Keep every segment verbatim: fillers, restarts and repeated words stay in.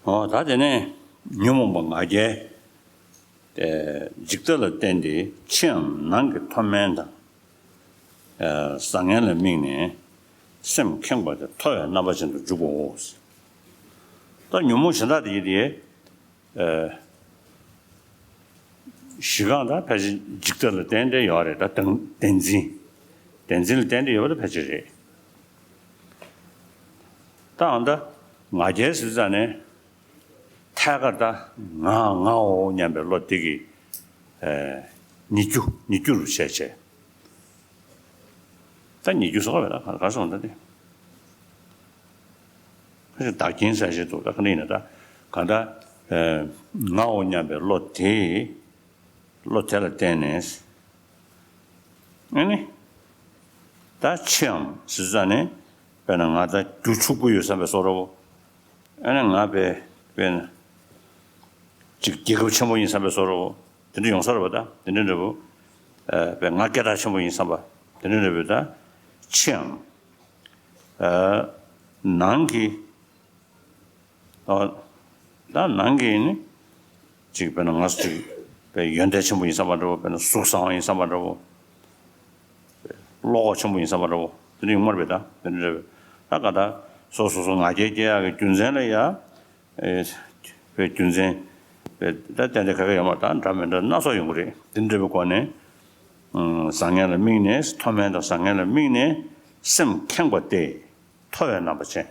འོ་ད་དེ་ནས་ཉོན་མོངས་པ་ང་རྒྱལ་ཏེ་འཇིག་ལྟ་ལ་བརྟེན་ཏེ་ཕྱིའམ་ནང་གི་མཐོ་དམན་དང་། ཨ་བཟང་ངན་ལ་དམིགས་ནས་སེམས་ཁེངས་པ་དེ་མཐོ་བའི་རྣམ་པ་ཅན་དུ་འཇུག་པའོ། ད་ཉོན་མོངས་གཞན་དག་དེ་ཡིན་ཏེ། ཨ་གཞི་གང་ད་ཕལ་ཆེར་འཇིག་ལྟ་ལ་བརྟེན་ཏེ་ཡོད་རེད། ད་བདེན་བདེན་འཛིན། བདེན་འཛིན་ལ་བརྟེན་ཏེ་ཡོད་པ་ད་ཕལ་ཆེར་རེད། ད་ཨ་ད་ང་རྒྱལ་ཟེར་ཙང་ནས། ཐད་ཀར་ད་ང་ངའོ་སྙམ་པའི་བློ་དེ་གིས་ཨེ་ཉིད་རྒྱུ་ཉིད་རྒྱུ་རུ་བྱས་བྱས། ད་ཉིད་རྒྱུ་སོགས་པ་ད་ག་ག་སོང་ད་དེ། ཁ་ཅིག་བདག་རྐྱེན་ཟེར་བཞིན་འདུག་ད་ག་ནས་ཡིན་ན་ད་ག་ད་ཨེ་ངའོ་སྙམ་པའི་བློ་དེ། བློ་དེ་ལ་བརྟེན་ནས། ཨ་ནི། ད་ཕྱིའམ་ཟེར་ཙང་ནས། དཔེར་ན་ང་ད་རྒྱུ་ཕྱུག་པོ་ཡོད་བསམ་པའི་བཟོ་འདྲ་བོ། ཨ་ནི་ང་དཔེ་དཔེར་ན། ཅིག་རྒྱལ་ཁབ་ཆེན་པོ་ཡིན་བསམ་པའི་བཟོ་འདྲ་བོ། དེ་འདྲ་ཡོང་ས་རེད་པ་ད། དེ་འདྲ་འདྲ་བོ། ཨ་དཔེ་ང་སྐད་གྲགས་ཆེན་པོ་ཡིན་བསམ་པ། དེ་འདྲ་འདྲ་བོ་ད། ཕྱིའམ། ཨ་ནང་གི། ཨ་ད་ནང་གི་ནི། ཅིག་དཔེར་ན་ང་ཅིག་དཔེ་ཡོན་ཏན་ཆེན་པོ་ཡིན་བསམ་པ་འདྲ་བོ། དཔེར་ན་གཟུགས་བཟང་བ་ཡིན་བསམ་པ་འདྲ་བོ། བློ་ཁོག་ཆེན་པོ་ཡིན་བསམ་པ་འདྲ་བོ། དེ་འདྲ་ཡོང་མ་རེད་པས་ད། དེ་འདྲ་རེད་པས། ད་ག་ད་སོ་སོ་སོ་ང་རྒྱལ་སྐྱེ་ཡག་གི་རྒྱུ་མཚན་ལ་ཡ། ཨེ་དཔེ་རྒྱུ་མཚན་དཔེ་ད་ཏན་ཏན་ག་ག་ཡོད་མ་རེད། ད་འདྲ་མི་འདྲ་སྣ་ཚོགས་ཡོང་གི་རེད། དེ་འདྲ་བའི་སྒོ་ནས། ཨ་བཟང་ངན་ལ་དམིགས་ནས། མཐོ་དམན་དང་བཟང་ངན་ལ་དམིགས་ནས་སེམས་ཁེངས་པ་སྟེ། མཐོ་བའི་རྣམ་པ་ཅན།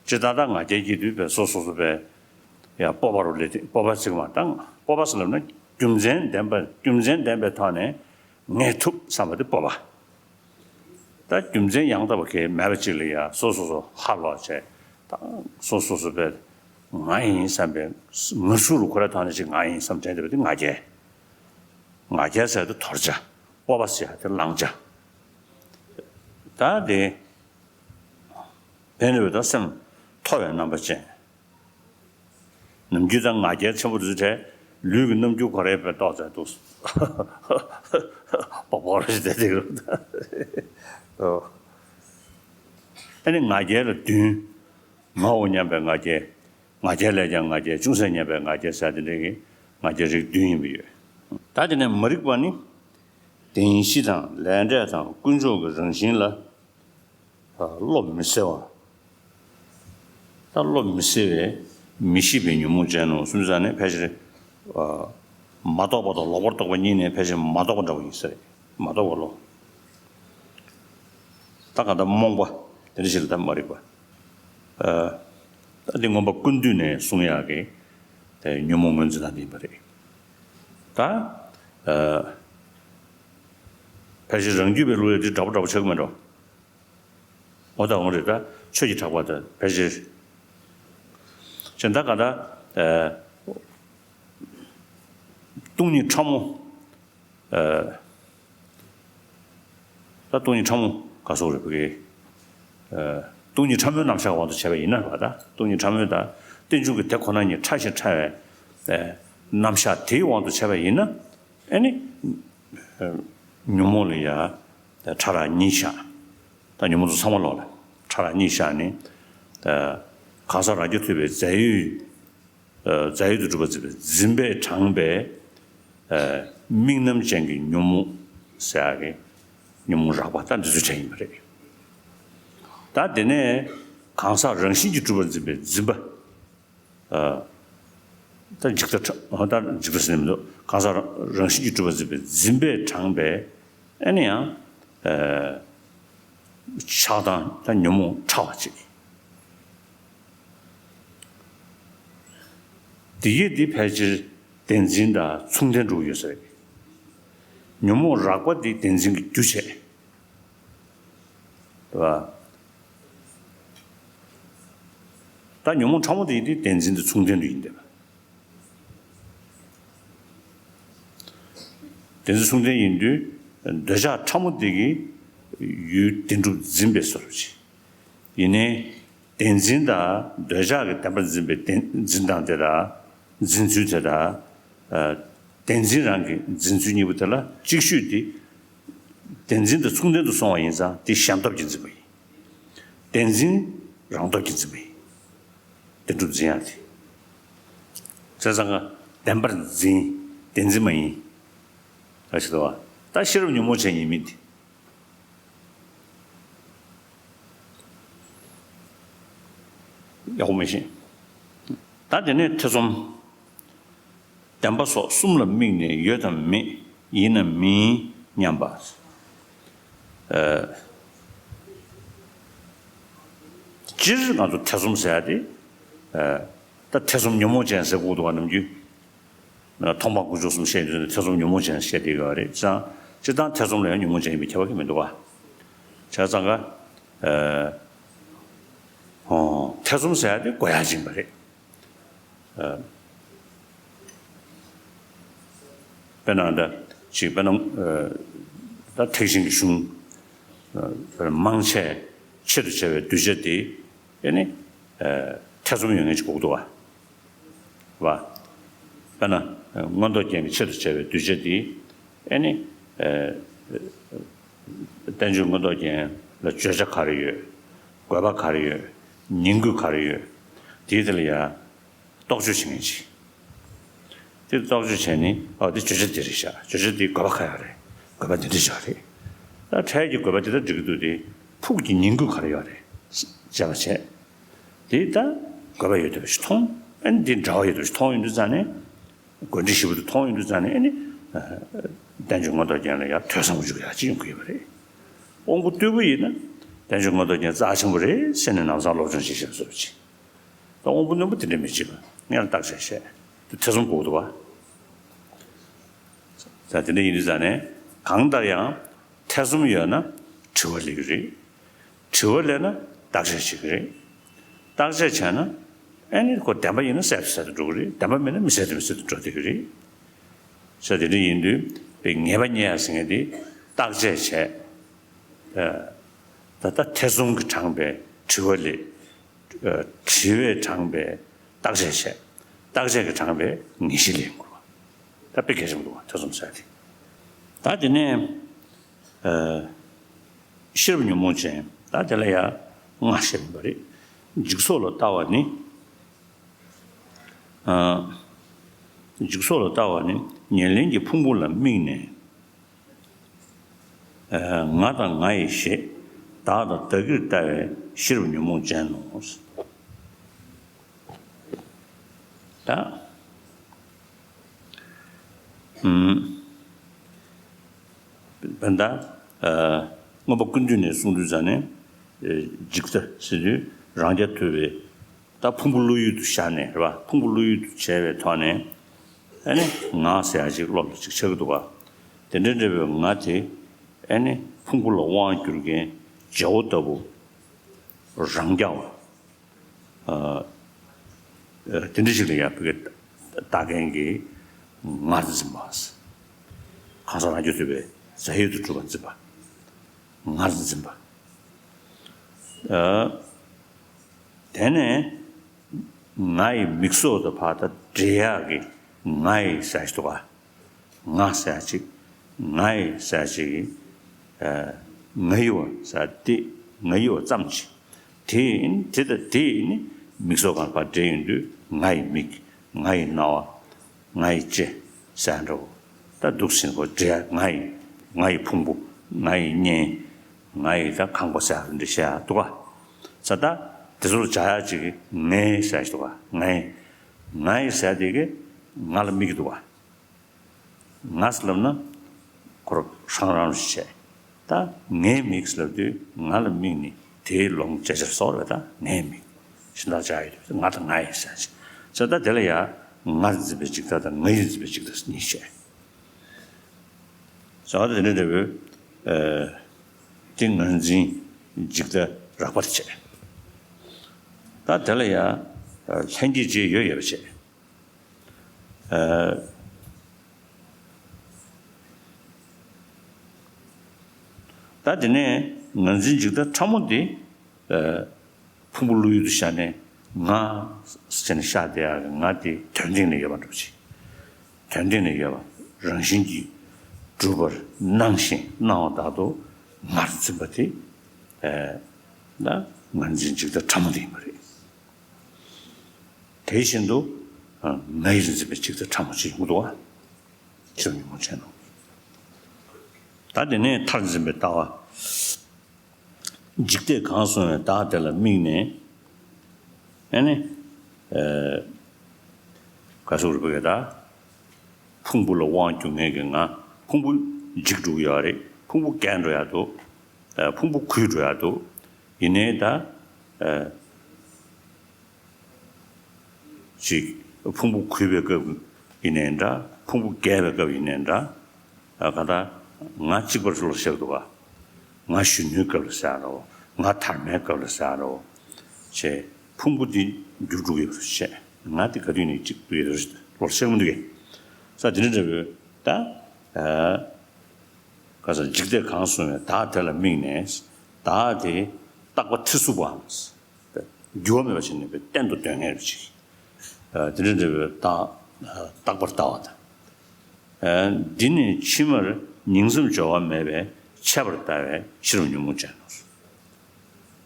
ཇི་ལྟར་ད་ང་རྒྱལ་གྱི་དུས་པའི་སོ་སོ་སོ་པའི་ཡ་སྤོབས་པ་རུ་ལས་ཏེ་སྤོབས་པ་ཚིག་མ་བཏང་། སྤོབས་པ་ཟེར་ལབ་ན་རྒྱུ་མཚན་ལྡན་པ། རྒྱུ་མཚན་ལྡན་པའི་ཐོག་ནས་ངས་ཐུབ་བསམ་པ་དེ་སྤོབས་པ། ད་རྒྱུ་མཚན་ཡང་དག་པ་གང་ཡང་མེད་པ་ཅིག་ལ་ཡ་སོ་སོ་སོ་ཧ་ལོག་བྱས། ད་སོ་སོ་སོ་པའི་ང་ཡིན་བསམ་པའི་ངར་ཤུགས་རུ་ཁོ་རའི་ཐོག་ནས་ཅིག་ང་ཡིན་བསམ་དྲན་བསྡད་པ་དེ་ང་རྒྱལ། ང་རྒྱལ་ཟེར་དེ་དོར་བྱ། སྤོབས་པ་ཟེར་དེ་བླང་བྱ། ད་དེ། དེ་འདྲ་བའི་ད་སེམས་མཐོ་བའི་རྣམ་པ་ཅན། ནམ་རྒྱུན་ད་ང་རྒྱལ་ཆེན་པོ་དེ་ཚོ་གྲས། ལུས་ཀྱི་རྣམ་འགྱུར་ཁོ་རའི་དཔེ་ཏོག་ཙམ་འདུག་སྤོབས་པ་རེ་ཞིག་བསྡད་དེ་གི་རེད། ཨ་ནི་ང་རྒྱལ་ལ་བདུན། ངའོ་སྙམ་པའི་ང་རྒྱལ། ང་རྒྱལ་ལས་ཀྱང་ང་རྒྱལ། ཅུང་ཟད་སྙམ་པའི་ང་རྒྱལ་ཟེར་དེ་འདྲའི་གི་ང་རྒྱལ་རིགས་བདུན་ཡིན་པ་ཡོད། ད་དེ་ནས་མ་རིག་པ་ནི། བདེན་བཞི་དང་ལས་འབྲས་དང་ཀུན་རྫོབ་ཀྱི་རང་བཞིན་ལ། ཨ་བློ་མི་གསལ་བ། ད་བློ་མི་གསལ་བའི་མི་ཤེས་པའི་ཉོན་མོངས་ཅན་ནོ་གསུངས་ཙང་ནས་ཕལ་ཆེར། ཨ་མ་རྟོགས་པ་དང་ལོག་པར་རྟོག་པ་གཉིས་ནས་ཕལ་ཆེར་མ་རྟོགས་པ་འདྲ་བོ་ཡིན་ས་རེད། མ་རྟོགས་པ་བློ། ད་ག་ད་རྨོངས་པ་དེ་འདྲ་ཞིག་ལ་ད་མ་རིག་པ། ཨ་ད་འདི་མངོན་པ་ཀུན་བཏུས་ནས་གསུང་ཡག་གི་དེ་ཉོན་མོངས་ངོས་འཛིན་སྟངས་དེ་ཡིན་པ་རེད། ད་ཨ་ཕལ་ཆེར་རང་རྒྱུད་པའི་ལུགས་ལ་འདི་འདྲ་པོ་འདྲ་པོ་ཆགས་ཀྱི་མེད་འགྲོ། འོ་ད་འོང་རེད། ད་ཆོས་ཀྱི་གྲགས་པ་དང་ཕལ་ཆེར། ཅེས་ད་ག་ད་ཨ་སྟོང་ཉིད་ཕྲ་མོ། ཨ་ད་སྟོང་ཉིད་ཕྲ་མོ་ག་སོགས་རེད་བ་གི། ཨ་སྟོང་ཉིད་ཕྲ་མོའི་རྣམ་གཞག་དབང་དུ་བྱས་པ་ཡིན་ན་བ། ད་སྟོང་ཉིད་ཕྲ་མོའི་ད་རྟེན་འབྱུང་གི་དེ་ཁོ་ན་ཉིད་ཕྲ་ཞིང་ཕྲ་བའི་ཨ་རྣམ་གཞག་དེའི་དབང་དུ་བྱས་པ་ཡིན་ན། ཨ་ནི་ཨ་ཉོན་མོངས་ལ་ཡ་ད་ཕྲ་རགས་གཉིས་བཞག་ད་ཉོན་མོངས་ཚོ་ཚང་མ་ལོག་ལ་ཕྲ་རགས་གཉིས་བཞག་ནི། ད་གང་ཟག་རང་རྒྱུད་ཐུབ་པའི་རྫས་ཡོད། ཨ་རྫས་ཡོད་དུ་གྲུབ་པར་འཛིན་པའི་འཛིན་པས་དྲངས་པའི་ཨ་དམིགས་རྣམ་ཅན་གྱི་ཉོན་མོངས་ཟེར་ཡག་གི་ཉོན་མོངས་རགས་པ་ད་འདི་ཚོའི་གྲས་ཡིན་པ་རེད། ད་དེ་ནས་གང་ཟག་རང་བཞིན་གྱིས་གྲུབ་པར་འཛིན་པའི་འཛིན་པ། ཨ་ད་འཇིག་ལྟ་ཕྲ་ད་འཇིག་ལྟ་ཟེར་ནས་མི་འདུག་གང་ཟག་རང་བཞིན་གྱིས་གྲུབ་པར་འཛིན་པའི་འཛིན་པས་དྲངས་པའི་ཨ་ནི་ཡང་ཨ་ཆགས་སྡང་ད་ཉོན་མོངས་ཕྲ་བ་ཅིག་དེ་ཡིས་འདི་ཕལ་ཆེར་བདེན་འཛིན་དང་མཚུངས་ལྡན་འགྲོ་གི་ཡོད་ས་རེད། ཉོན་མོངས་རགས་པ་འདི་བདེན་འཛིན་གྱི་རྒྱུ་བྱས། རེད་བ། ད་ཉོན་མོངས་ཕྲ་མོ་དེ་ཡིན་དུས་བདེན་འཛིན་དེ་མཚུངས་ལྡན་དུ་ཡིན་བསྡད་པ། བདེན་འཛིན་མཚུངས་ལྡན་ཡིན་དུས་འདོད་ཆགས་ཕྲ་མོ་དེ་གི་ཡུལ་བདེན་གྲུབ་འཛིན་པའི་བཟོ་འདྲ་ཅིག་ཡིན་ནའི། བདེན་འཛིན་དང་འདོད་ཆགས་ཀྱི་བདེན་པར་འཛིན་པའི་བདེན་འཛིན་སྟངས་དེ་དང་། འཛིན་ཚུལ་དེ་དང་། ཨ་བདེན་འཛིན་རང་གི་འཛིན་ཚུལ་གཉིས་པོ་དེ་ལ་གཅིག་ཤོས་དེ། བདེན་འཛིན་དང་མཚུངས་ལྡན་དུ་སོང་བ་ཡིན་ཙང་དེ་གཞན་སྟོབས་ཀྱིས་འཛིན་པ་ཡིན། བདེན་འཛིན་རང་སྟོབས་ཀྱིས་འཛིན་པ་ཡིན། བདེན་གྲུབ་འཛིན་ཡག་དེ། བྱས་ཙང་ཀ་བདེན་པར་འཛིན། བདེན་འཛིན་མ་ཡིན། ཨ་ཞེས་དོ། ད་ཤེས་རབ་ཉོན་མོངས་ཅན་ཡིན་མིན་དེ། ཡག་པོ་མི་ཤེས། ད་དེ་ནས་ཐེ་ཚོམ། བདེན་པ་སོགས་གསུམ་ལ་དམིགས་ནས་ཡོད་དམ་མེད། ཡིན་ནམ་མིན་སྙམ་པ། ཨ། སྤྱིར་ང་ཚོ་ཐེ་ཚོམ་ཟེར་ཡ་དེ། ཨ། ད་ཐེ་ཚོམ་ཉོན་མོངས་ཅན་ཟེར་དགོས་འདུག་བ། ནམ་རྒྱུན་མཐོང་སྤང་ཀུན་འབྱུང་གསུམ་བཤད་དུས་ཐེ་ཚོམ་ཉོན་མོངས་ཅན་བཤད་བསྡད་ཡོད་རེད་ཙང་། སྤྱིར་བཏང་ཐེ་ཚོམ་ལ་ཡང་ཉོན་མོངས་ཅན་ཡིན་པའི་ཁྱད་པར་གྱི་མི་འདུག་བ། བྱས་ཙང་ཀ། ཨ། ཨོ། ཐེ་ཚོམ་ཟེར་ཡ་དེ་གོ་ཡ་ཅིག་ཡིན་པ་རེད། ཨ། དཔེར་ན་ད་ཅིག་དཔེར་ན། ཨ། ད་ཐེག་ཆེན་གྱི་གཞུང་། ཨ། མང་ཆེ་ཆེད་དུ་བྱ་བའི་གདུལ་བྱ་དེ་ཨེ་ནི། ཨ། ཐེ་ཚོམ་ཡོད་མཁན་ཅིག་གོ་གི་འདུག་བ། བ། དཔེར་ན་མངོན་རྟོགས་རྒྱན་གྱི་ཆེད་དུ་བྱ་བའི་གདུལ་བྱ་དེ་ཨེ་ནི། ཨ། བསྟན་བཅོས་མངོན་རྟོགས་རྒྱན་ལ་བརྗོད་བྱ་ག་རེ་ཡོད། དགོས་པ་ག་རེ་ཡོད། ཉིང་དགོས་ག་རེ་ཡོད། དེའི་དེ་ལ་ཡ། རྟོག་དཔྱོད་བྱེད་མཁན་ཅིག་དེ་རྟོག་དཔྱོད་བྱས་ནས། ཨ། དེ་བརྗོད་བྱ་དེ་རེད་ཤག་བརྗོད་བྱ་དེ་དགོས་པ་ག་ཡོད་རེད། དགོས་པ་འདི་འདྲ་ཞིག་རེད། ད་འཕྲལ་གྱི་དགོས་པ་དེ་ལྟར་འགྲིག་གི་འདུག་དེ་ཕུགས་ཀྱི་ཉིང་དགོས་ག་རེ་ཡོད་རེད། དཔྱད་པ་བྱས། དེ་ད་དགོས་པ་ཡོད་བསྡད་པ་ཞིག་མཐོང་། ཨ་ནི་དེ་འདྲ་བ་ཡོད་བསྡད་པ་ཞིག་མཐོང་ཡོང་དུས་ཙང་ནས། དགོས་འདྲི་ཞིབ་ཏུ་མཐོང་ཡོང་དུས་ཙང་ནས། ཨ་ནི། ཨ། བསྟན་བཅོས་མངོན་རྟོགས་རྒྱན་ལ་ཡང་ཐོས་བསམ་སྒྲུབ་ཡག་ཅིག་ཡོང་གི་ཡོད་པ་རེད། དབང་པོ་རྟུལ་པོ་ཡིན་ན་བསྟན་བཅོས་མངོན་རྟོགས་རྒྱན་རྩ་ཆེན་པོ་རེད་ཟེར་ནས་ལམ་སང་སློབ་སྦྱོང་བྱེད་ཤེས་བཟོ་བྱེད། ད་དབང་པོ་རྣོན་པོ་དེ་འདྲ་མི་བྱེད་པ། སྔོན་ལ་བརྟག་དཔྱད་བྱས། དེ་ཐེ་ཚོམ་དགོས་འདུག་བ། ད་དེ་འདྲ་ཡིན་དུས་ཙང་ནས། གང་ལྟར་ཡང་ཐེ་ཚོམ་ཡོད་ན་དྲི་བ་སླེབས་ཀྱི་རེད། དྲི་བ་སླེབས་ན་བརྟག་དཔྱད་བྱེད་ཀྱི་རེད། བརྟག་དཔྱད་བྱས་ན་ཨ་ནི་ཁོ་བདེན་པ་ཡིན་ན་གསལ་དུ་གསལ་དུ་འགྲོ་གི་རེད། བདེན་པ་མིན་ན་མི་གསལ་དུ་མི་གསལ་དུ་འགྲོ་བསྡད་ཀྱི་རེད། ས་དེ་འདྲ་ཡིན་དུས་པའི་ངེས་པ་རྙེད་ཡ་ཟེར་མཁན་དེ་བརྟག་དཔྱད་བྱས། ད་ལྟ་ཐེ་ཚོམ་གྱིས་དྲངས་པའི་དྲི་བ་ལས། དྲི་བས་དྲངས་པའི་བརྟག་དཔྱད་བྱས། བརྟག་དཔྱད་ཀྱིས་དྲངས་པའི་ངེས་ཤེས་ལེན་དགོས་པ། ད་དཔེ་གལ་ཆེན་པོ་འདུག་བ། ཐེ་ཚོམ་ཟེར་དེ། ད་དེ་ནས། ཨ། ཤེས་རབ་ཉོན་མོངས་ཅན། ད་དེ་ལ་ཡང་ལྔ་བཤད་ཡིན་པ་རེད། འཇིག་ཚོགས་ལ་ལྟ་བ་ནི། ཨ། འཇིག་ཚོགས་ལ་ལྟ་བ་ནི་ཉེར་ལེན་གྱི་ཕུང་པོ་ལ་དམིགས་ནས། ཨ། ང་དང་ང་ཡི་ཞེས་བདག་དང་བདག་གིར་ལྟ་བའི་ཤེས་རབ་ཉོན་མོངས་ཅན་ནོ། ད། ཨུམ། བན་ད། ཨ། མངོན་པ་ཀུན་བཏུས་ནས་གསུངས་དུས་ཙང་ནས། ཨ། འཇིག་ལྟ་ཟེར་དུས་རང་རྐྱ་ཐུབ་པའི། ད་ཕུང་པོ་བློ་ཡུལ་དུ་བཞག་ནས་རེད་པ། ཕུང་པོ་བློ་ཡུལ་དུ་བྱས་པའི་ཐོག་ནས། ཨ་ནི་ང་ཟེར་ཡ་ཅིག་བློ་ལ་ཅིག་ཆགས་ཀྱི་འདུག་ག་དེ་འདྲ་འདྲ་བའི་ང་དེ་ཨ་ནི་ཕུང་པོ་ལ་དབང་བསྒྱུར་མཁན་བྱེད་པོ་ལྟ་བུ། རང་རྐྱ་བ། ཨ། ཨ། དེ་འདྲ་ཞིག་ལ་ཡང་བོད་སྐད་བཏགས་མཁན་གྱི་ངར་འཛིན་པ། གང་ཟག་རང་རྐྱ་ཐུབ་པའི་རྫས་ཡོད་དུ་གྲུབ་པ་འཛིན་པ། ངར་འཛིན་པ། ཨ། དེ་ནས་ང་ཡི་མིག་སོགས་དང་ཕར་ད་འབྲེལ་ཡག་གི་ང་ཡི་ཟེར་ཞིག་འདུག་ག་ང་ཟེར་ཅིག་ང་ཡི་ཟེར་ཅིག་ཨ། ང་ཡི་བ་ཟེར་དེ། ང་ཡི་བ་ཙམ་ཅིག་དེ་ཡིན་དེ་ད་དེ་ཡིན་ནི་མིག་སོགས་གང་ཕར་འབྲེལ་ཡོང་དུས་ང་ཡི་མིག་ང་ཡི་རྣ་བ། ང་ཡི་ལྕེ་ཟེར་འགྲོ། ད་འདུག་ཟིན་པོ་འདྲེ་ང་ཡི། ང་ཡི་ཕུང་པོ། ང་ཡི་གཉེན། ང་ཡི་ད་ཁང་པ་ཟེར་འདྲ་བཤད་ཡ་འདུག་ག་ས་ད་དེ་ཚོར་སྦྱར་ཡ་ཅིག་ངའི་ཟེར་ཞིག་འདུག་ག་ངའི། ང་ཡི་ཟེར་དེ་གི་ང་ལ་དམིགས་འདུག་ག་ང་ཟེར་ལབ་ན་ཁོ་རང་རང་རང་ཞིག་བྱས། ད་ངའི་མིག་ལབ་དུས་ང་ལ་དམིགས་ནས་དེའི་ལོང་བྱེད་སྦྱར་སོགས་རེད། ད་ངའི་མིག་གཞན་དག་བྱ་ཡོད་དུས་ང་དང་ང་ཡི་ཟེར་ཞིག་ས་ད་དེ་ལ་ཡ་ང་འཛིན་པའི་འཇིག་ལྟ་དང་ང་ཡི་འཛིན་པའི་འཇིག་ལྟ་གཉིས་བྱས། བྱ་བ་དེ་འདྲ་འདྲ་བོའི། ཨ། དེ་ངར་འཛིན་འཇིག་ལྟ་རགས་པར་བྱས། ད་དེ་ལ་ཡང་ལྷན་སྐྱེས་རྗེས་ཡོད་ཡོད་པ་བྱས། ཨ། ད་དེ་ནས་ངར་འཛིན་འཇིག་ལྟ་ཕྲ་མོ་འདི། ཨ། ཕུང་པོ་བློ་ཡུལ་དུ་བཞག་ནས་ང་ཟེར་ནས་བཞག་བསྡད་ཡག་གི་ང་དེ་དོན་སྟེང་ནས་ཡོད་པ་འདྲ་པོ་ཅིག་དོན་སྟེང་ནས་ཡོད་པ་རང་བཞིན་གྱིས་གྲུབ་པར་སྣང་ཞིང་སྣང་བ་དག་ཏུ་ངར་འཛིན་པ་དེ། ཨ། ད་ངར་འཛིན་འཇིག་ལྟ་ཕྲ་མོ་དེ་ཡིན་པ་རེད། དེ་བཞིན་དུ་ང་ཡིར་འཛིན་པའི་འཇིག་ལྟ་ཕྲ་མོ་ཅིག་ཡོང་གི་འདུག་བ། ཁྱེད་ཉོན་མོངས་ཅན་ནོ། ད་དེ་ནས་མཐར་འཛིན་པའི་ལྟ་བ། འཇིག་ལྟས་གང་གསུངས་པའི་བདག་དེ་ལ་དམིགས་ནས། ཨ་ནི། ག་ཟེར་དགོས་རེད་ད། ཕུང་པོ་ལ་དབང་བསྒྱུར་མཁན་གྱི་ང་། ཕུང་པོ་འཇིག་འགྲོ་གི་ཡོད་རེད། ཕུང་པོ་རྒས་འགྲོ་ཡག་འདུག་ཕུང་པོ་རྒུད་འགྲོ་ཡག་འདུག་ཡིན་ནའི་ད། ཅིག་ཕུང་པོ་རྒུད་པའི་སྐབས་ཡིན་ནའི་འདྲ། ཕུང་པོ་རྒས་པའི་སྐབས་ཡིན་ནའི་འདྲ། ཨ་ག་ད། ང་གཅིག་པར་ལོག་བཞག་འདུག་ག་ང་གཞོན་ནུའི་སྐབས་ལ་ཟེར་རོ། ང་དར་མའི་སྐབས་ལ་ཟེར་རོ། ཅེས་ཕུང་པོ་འདི་འགྱུར་འགྲོ་གི་ཡོད་རེད་བཤད། ང་དེ་ག་དུས་ནས་གཅིག་ཏུ་ཡོད་རེད་ལོག་བཤད་མི་འདུག་གས། ས་དེ་འདྲ་འདྲ་བོའི་ད། ཨ་ག་ས་འཇིག་ལྟས་གང་གསུངས་པའི་བདག་དེ་ལ་དམིགས་ནས། བདག་དེ་རྟག་པ་ཐེར་ཟུག་པའམ། འགྱུར་བ་མེད་པ་ཞིག་ནས་བསྟན་དུ་འདོད་ངེས་པ་ཅིག་དེ་འདྲ་འདྲ་བའི་རྟག་རྟག་པར་ལྟ་བ་དང་། འདི་ནི་ཕྱི་མར་ཉིང་མཚམས་སྦྱོར་བ་མེད་པས་ཆད་པར་ལྟ་བའི་ཕྱིར་ཉོན་མོངས་ཅན་ནོ།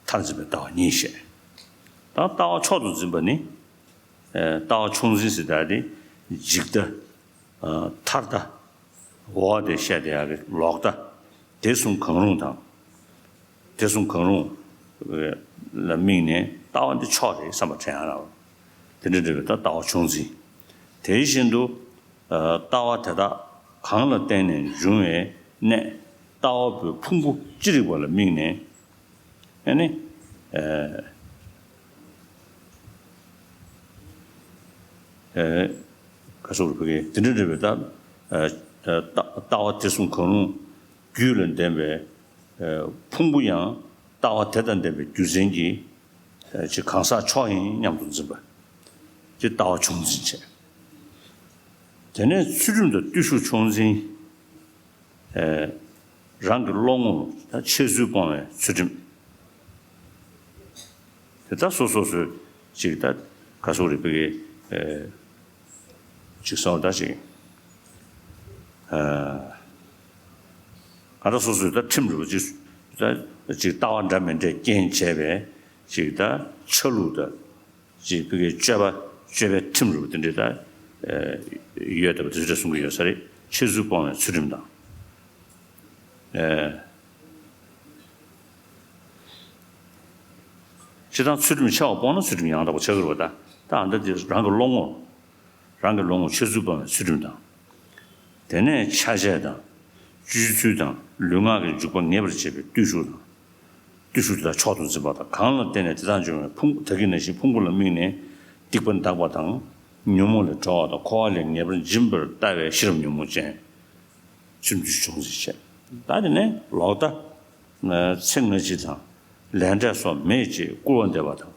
མཐར་འཛིན་པའི་ལྟ་བ་གཉིས་བཤད། ད་ལྟ་བ་མཆོག་ཏུ་འཛིན་པ་ནི། ལྟ་བ་མཆོག་འཛིན་ཟེར་ད་དེ་འཇིག་ལྟ། མཐར་ལྟ། འོག་དེ་བཤད་དེ་ཡག་གི་ལོག་ལྟ། དེ་གསུམ་གང་རུང་དང་། དེ་གསུམ་གང་རུང་ལ་དམིགས་ནས་ལྟ་བ་འདི་མཆོག་རེད་བསམ་པ་དྲན་ཡག་རེད། དེ་འདྲ་འདྲ་བའི་ད་ལྟ་བ་མཆོག་འཛིན། དེ་བཞིན་དུ། ལྟ་བ་དེ་དག་གང་ལ་བརྟེན་ནས་འབྱུང་བའི་གནས། ལྟ་བ་པོའི་ཕུང་པོ་ཅི་རིགས་པ་ལ་དམིགས་ནས། ཨ་ནི། ཨ་ཨ་ག་སོགས་རུ་ཕ་གི་དེ་འདྲ་འདྲ་བའི་ད། ཨ་ལྟ་ལྟ་བ་དེ་གསུམ་གང་རུང་རྒྱུད་ལ་ལྡན་པའི་ཨ་ཕུང་པོ་ཡང་ལྟ་བ་དེ་དང་ལྡན་པའི་རྒྱུ་མཚན་གྱིས་ཨ་ཅིག་གང་ཟག་མཆོག་ཡིན་སྙམ་དུ་འཛིན་པ། དེ་ལྟ་བ་མཆོག་འཛིན་བྱས། དེ་ནས་ཚུལ་ཁྲིམས་དང་བརྟུལ་ཞུགས་མཆོག་འཛིན། རང་གི་བློ་ངོར་ད་འཆད་ཚུལ་སྤོང་བའི་ཚུལ་ཁྲིམས། དེ་ལྟར་སོ་སོ་སོའི་ཅིག་ད་ག་སོགས་རིག་པའི་ཅིག་སོང་ད་ཅིག་ག་ད་སོ་སོའི་ད་ཁྲིམས་རིག་པ་ཅིག་ད་ཅིག་ལྟ་བ་འདྲ་མི་འདྲའི་རྐྱེན་བྱས་པའི་ཅིག་ད་ཆ་ལུགས་ད། ཅེས་བོད་ཀྱི་སྤྱོད་པ་སྤྱོད་པའི་ཁྲིམས་རུ་དེ་འདྲའི་ད་ཡོད་དེ་བ་དེ་ཚོ་གསུང་གི་ཡོད་ས་རེད། འཆད་ཚུལ་སྤོང་བའི་ཚུལ་ཁྲིམས་དང་། སྤྱིར་བཏང་ཚུལ་ཁྲིམས་ཆེ་བ་སྤོང་ན་ཚུལ་ཁྲིམས་ཡང་དག་པ་ཆགས་ཀྱི་རེད་པ། ད་ད་ལྟ་འདི་རང་གི་བློ་ངོར་རང་གི་བློ་ངོར་འཆད་ཚུལ་སྤོང་བའི་ཚུལ་ཁྲིམས་དང་། དེ་ནས་ཆ་བྱད་དང་། སྤྱོད་ཚུལ་དང་ལུས་ངག་གི་འཇུག་པ་ངེས་པར་བྱེད་པའི་བརྟུལ་ཞུགས་དང་། བརྟུལ་ཞུགས་དེ་དག་མཆོག་ཏུ་འཛིན་པ་དང་། གང་ལ་བརྟེན་ནས་དེ་དག་འབྱུང་བའི་ཕུང་པོ་དེ་གི་ནང་བཞིན་ཕུང་པོ་ལ་དམིགས་ནས་སྡིག་པ་འདག་པ་དང་། ཉོན་མོངས་ལས་གྲོལ་བ་དང་འཁོར་བ་ལས་ངེས་པར་འབྱིན་པར་ལྟ་བའི་ཤེས་རབ་ཉོན་མོངས་ཅན། ཚུལ་འདི་ཕྱོགས་འཛིན་བྱེད། ད་དེ་ནས་ལོག་ལྟ། ཚེ་སྔ་ཕྱི་དང་ལས་འབྲས་སོགས་མེད་ཅེས་སྐུར་བ་འདེབས་པ་དང་།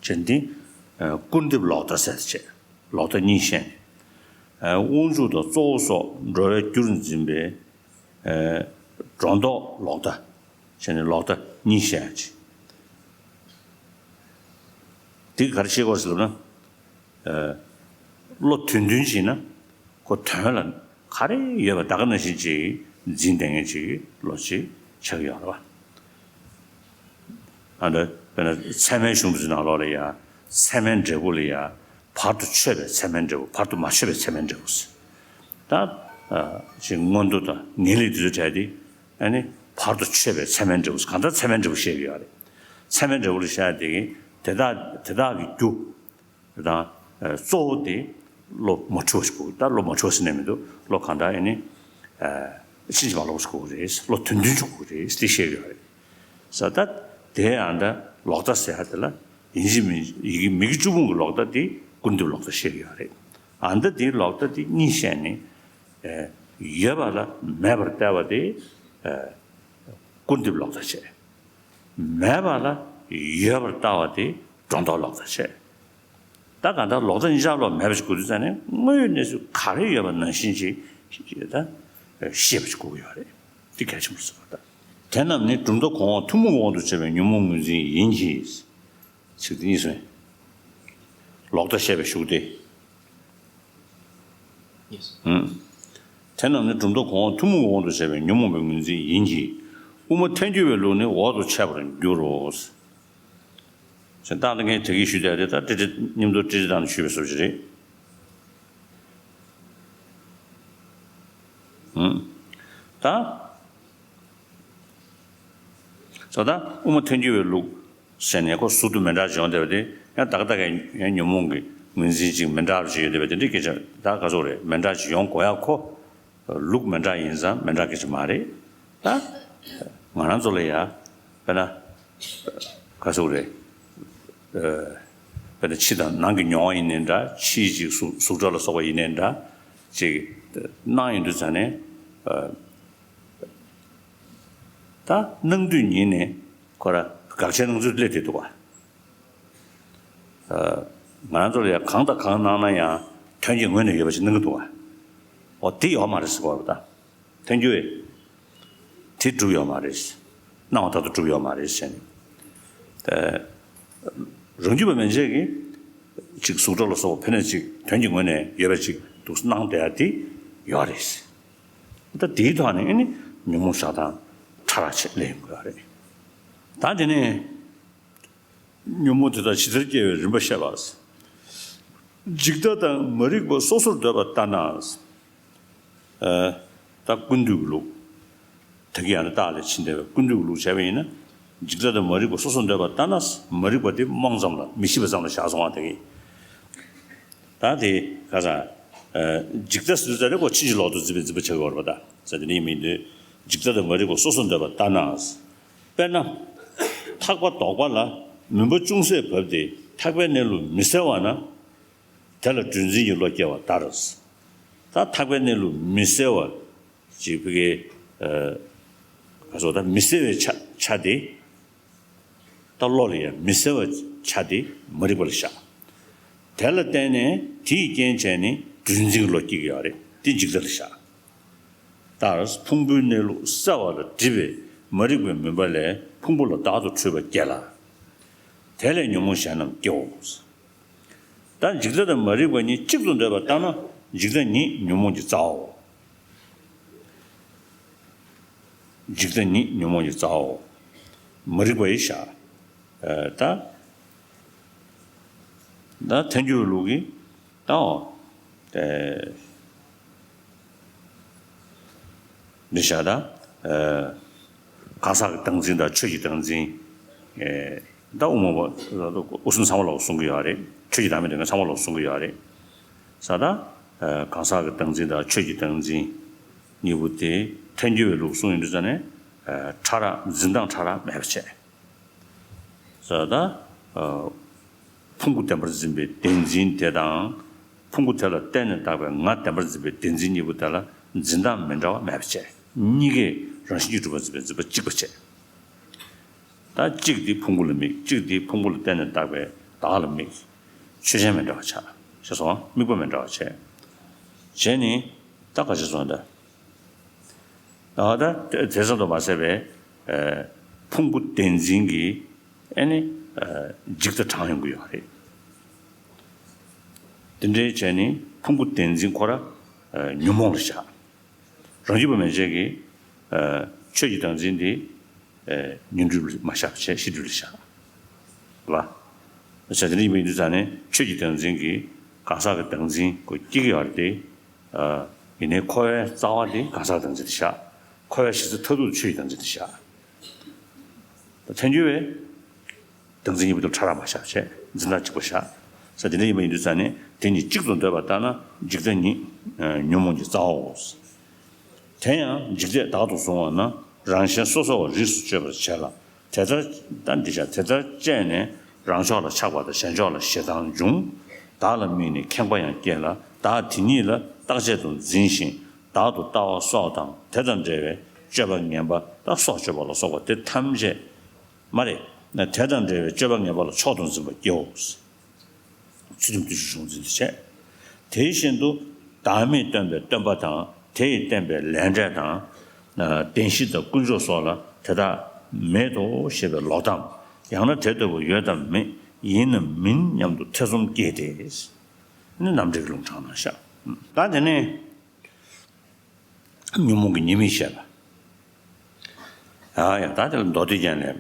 བྱས་འདི། སྐུར་འདེབས་ལོག་ལྟ་ཟེར་བྱས། ལོག་ལྟ་གཉིས་བཤད་ནས། དབང་ཕྱུག་དང་གཙོ་བོ་སོགས་འགྲོ་བའི་རྒྱུར་འཛིན་པའི། སྒྲོ་འདོགས་ལོག་ལྟ། བྱས་ནས་ལོག་ལྟ་གཉིས་བཤད་ཅིང་། འདི་ག་རེ་ཤེས་དགོས་ཟེར་ལབ་ན། བློ་དོན་མཐུན་བྱས་ན་ཁོ་དོན་ལ་ག་རེ་ཡོད་པ་ད་ག་ནང་བཞིན་ཅིག་འཛིན་བསྡད་མཁན་ཅིག་བློ་ཅིག་ཆགས་ཀྱི་ཡོད་རེད་པ། ཨ་འདྲ་དཔེར་ན་ཚད་མའི་གཞུང་དུ་ནང་ལོགས་ལ་ཡ། ཚད་མའི་འབྲས་བུ་ལ་ཡ། བར་དུ་ཆོད་པའི་ཚད་མའི་འབྲས་བུ། བར་དུ་མ་ཆོད་པའི་ཚད་མའི་འབྲས་བུ་ཟེར། ད་ཅིག་མངོན་མཐོ་དང་ངེས་ལེགས་དེ་ཚོ་བྲལ་ཏེ། ཨ་ནི་བར་དུ་ཆོད་པའི་ཚད་མའི་འབྲས་བུ་ཟེར། གང་ལྟར་ཚད་མའི་འབྲས་བུ་བཤད་ཀྱི་ཡོད་རེད། ཚད་མའི་འབྲས་བུ་ལ་བཤད་དེ་གི་དེ་དག་དེ་དག་གི་རྒྱུ། དང་། གཙོ་བོ་དེ་བློ་མ་འཁྲུལ་བ་ཞིག་དགོས། ད་བློ་མ་འཁྲུལ་བ་ཟེར་ནས་མི་འདུག་བློ་གང་དག་ཨེ་ནི། ཕྱིན་ཅི་མ་ལོག་པ་ཞིག་དགོས་ཀྱི་རེད། བློ་དོན་མཐུན་ཅིག་དགོས་ཀྱི་རེད་དེ་བཤད་ཀྱི་ཡོད་རེད། ས་ད་དེ་ཨ་འདྲ་ལོག་ལྟ་ཟེར་ཡ་དེ་ལ་ཡིན་གཅིག་མིན་གཅིག་མི་དགེ་བཅུ་སྤོང་གི་ལོག་ལྟ་དེ་སྐུར་འདེབས་ལོག་ལྟ་བཤད་ཀྱི་ཡོད་རེད། ཨ་འདྲ་དེའི་ལོག་ལྟ་དེ་གཉིས་བཤད་ནས། ཡོད་པ་ལ་མེད་པར་བལྟ་བ་དེ་སྐུར་འདེབས་ལོག་ལྟ་བྱས། མེད་པ་ལ་ཡོད་པར་ལྟ་བ་དེ་སྒྲོ་འདོགས་ལོག་ལྟ་བྱས། ད་གང་ལྟར་ལོག་ལྟ་གཉིས་ཆར་ལོག་མེད་པ་ཞིག་དགོས་དུས་ཙང་ནས་དངོས་ཡོད་གནས་ཚུལ་ག་རེ་ཡོད་པ་ནང་བཞིན་ཅིག་ད་ཤེས་པ་ཞིག་དགོས་ཀྱི་ཡོད་རེད། འདི་གལ་ཆེན་པོ་རེད་ཟེར་བ་ད། དེ་རྣམས་ནི་གྲུབ་མཐའ་གོང་འོག་ཐུན་མོང་གི་དབང་དུ་བྱས་པའི་ཉོན་མོངས་ངོས་འཛིན་ཡིན་གྱི། ཚིག་འདི་གཉིས་སོ། ལོག་ལྟ་བཤད་པའི་གཞུག་སྟེ། ཨུམ། དེ་རྣམས་ནི་གྲུབ་མཐའ་གོང་འོག་ཐུན་མོང་གི་དབང་དུ་བྱས་པའི་ཉོན་མོངས་པའི་ངོས་འཛིན་ཡིན་གྱི། དབུ་མ་ཐལ་འགྱུར་བའི་ལུགས་ནི་འོག་ཏུ་འཆད་པར་འགྱུར་རོ། ཞེས་བཏང་ལ་ངས་དེ་གི་ཞུས་བསྡད་དེ། ད་ཏི་ཏི་མཉམ་དུ་ཏི་ཏི་དང་ཞུས་པའི་བཟོ་ཅིག་རེད། ཨང་། ད་ཟོ་ད་དབུ་མ་ཐལ་འགྱུར་བའི་ལུགས་ཟེར་ནས་ཁོ་ཟུར་དུ་མི་འདྲ་བྱུང་བསྡད་པ་དེ་ཡང་ད་ག་ད་གའི་ཡང་ཉོན་མོངས་ཀྱི་ངོས་འཛིན་ཅིག་མི་འདྲ་བ་ཅིག་ཡོད་བསྡད་པ་དེ་འདྲའི་སྐད་ཆ་ད་ག་ཚོད་རེད། མི་འདྲ་ཅིག་ཡོང་དགོས་ཡ་ཁོ། ལུགས་མི་འདྲ་ཡིན་ཙང་མི་འདྲ་གི་ཅིག་མ་རེད། ད་ང་རང་ཚོ་ལ་ཡ་དཔེར་ན་ག་ཟེར་རེད། དཔེར་ན་ཕྱི་དང་ནང་གི་མྱོང་བ་ཡིན་ནའི་འདྲ། ཕྱིའི་ཅིག་གཟུགས་གཟུགས་སྒྲ་ལ་སོགས་པ་ཡིན་ནའི་འདྲ། ཅིག་སྣང་ཡོང་དུས་ཙང་ནས་ད་སྣང་དུས་ཉིད་ནས་ཁོ་ར་དགག་བྱའི་སྣང་ཚུལ་སླེབས་བསྡད་འདུག་ག་ང་རང་ཚོ་ལ་ཡང་གང་དང་གང་སྣང་ན་ཡང་དོན་གྱི་ངོས་ནས་ཡོད་པ་ཞིག་སྣང་གི་འདུག་བ། འོ་དེ་ཡོད་མ་རེད་ཟེར་བ་རེད་ད། ཐལ་འགྱུར་བས་དེ་གྲུབ་ཡོད་མ་རེད། སྣང་བ་ལྟར་དུ་གྲུབ་ཡོད་མ་རེད་ཟེར་ནས། རང་རྒྱུད་པ་མན་ཆད་ཀྱིས་ཅིག་གཟུགས་སྒྲ་ལ་སོགས་པ་ཕན་ནས་ཅིག་དོན་གྱི་ངོས་ནས་ཡོད་པ་ཅིག་འདུག་སྣང་བསྡད་ཡ་དེ་ཡོད་རེད། ད་དེའི་ཐོག་ནས་ཨ་ནི་ཉོན་མོངས་ཤ་སྟག་ཕྲ་རགས་ཆེ་སླེབས་ཡོང་གི་ཡོད་རེད། ད་དེ་ནས། ཉོན་མོངས་དེ་དག་ཇི་ལྟར་སྐྱེ་བའི་རིམ་པ་བཤད་པ། འཇིག་ལྟ་དང་མ་རིག་པ་སོ་སོར་འདོད་པ་ལྟར་ན། ཨ། ད་ཀུན་བཏུས་ཀྱི་ལུགས། ད་གིན་ཡང་ན་རྟགས་ལས་ཕྱིན་བསྡད་པའི་ཀུན་བཏུས་ཀྱི་ལུགས་བྱས་པ་ཡིན་ན། འཇིག་ལྟ་དང་མ་རིག་པ་སོ་སོར་འདོད་པ་ལྟར་ན། མ་རིག་པ་དེ་རྨོངས་ཙམ་ལ་མི་ཤེས་པ་ཙམ་ལ་བཞག་སོང་བ་དེ་གིས། ད་དེ་ག་ས། ཨ། འཇིག་ལྟ་ཟེར་ཙ་ནས་ཁོ་ཕྱིན་ཅི་ལོག་ཏུ་འཛིན་པའི་འཛིན་པ་ཆགས་ཀྱི་ཡོད་རེད་པ། ད་ཟེར་དེ་ནི་མི་འདོད། འཇིག་ལྟ་དང་མ་རིག་པ་སོ་སོར་འདོད་པ་ལྟར་ན། དཔེར་ན། ཐག་པ་དོག་པ་ལ་མུན་པ་ཅུང་ཟད་བབས་ཏེ་ཐག་པའི་གནས་ལུགས་མི་གསལ་བ་ན། དེ་ལ་སྒྲོན་འཛིན་གྱི་བློ་སྐྱེ་བ་ལྟར། ད་ཐག་པའི་གནས་ལུགས་མི་གསལ་བ་ཅིག་ཕ་གིའི། ཨ། ག་ཟེར་ད་མི་གསལ་བའི་ཆ་ཆ་དེ། ད་བློ་ལ་ཡང་མི་གསལ་བའི་ཆ་དེ་མ་རིག་པ་ལ་བཞག་དེ་ལ་བརྟེན་ནས་དེའི་རྐྱེན་བྱས་ནས་སྒྲོན་འཛིན་གྱི་བློ་སྐྱེ་གི་ཡོད་རེད། དེ་འཇིག་ལྟ་ལ་བཞག་ལྟར་ཕུང་པོའི་གནས་ལུགས་གསལ་བ་ལ་སྒྲིབ་པའི་མ་རིག་པའི་མུན་པ་ལས་ཕུང་པོ་ལ་བདག་ཏུ་འཁྲུལ་པ་སྐྱེ་ལ། དེ་ལས་ཉོན་མོངས་གཞན་རྣམས་སྐྱེའོ། ད་འཇིག་ལྟ་དང་མ་རིག་པ་གཉིས་གཅིག་ཏུ་འདོད་པ་ལྟར་ན་འཇིག་ལྟ་ཉིད་ཉོན་མོངས་ཀྱི་རྩ་བའོ། འཇིག་ལྟ་ཉིད་ཉོན་མོངས་ཀྱི་རྩ་བའོ། མ་རིག་པ་ཡི་ཤ། ཨ། ད། ད་ཐལ་འགྱུར་བའི་ལུགས་ཀྱི། ད་འོ། ཨེ། འདི་བཞག་ད། ཨེ། གང་ཟག་གི་བདག་འཛིན་དང་ཆོས་ཀྱི་བདག་འཛིན། ཨེ། ད་དབུ་མ་པ་དབུ་གསུམ་ཚང་མ་ལ་གསུང་གི་ཡོད་རེད། ཆོས་ཀྱི་བདག་མེད་དེ་ཚང་མ་ལ་གསུང་གི་ཡོད་རེད། ས་ད། ཨེ། གང་ཟག་གི་བདག་འཛིན་དང་ཆོས་ཀྱི་བདག་འཛིན་གཉིས་པོ་དེ་ཐལ་འགྱུར་བའི་ལུགས་གསུང་ཡོང་དུས་ཙ་ནས། ཨེ། ཕྲ་རགས་འཛིན་སྟངས་ཕྲ་རགས་མེད་པ་བྱས། ས་ད། ཨ། ཕུང་པོ་བདེན་པར་འཛིན་པའི་བདེན་འཛིན་དེ་དང་། ཕུང་པོ་དེ་ལ་བརྟེན་ནས་བཏགས་པའི་ང་བདེན་པར་འཛིན་པའི་བདེན་འཛིན་གཉིས་པོ་དེ་ལ་འཛིན་སྟངས་མི་འདྲ་བ་མེད་པ་བྱས། གཉིས་ཀས་རང་བཞིན་གྱིས་གྲུབ་པར་འཛིན་པའི་འཛིན་པ་གཅིག་པ་བྱས། ད་གཅིག་འདི་ཕུང་པོ་ལ་དམིགས། གཅིག་འདི་ཕུང་པོ་ལ་བརྟེན་ནས་བཏགས་པའི་བདག་ལ་དམིགས། ཆོས་ཅན་མི་འདྲ་བ་ཆགས། ཤེས་སོང་། དམིགས་པ་མི་འདྲ་བ་བྱས། བྱས་ནས་ད་ག་ཅི་སོང་ད། ཨ། ད་དེ་ཙམ་དུ་མ་ཟད་པའི། ཨ། ཕུང་པོ་བདེན་འཛིན་གྱི་ཨ་ནི། ཨ། འཇིག་ལྟ་དྲངས་ཡོང་གི་ཡོད་རེད། དེ་འདྲའི་བྱས་ནས་ཕུང་པོ་བདེན་འཛིན་ཁོ་ར། ཨ། ཉོན་མོངས་ལ་བཞག་རང་རྒྱུད་པ་མན་ཆད་ཀྱིས། ཨ། ཆོས་ཀྱི་བདག་འཛིན་དེ། ཨ། ཉོན་སྒྲིབ་ལ་མ་བཞག་པ་བྱས་གཤིས་སྒྲིབ་ལ་བཞག་ལ། བྱས་དེ་འདྲ་ཡིན་པ་ཡིན་དུས་ཙ་ནས་ཆོས་ཀྱི་བདག་འཛིན་གྱིས་གང་ཟག་གི་བདག་འཛིན་ཁོ་སྐྱེ་གི་ཡོད་རེད་དེ། ཨ། ཡིན་ནའི་འཁོར་བའི་རྩ་བ་དེ་གང་ཟག་བདག་འཛིན་དུ་བཞག་འཁོར་བའི་གཞི་རྩ་མཐར་ཐུག་ཆོས་ཀྱི་བདག་འཛིན་དུ་བཞག་ད་ཐལ་འགྱུར་བས་བདག་འཛིན་གཉིས་པོ་དེ་ཕྲ་རགས་མ་བཞག་བྱས་འཛིན་སྟངས་གཅིག་པ་བཞག་ས་དེ་འདྲ་ཡིན་པ་ཡིན་དུས་ཙ་ནས་དེ་གཉིས་གཅིག་ཏུ་འདོད་པ་ལྟར་ན་འཇིག་ལྟ་ཉིད་ཉོན་མོངས་ཀྱི་རྩ་བའོ། དེ་ཡང་འཇིག་ལྟས་བདག་ཏུ་བཟུང་བ་ན་རང་གཞན་སོ་སོ་བ་རིས་སུ་གཅོད་པར་བྱེད་ལ། དེ་ལྟར་ད་འདི་བྱ་དེ་ལྟར་དཔྱད་ནས་རང་ཕྱོགས་ལ་ཆགས་པ་དང་གཞན་ཕྱོགས་ལ་ཞེ་སྡང་འབྱུང་། བདག་ལ་དམིགས་ནས་ཁེངས་པ་ཡང་སྐྱེ་ལ། བདག་དེ་ཉིད་ལ་རྟག་ཆད་དུ་འཛིན་ཞིང་བདག་ཏུ་ལྟ་བ་སོགས་དང་དེ་དང་འབྲེལ་བའི་སྤྱོད་པ་ངན་པ་དང་སྲོག་གཅོད་པ་ལ་སོགས་པ་དེ་ཐམས་ཅད་མ་རེད་ན། དེ་དང་འབྲེལ་བའི་སྤྱོད་པ་ངན་པ་ལ་མཆོག་ཏུ་འཛིན་པ་སྐྱེའོ། ཚུལ་ཁྲིམས་བརྟུལ་ཞུགས་བྱུང་འཛིན་དུ་བྱས། དེ་བཞིན་དུ་བདག་མེད་སྟོན་པའི་སྟོན་པ་དང་དེ་ཡིས་བསྟན་པའི་ལས་འབྲས་དང་། བདེན་བཞི་དང་དཀོན་མཆོག་སོགས་ལ་དེ་དག་མེད་དོ་ཞེས་པའི་ལོག་གཏམ། ཡང་ན་དེ་ལྟ་བུ་ཡོད་དམ་མེད་ཡིན་ནམ་མིན་སྙམ་དུ་ཐེ་ཚོམ་སྐྱེས་ཏེ། ནི་རྣམ་འགྲེལ་གྱི་ལུང་དྲངས་གནང་ཤག་ད་དེ་ནས་ཉོན་མོངས་ཀྱི་ཉེས་དམིགས་བཤད་པ། ཡང་ཡང་ད་དེ་ལ་མདོ་སྡེ་རྒྱན་ལས།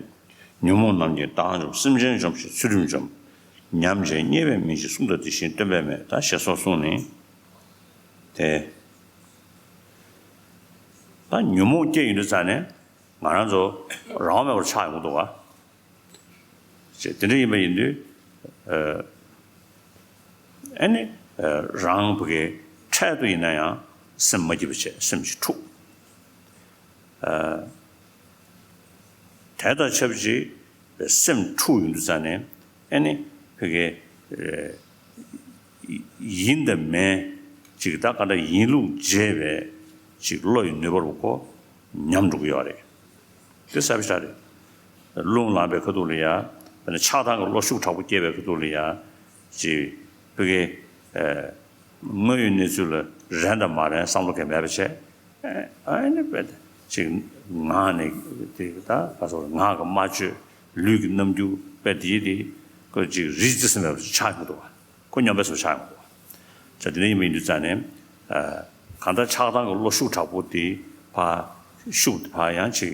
ཉོན་མོངས་རྣམས་ཀྱིས་བདག་འཇོམས། སེམས་ཅན་འཇོམས་ཤིང་ཚུལ་ཁྲིམས་འཇོམས། ཉམས་བྱེད་བརྙས་པའི་མིང་བཞིན། གསུང་དང་དེ་བཞིན་སྟོན་པའི་མོད། ད་ཞེས་སོགས་གསུངས་ནས། དེ། ད་ཉོན་མོངས་སྐྱེས་ཡོང་དུས་ཙང་ནས་ང་རང་ཚོ་རང་དབང་མེད་པར་ཆགས་ཡོང་གི་འདུག་ག། ཅེས་དེ་འདྲ་ཡིན་པ་ཡིན་དུས། ཨ་ནི། རང་བུ་གའི་འཕྲལ་དུ་ཡིན་ན་ཡང་སེམས་མ་སྐྱིད་པ་བྱས་སེམས་ཤིག་འཁྲུག། དེ་དང་ཆབས་ཅིག་སེམས་འཁྲུག་ཡོང་དུས་ཙང་ནས་ཨ་ནི་བུ་གའི་ཡིན་དང་མིན་ཅིག་ད་ག་འདྲ་ཡིན་ལུགས་འབྱེད་པའི་ཅིག་བློ་ཡི་ནུས་པ་རུ་ཁོ་ཉམས་འགྲོ་གི་ཡོད་རེད། དེ་གསལ་པོ་ཆགས་རེད། རླུང་ལངས་པའི་ཁ་ཐུག་ལ་ཡ། དཔེར་ན་ཆགས་སྡང་གི་བློ་ཤུགས་དྲག་པོ་སྐྱེས་པའི་ཁ་ཐུག་ལ་ཡ། ཅིག་བུ་གའི། དངོས་ཡོད་གནས་ཚུལ་ལ་རན་དང་མ་རན་བསམ་བློ་གང་མེད་པ་བྱས། ཨ་ནི་དཔེ་ཅིག་ངག་ནས་དེ་ད་ག་སོགས་ངག་གི་སྨྲ་བརྗོད་ལུས་ཀྱི་རྣམ་འགྱུར་དཔེ་དེ་དེ་ཁོ་ཅིག་རིས་བརྩི་ས་མེད་པ་ཆགས་ཡོང་གི་འདུག་བ། ཁོ་སྙོམས་པའི་སོ་ཆགས་ཡོང་གི་འདུག་བ། ད་དེ་འདྲ་ཡིན་པ་ཡིན་དུས་ཙང་ནས། གང་ལྟར་ཆགས་སྡང་གི་བློ་ཤུགས་དྲག་པོ་དེ་ཕར་ཤུགས་དེ་ཕར་ཡང་ཅིག་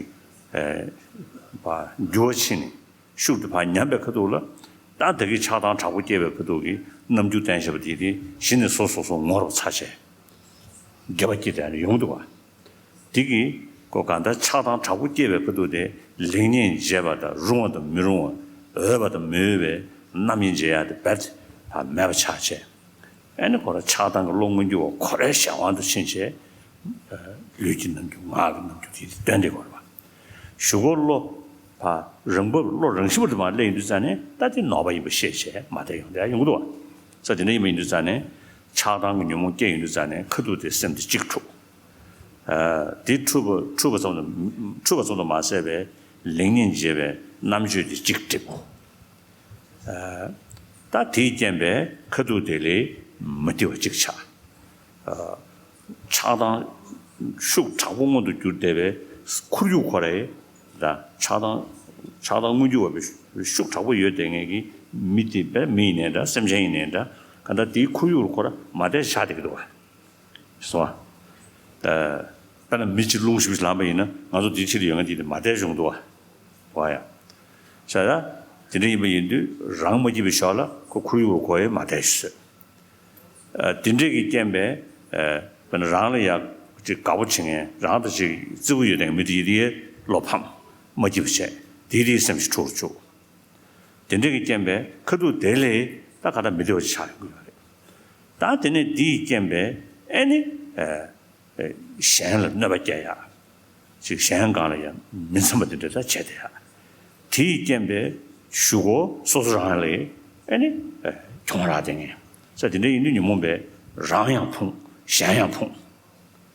ཕར་འགྱུར་བ་ཕྱིན་ནས། ཤུགས་དེ་ཕར་ཉམས་པའི་ཁ་ཐུག་ལ། ད་དེ་གི་ཆགས་སྡང་དྲག་པོ་སྐྱེས་པའི་ཁ་ཐུག་གི་རྣམ་འགྱུར་བསྟན་བཞག་པ་དེ་དེ་གཞི་ནས་སོ་སོ་སོ་ངོ་རུ་ཚ་བྱས། སྒལ་པ་སྐྱེས་དེ་ཡོང་འདུག་བ། དེ་གི་ཁོ་གང་ལྟར་ཆགས་སྡང་དྲག་པོ་སྐྱེས་པའི་ཁ་ཐུག་དེ་ལེགས་ཉེས་འབྱེད་པ་དང་རུང་བ་དང་མི་རུང་བ། འོས་པ་དང་མི་འོས་པའི་རྣམ་དབྱེ་འབྱེད་ཡ་དེ་རྦད་དེ་མེད་པ་ཆགས་བྱས། ཨ་ནི་ཁོ་རང་ཆགས་སྡང་གི་བློ་མངོན་གྱུར་བ་ཁོ་རའི་གཞན་དབང་དུ་ཕྱིན་བྱས། ལུས་ཀྱི་རྣམ་འགྱུར་ངག་གི་རྣམ་འགྱུར་དེ་སྟོན་བསྡད་དགོས་རེད་པ། གཞུག་གུ་བློ། བ། རང་བབས་བློ་རང་བཞིན་པ་དུ་མ་སླེབས་ཡོང་དུས་ཙང་ནས་ད་དེ་ནོར་བ་ཡིན་པ་ཤེས་བྱས་མ་བསྡད་ཡོང་བསྡད་ཡོང་གི་འདུག་བ། ས་དེ་འདྲ་ཡིན་པ་ཡིན་དུས་ཙང་ནས་ཆགས་སྡང་གི་ཉོན་མོངས་སྐྱེས་ཡོང་དུས་ཙང་ནས་ཁ་ཐུག་དེ་སེམས་དེ་གཅིག་འཁྲུག། དེ་འཁྲུག་པ་འཁྲུག་པ་ཙམ་དུ་འཁྲུག་པ་ཙམ་དུ་མ་ཟད་པའི་ལེགས་ཉེས་འབྱེད་པའི་རྣམ་དཔྱོད་དེ་གཅིག་སྒྲིབ། ད་དེའི་རྐྱེན་པས་ཁ་ཐུག་དེ་ལས་མི་བདེ་བ་གཅིག་ཆགས། ཆགས་སྡང་ཤུགས་དྲག་པོ་མངོན་དུ་གྱུར་བསྡད་པའི་ཁོར་ཡུག་ཁོ་རེ། ད་ཆགས་སྡང་ཆགས་སྡང་མངོན་གྱུར་བ་ཤུགས་དྲག་པོ་ཡོད་བསྡད་མཁན་གྱི་མི་དེ་བས་མི་ཡིན་ནའི་འདྲ་སེམས་ཅན་ཡིན་ནའི་འདྲ་ག་འདྲ་དེའི་ཁོར་ཡུག་ཁོ་ར་མ་བདེ་ཆགས་བསྡད་ཀྱི་འདུག་བ། སོང་བ། དཔེར་ན་མི་གཅིག་རླུང་ཞིག་ལངས་པ་ཡིན་ན་ང་ཚོ་དེའི་ཕྱི་ལ་ཡོད་མཁན་དེ་དེ་མ་བདེ་བྱུང་འདུག་བ། བ་ཡ། ཤ་ཡ། དེ་འདྲ་ཡིན་པ་ཡིན་དུས་རང་མ་སྐྱིད་པའི་ཞོར་ལ་ཁོ་ཁོར་ཡུག་ལ་གོ་ཡས་མ་བདེ་ཞིག་བཟོས། དེ་འདྲས་ཀྱི་རྐྱེན་པས། དཔེར་ན་རང་ལ་ཡ་ཅིག་དགའ་པོ་བྱེད་མཁན་རང་དང་ཅིག་བརྩི་བོ་ཡོད་མཁན་མི་དེ་ཡི་དེའི་བློ་ཕམ། མ་སྐྱིད་པ་བྱས་དེའི་དེའི་སེམས་ཤིག་འཁྲུག་རུ་བཅུག་དེ་འདྲས་ཀྱི་རྐྱེན་པས་ཁ་ཐུག་དེ་ལས་ད་ག་ད་མི་བདེ་བ་ཅིག་ཆགས་ཡོང་གི་ཡོད་རེད། ད་དེ་ནས་དེའི་རྐྱེན་པས་ཨེ་ནི། གཞན་ལ་གནོད་པ་སྐྱེལ་ཡ། ཅིག་གཞན་སྒང་ལ་ཡང་མི་འཚམ་པ་དེ་འདྲ་ད་བྱས་ཏེ་ཡ། དེའི་རྐྱེན་པས་གཞུག་གུ་སོ་སོ་རང་ལ་ཨེ་ནི་གྱོང་རག་དེ་ངས་ས་དེ་འདྲ་ཡིན་དུས་ཉོན་མོངས་པས་རང་ཡང་ཕུང་གཞན་ཡང་ཕུང་།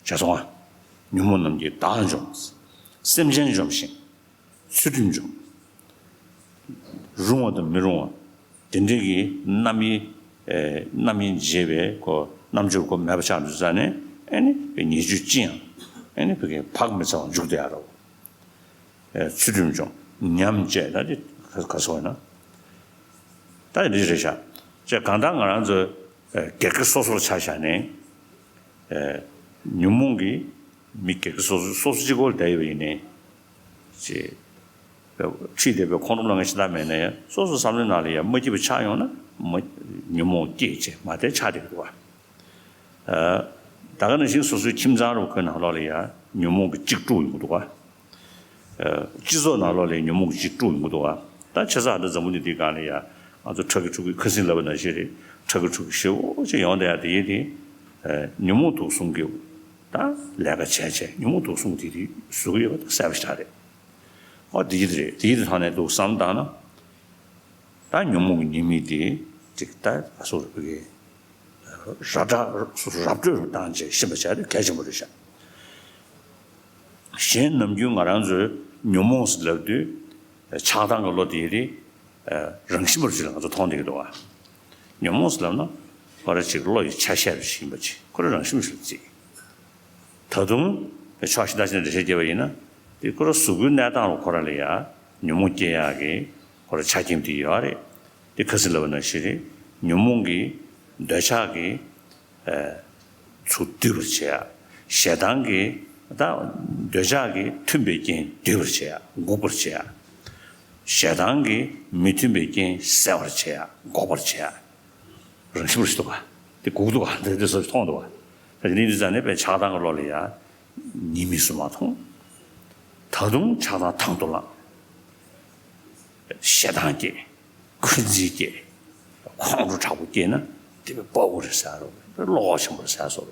བྱས་སོང་ང་། ཉོན་མོངས་རྣམས་ཀྱིས་བདག་འཇོམས། སེམས་ཅན་འཇོམས་ཤིང་། ཚུལ་ཁྲིམས་འཇོམས། རུང་བ་དང་མི་རུང་བ། དེ་འདྲའི་གི་རྣམ་དབྱེ། རྣམ་དབྱེ་འབྱེད་པའི་གོ་རྣམ་འགྱུར་གོ་མེད་པ་ཆགས་འདུག་ས་ནས་ཨེ་ནི་ཉེས་སྤྱོད་ཅི་ཡང་ཨེ་ནི་བི་གའི་བག་མི་ཚ་བ་འཇུག་བསྡད་ཡ་རོ། ཚུལ་ཁྲིམས་འཇོམས་ཉམས་བཅས་ད་དེ་ག་སོགས་ན། ད་དེ་འདྲ་རེད་ཤག་ཅེས་གང་ལྟར་ང་རང་ཚོ་སྒེར་གྱི་སོ་སོར་ཆ་བཞག་ནས་ཉོན་མོངས་ཀྱི་མི་སྒེར་གྱི་སོ་སོ་སོ་སོ་གཅིག་པོ་ལ་བསྡད་ཡོད་པ་ཡིན་ནའི། ཅེས། ཁྲིད་བསྡད་པའི་ཁོང་ཁྲོ་ལངས་ཤ་སྟག་མེད་ན་ཡང་སོ་སོ་བསམ་བློའི་ནང་ལ་ཡང་མ་སྐྱིད་པ་ཆགས་ཡོང་ན་མ་ཉོན་མོངས་སྐྱེས་བྱས་མ་བདེ་ཆགས་བསྡད་ཀྱི་འདུག་བ། ད་ག་ནང་བཞིན་སོ་སོའི་ཁྱིམ་ཚང་རུ་ཁོའི་ནང་ལོགས་ལ་ཡང་ཉོན་མོངས་ཀྱི་གཅིག་དཀྲུག་ཡོང་གི་འདུག་བ། སྤྱི་ཚོགས་ནང་ལོགས་ལ་ཉོན་མོངས་ཀྱི་གཅིག་དཀྲུག་ཡོང་གི་འདུག་བ། ད་ཆེ་ས་ཨ་ད་འཛམ་བུ་གླིང་འདིའི་སྒང་ལ་ཡང་ང་ཚོ་ཁྲག་གི་ཕྲུ་གུ་ཁ་སང་ལབ་པ་ནང་བཞིན་རེད། ཁྲག་གི་ཕྲུ་གུ་ཞེ་པོ་ཅིག་ཡོང་བསྡད་ཡ་དེ་ཡིན་དེ། ཉོན་མོངས་དུག་གསུམ་གྱི། ད་ལས་ཀ་བྱས་བྱས་ཉོན་མོངས་དུག་གསུམ་དེ་དེ་བཟོ་གི་ཡོད་པ་ད་གསལ་པོ་ཞིག་རེད། ཨོ་དེ་ཡིད་རེད་དེ་ཡིད་ཐང་ནས་འདུག་བསམ་བཏང་ན། ད་ཉོན་མོངས་ཀྱི་ཉེས་དམིགས་དེ་ཅིག་ད་ག་སོགས་རེད་བི་གའི། ར་སྤྲོད་ར་སྤྲོད་རུ་བཏང་བྱས་ཤེས་པ་བྱས་ཏེ་གལ་ཆེན་པོ་རེད་ཤག་གཞན་ནམ་རྒྱུན་ང་རང་ཚོས་ཉོན་མོངས་ཟེར་ལབ་དུས་ཆགས་སྡང་གི་བློ་དེ་རེད། རང་བཞིན་པར་ཅིག་ལ་ང་ཚོ་མཐོང་བསྡད་ཀྱི་འདུག་བ། ཉོན་མོངས་ཟེར་ལབ་ན་ཁོ་ར་ཅིག་བློ་ཡི་ཆ་ཤས་རུ་ཞིག་ཡིན་པ་ཅིག་ཁོ་ར་རང་བཞིན་ཞིག་བརྩི། ད་དུང་ཕྱོགས་གཞན་དག་ཅིག་ནས་འགྲེལ་བཤད་བརྒྱབ་པ་ཡིན་ན་དེ་ཁོ་ར་གཟུགས་པོའི་གནས་སྟངས་ལ་ཁོ་ར་ལ་ཡ་ཉོན་མོངས་སྐྱེ་ཡག་གི་ཁོ་ར་ཆ་རྐྱེན་དེ་ཡོད་རེད། དེ་ཁ་སང་ལབ་པ་ནང་བཞིན་རེད། ཉོན་མོངས་ཀྱི་འདོད་ཆགས་ཀྱི་ཚུར་སྡུད་པར་བྱེད་ཡ། ཞེ་སྡང་གི་ད་འདོད་ཆགས་ཀྱི་མཐུན་པའི་རྐྱེན་སྡུད་པར་བྱེད་ཡ་འགུག་པར་བྱེད་ཡ། ཞེ་སྡང་གི་མི་མཐུན་པའི་རྐྱེན་བསལ་བར་བྱེད་ཡ། འགོག་པར་བྱེད་ཡ། རང་བཞིན་པར་ཞིག་འདུག་ག་དེ་སྒུག་འདུག་ག་དེ་དེ་སོགས་མཐོང་འདུག་ག་ད་དེ་ནི་འདི་ཙང་ནས་པའི་ཆགས་སྡང་གི་བློ་ལ་ཡ། ཉེས་དམིགས་སུ་མ་མཐོང་། ད་དུང་ཆགས་སྡང་དང་དུ་བླངས། ཞེ་སྡང་སྐྱེ། འཁོན་འཛིན་སྐྱེ། ཁོང་ཁྲོ་དྲག་པོ་སྐྱེས་ན་དེ་པའི་ཕྲུ་གུ་རེད་ཟེར་རོ། བློ་ཁོག་ཆེན་པོ་རེད་ཟེར་སོགས་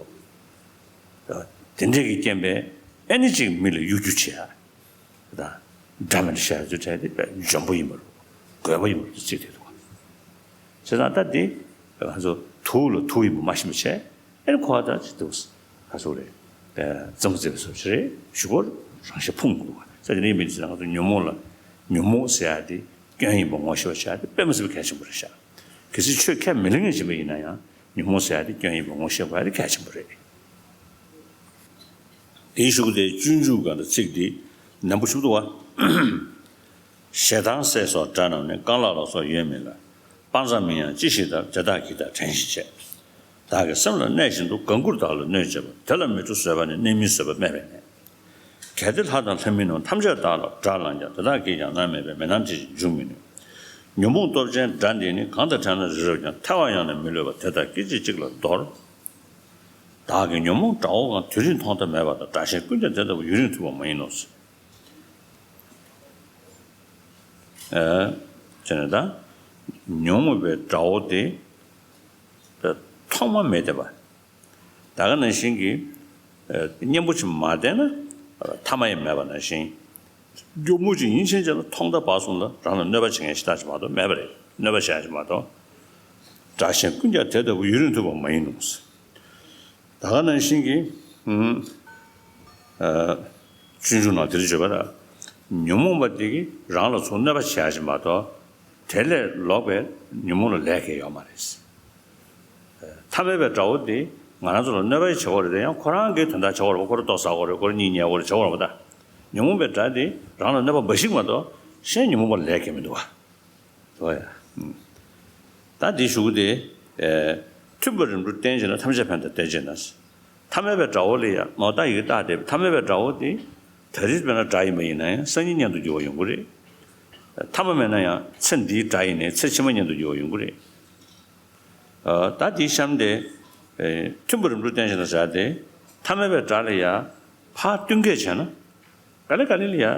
རོ། དེ་འདྲས་ཀྱི་རྐྱེན་པས་ཨེ་ནི་ཅིག་མི་ལ་གཡོ་སྒྱུ་བྱེད་ཡ། དང་། འདྲ་མི་འདྲ་བཤད་ཚུལ་བྲལ་ཏེ་དཔེ་འཇོན་པོ་ཡིན་པ་རུ། རྒོད་པོ་ཡིན་པ་རུ་བརྩི་བསྡད་འདུག་བྱས་ཙང་ད་འདི་ང་ཚོ་དུག་ལ་དུག་ཡིན་པ་མ་ཤེས་པ་བྱས། ཨེ་ནི་ཁོ་ད་ཅི་འདུག་ག་སོགས་རེད། བཙན་པོ་བཙན་པོ་སོགས་ཅི་རེད་ཞུ་སྐོར་རང་བཞིན་ཕུང་མི་འདུག་ག་ས་དེ་ནས་མི་འདི་ང་ཚོ་ཉོན་མོངས་ལ་ཉོན་མོངས་ཟེར་ཡ་དེ་སྐྱོན་ཡིན་པ་ངོ་ཤེས་པ་བྱས་ཏེ་དཔེ་མི་སྲིད་པའི་གལ་ཆེན་པོ་རེད་ཤག་གལ་སྲིད་ཆོས་ཁས་མི་ལེན་མཁན་ཅིག་ཡིན་ན་ཡང་ཉོན་མོངས་ཟེར་ཡ་དེ་སྐྱོན་ཡིན་པ་ངོ་ཤེས་དགོས་ཡ་དེ་གལ་ཆེན་པོ་རེད། དེའི་གཞུག་གུ་དེ་སྤྱོད་འཇུག་ག་འདྲ་ཚིག་འདི་ནན་པོ་ཞིག་འདུག་བ། ཞེ་སྡང་སྲེད་སོགས་དགྲ་རྣམས་ནི། རྐང་ལག་ལ་སོགས་ཡོད་མིན་ལ། སྤང་བྱ་མིན་ཡང་ཅི་ཞིག་ལྟར། དེ་དག་གིས་ད་དྲན་ཞིག་བྱས། བདག་གི་སེམས་ལ་གནས་བཞིན་དུ། དགའ་མགུར་བདག་ལ་གནོད་བྱེད་པ། དེ་ལ་མི་སྤྲོ་བཟོད་པ་ནི། གནས་མིན་བཟོད་པ་སྨད་པའི་གནས། གལ་ཏེ་ལྷ་དང་ལྷ་མིན་རྣམས། ཐམས་ཅད་བདག་ལ་དགྲར་ལངས་ཀྱང་། དེ་དག་གིས་ཀྱང་ནམ་མེད་པའི། མེ་ནང་དྲི་ཞིག་འབྱུང་མི་ནུས། ཉོན་མོངས་སྟོབས་ཅན་དགྲ་འདིས་ནི། གང་དང་བྲལ་ན་རི་རབ་ཀྱང་། ཐལ་བར་ཡང་ནི་མི་ལུས་པ། དེ་དག་སྐད་ཅིག་གཅིག་ལ་འདོར། བདག་གི་ཉོན་མོངས་དགྲ་བོ་གང་། དུས་རིང་ཐོག་མཐའ་མེད་པ་དང་། དགྲ་གཞན་ཀུན་ཀྱང་དེ་ལྟ་བུ། ཡུན་རིང་ཐུབ་པ་མ་ཡིན་ནོ། ཨེ། བྱས་ནས་ད། ཉོན་མོངས་པའི་དགྲ་བོ་དེ། ཐོག་མ་མེད་བསྡད་པ། ད་ག་ནང་བཞིན་གྱི། ཨེ། གཉེན་པོ་ཅིག་མ་བསྡད་ན། ཐ་མ་ཡང་མེད་པ་ནང་བཞིན། ཉོན་མོངས་ཅིག་ཡིན་ཕྱིན་ཆད་ལ་ཐོག་མཐའ་བར་གསུམ་ལ་རང་ལ་གནོད་པ་བྱེད་མཁན་ཞིག་ད་ཅིག་མ་གཏོགས་མེད་པ་རེད། གནོད་པ་བྱེད་ཡ་ཞིག་མ་གཏོགས། དགྲ་གཞན་ཀུན་ཀྱང་དེ་ལྟ་བུ། ཡུན་རིང་ཐུབ་པ་མ་ཡིན་ནོ། ད་ག་ནང་བཞིན་གྱི། ཨུམ། ཨ། སྤྱོད་འཇུག་ནང་དེ་འདྲ་བརྗོད་པ་ལ། ཉོན་མོངས་པ་དེ་གིས་རང་ལ་ཚུར་གནོད་པ་བྱེད་ཡ་ཞིག་མ་གཏོགས། དེ་ལས་ལོག་པའི་ཉོན་མོངས་ལ་ལས་ཀྱི་ཡོད་མ་རེད། ཐ་མལ་པའི་དགྲ་བོ་དེ་ང་རང་ཚོ་ལ་གནོད་པ་ཞིག་བྱེད་ཀྱི་ཡོད་རེད་དེ། ཡང་ཁོ་རང་གིས་དོན་དག་བྱེད་ཀྱི་ཡོད་རེད་པ། ཁོ་རང་ལྟོ་ཟ་ཀྱི་ཡོད་རེད། ཁོ་རང་གཉིད་ཉལ་ཀྱི་ཡོད་རེད། བྱེད་ཀྱི་ཡོད་རེད་པ། ད་ཉོན་མོངས་པའི་དགྲ་དེ་རང་ལ་གནོད་པ་འབའ་ཞིག་མ་གཏོགས་གཞན་ཉོན་མོངས་པ་ལས་ཀྱི་མི་འདུག་བ། འོ་ཡ། ད་འདི་གཞུག་གུ་དེ། ཨེ། མཐུན་པར་རིམ་གྲོ་བསྟེན་བྱས་ན། ཐམས་ཅད་ཕན་དང་བདེ་བྱེད་ན། ཐ་མལ་པའི་དགྲ་བོ་ལ་ཡང་ནོར་བདག་ཡི་རྟག་སྟེ། ཐ་མལ་པའི་དགྲ་བོ་དེ། ད་རེས་དཔེར་ན་དགྲ་ཡིན་པ་ཡིན་ན་ཡང་སང་ཉིན་གཉེན་དུ་འགྱུར་བ་ཡོང་གི་རེད། ཐ་མ་མེད་ན་ཡང་ཚེ་འདིའི་དགྲ་ཡིན་ནའི་ཚེ་ཕྱི་མ་གཉེན་དུ་འགྱུར་བ་ཡོང་གི་རེད། ཨ། ད་དེའི་གཤམ་དེ། ཨེ། མཐུན་པར་རིམ་གྲོ་བསྟེན་བྱས་ན་ཟེར་ཏེ། ཐ་མལ་པའི་དགྲ་ལ་ཡང་ཕར་བསྟུན་མཁས་བྱས་ན། ག་ལེ་ག་ལེ་ལ་ཡ། ཨ།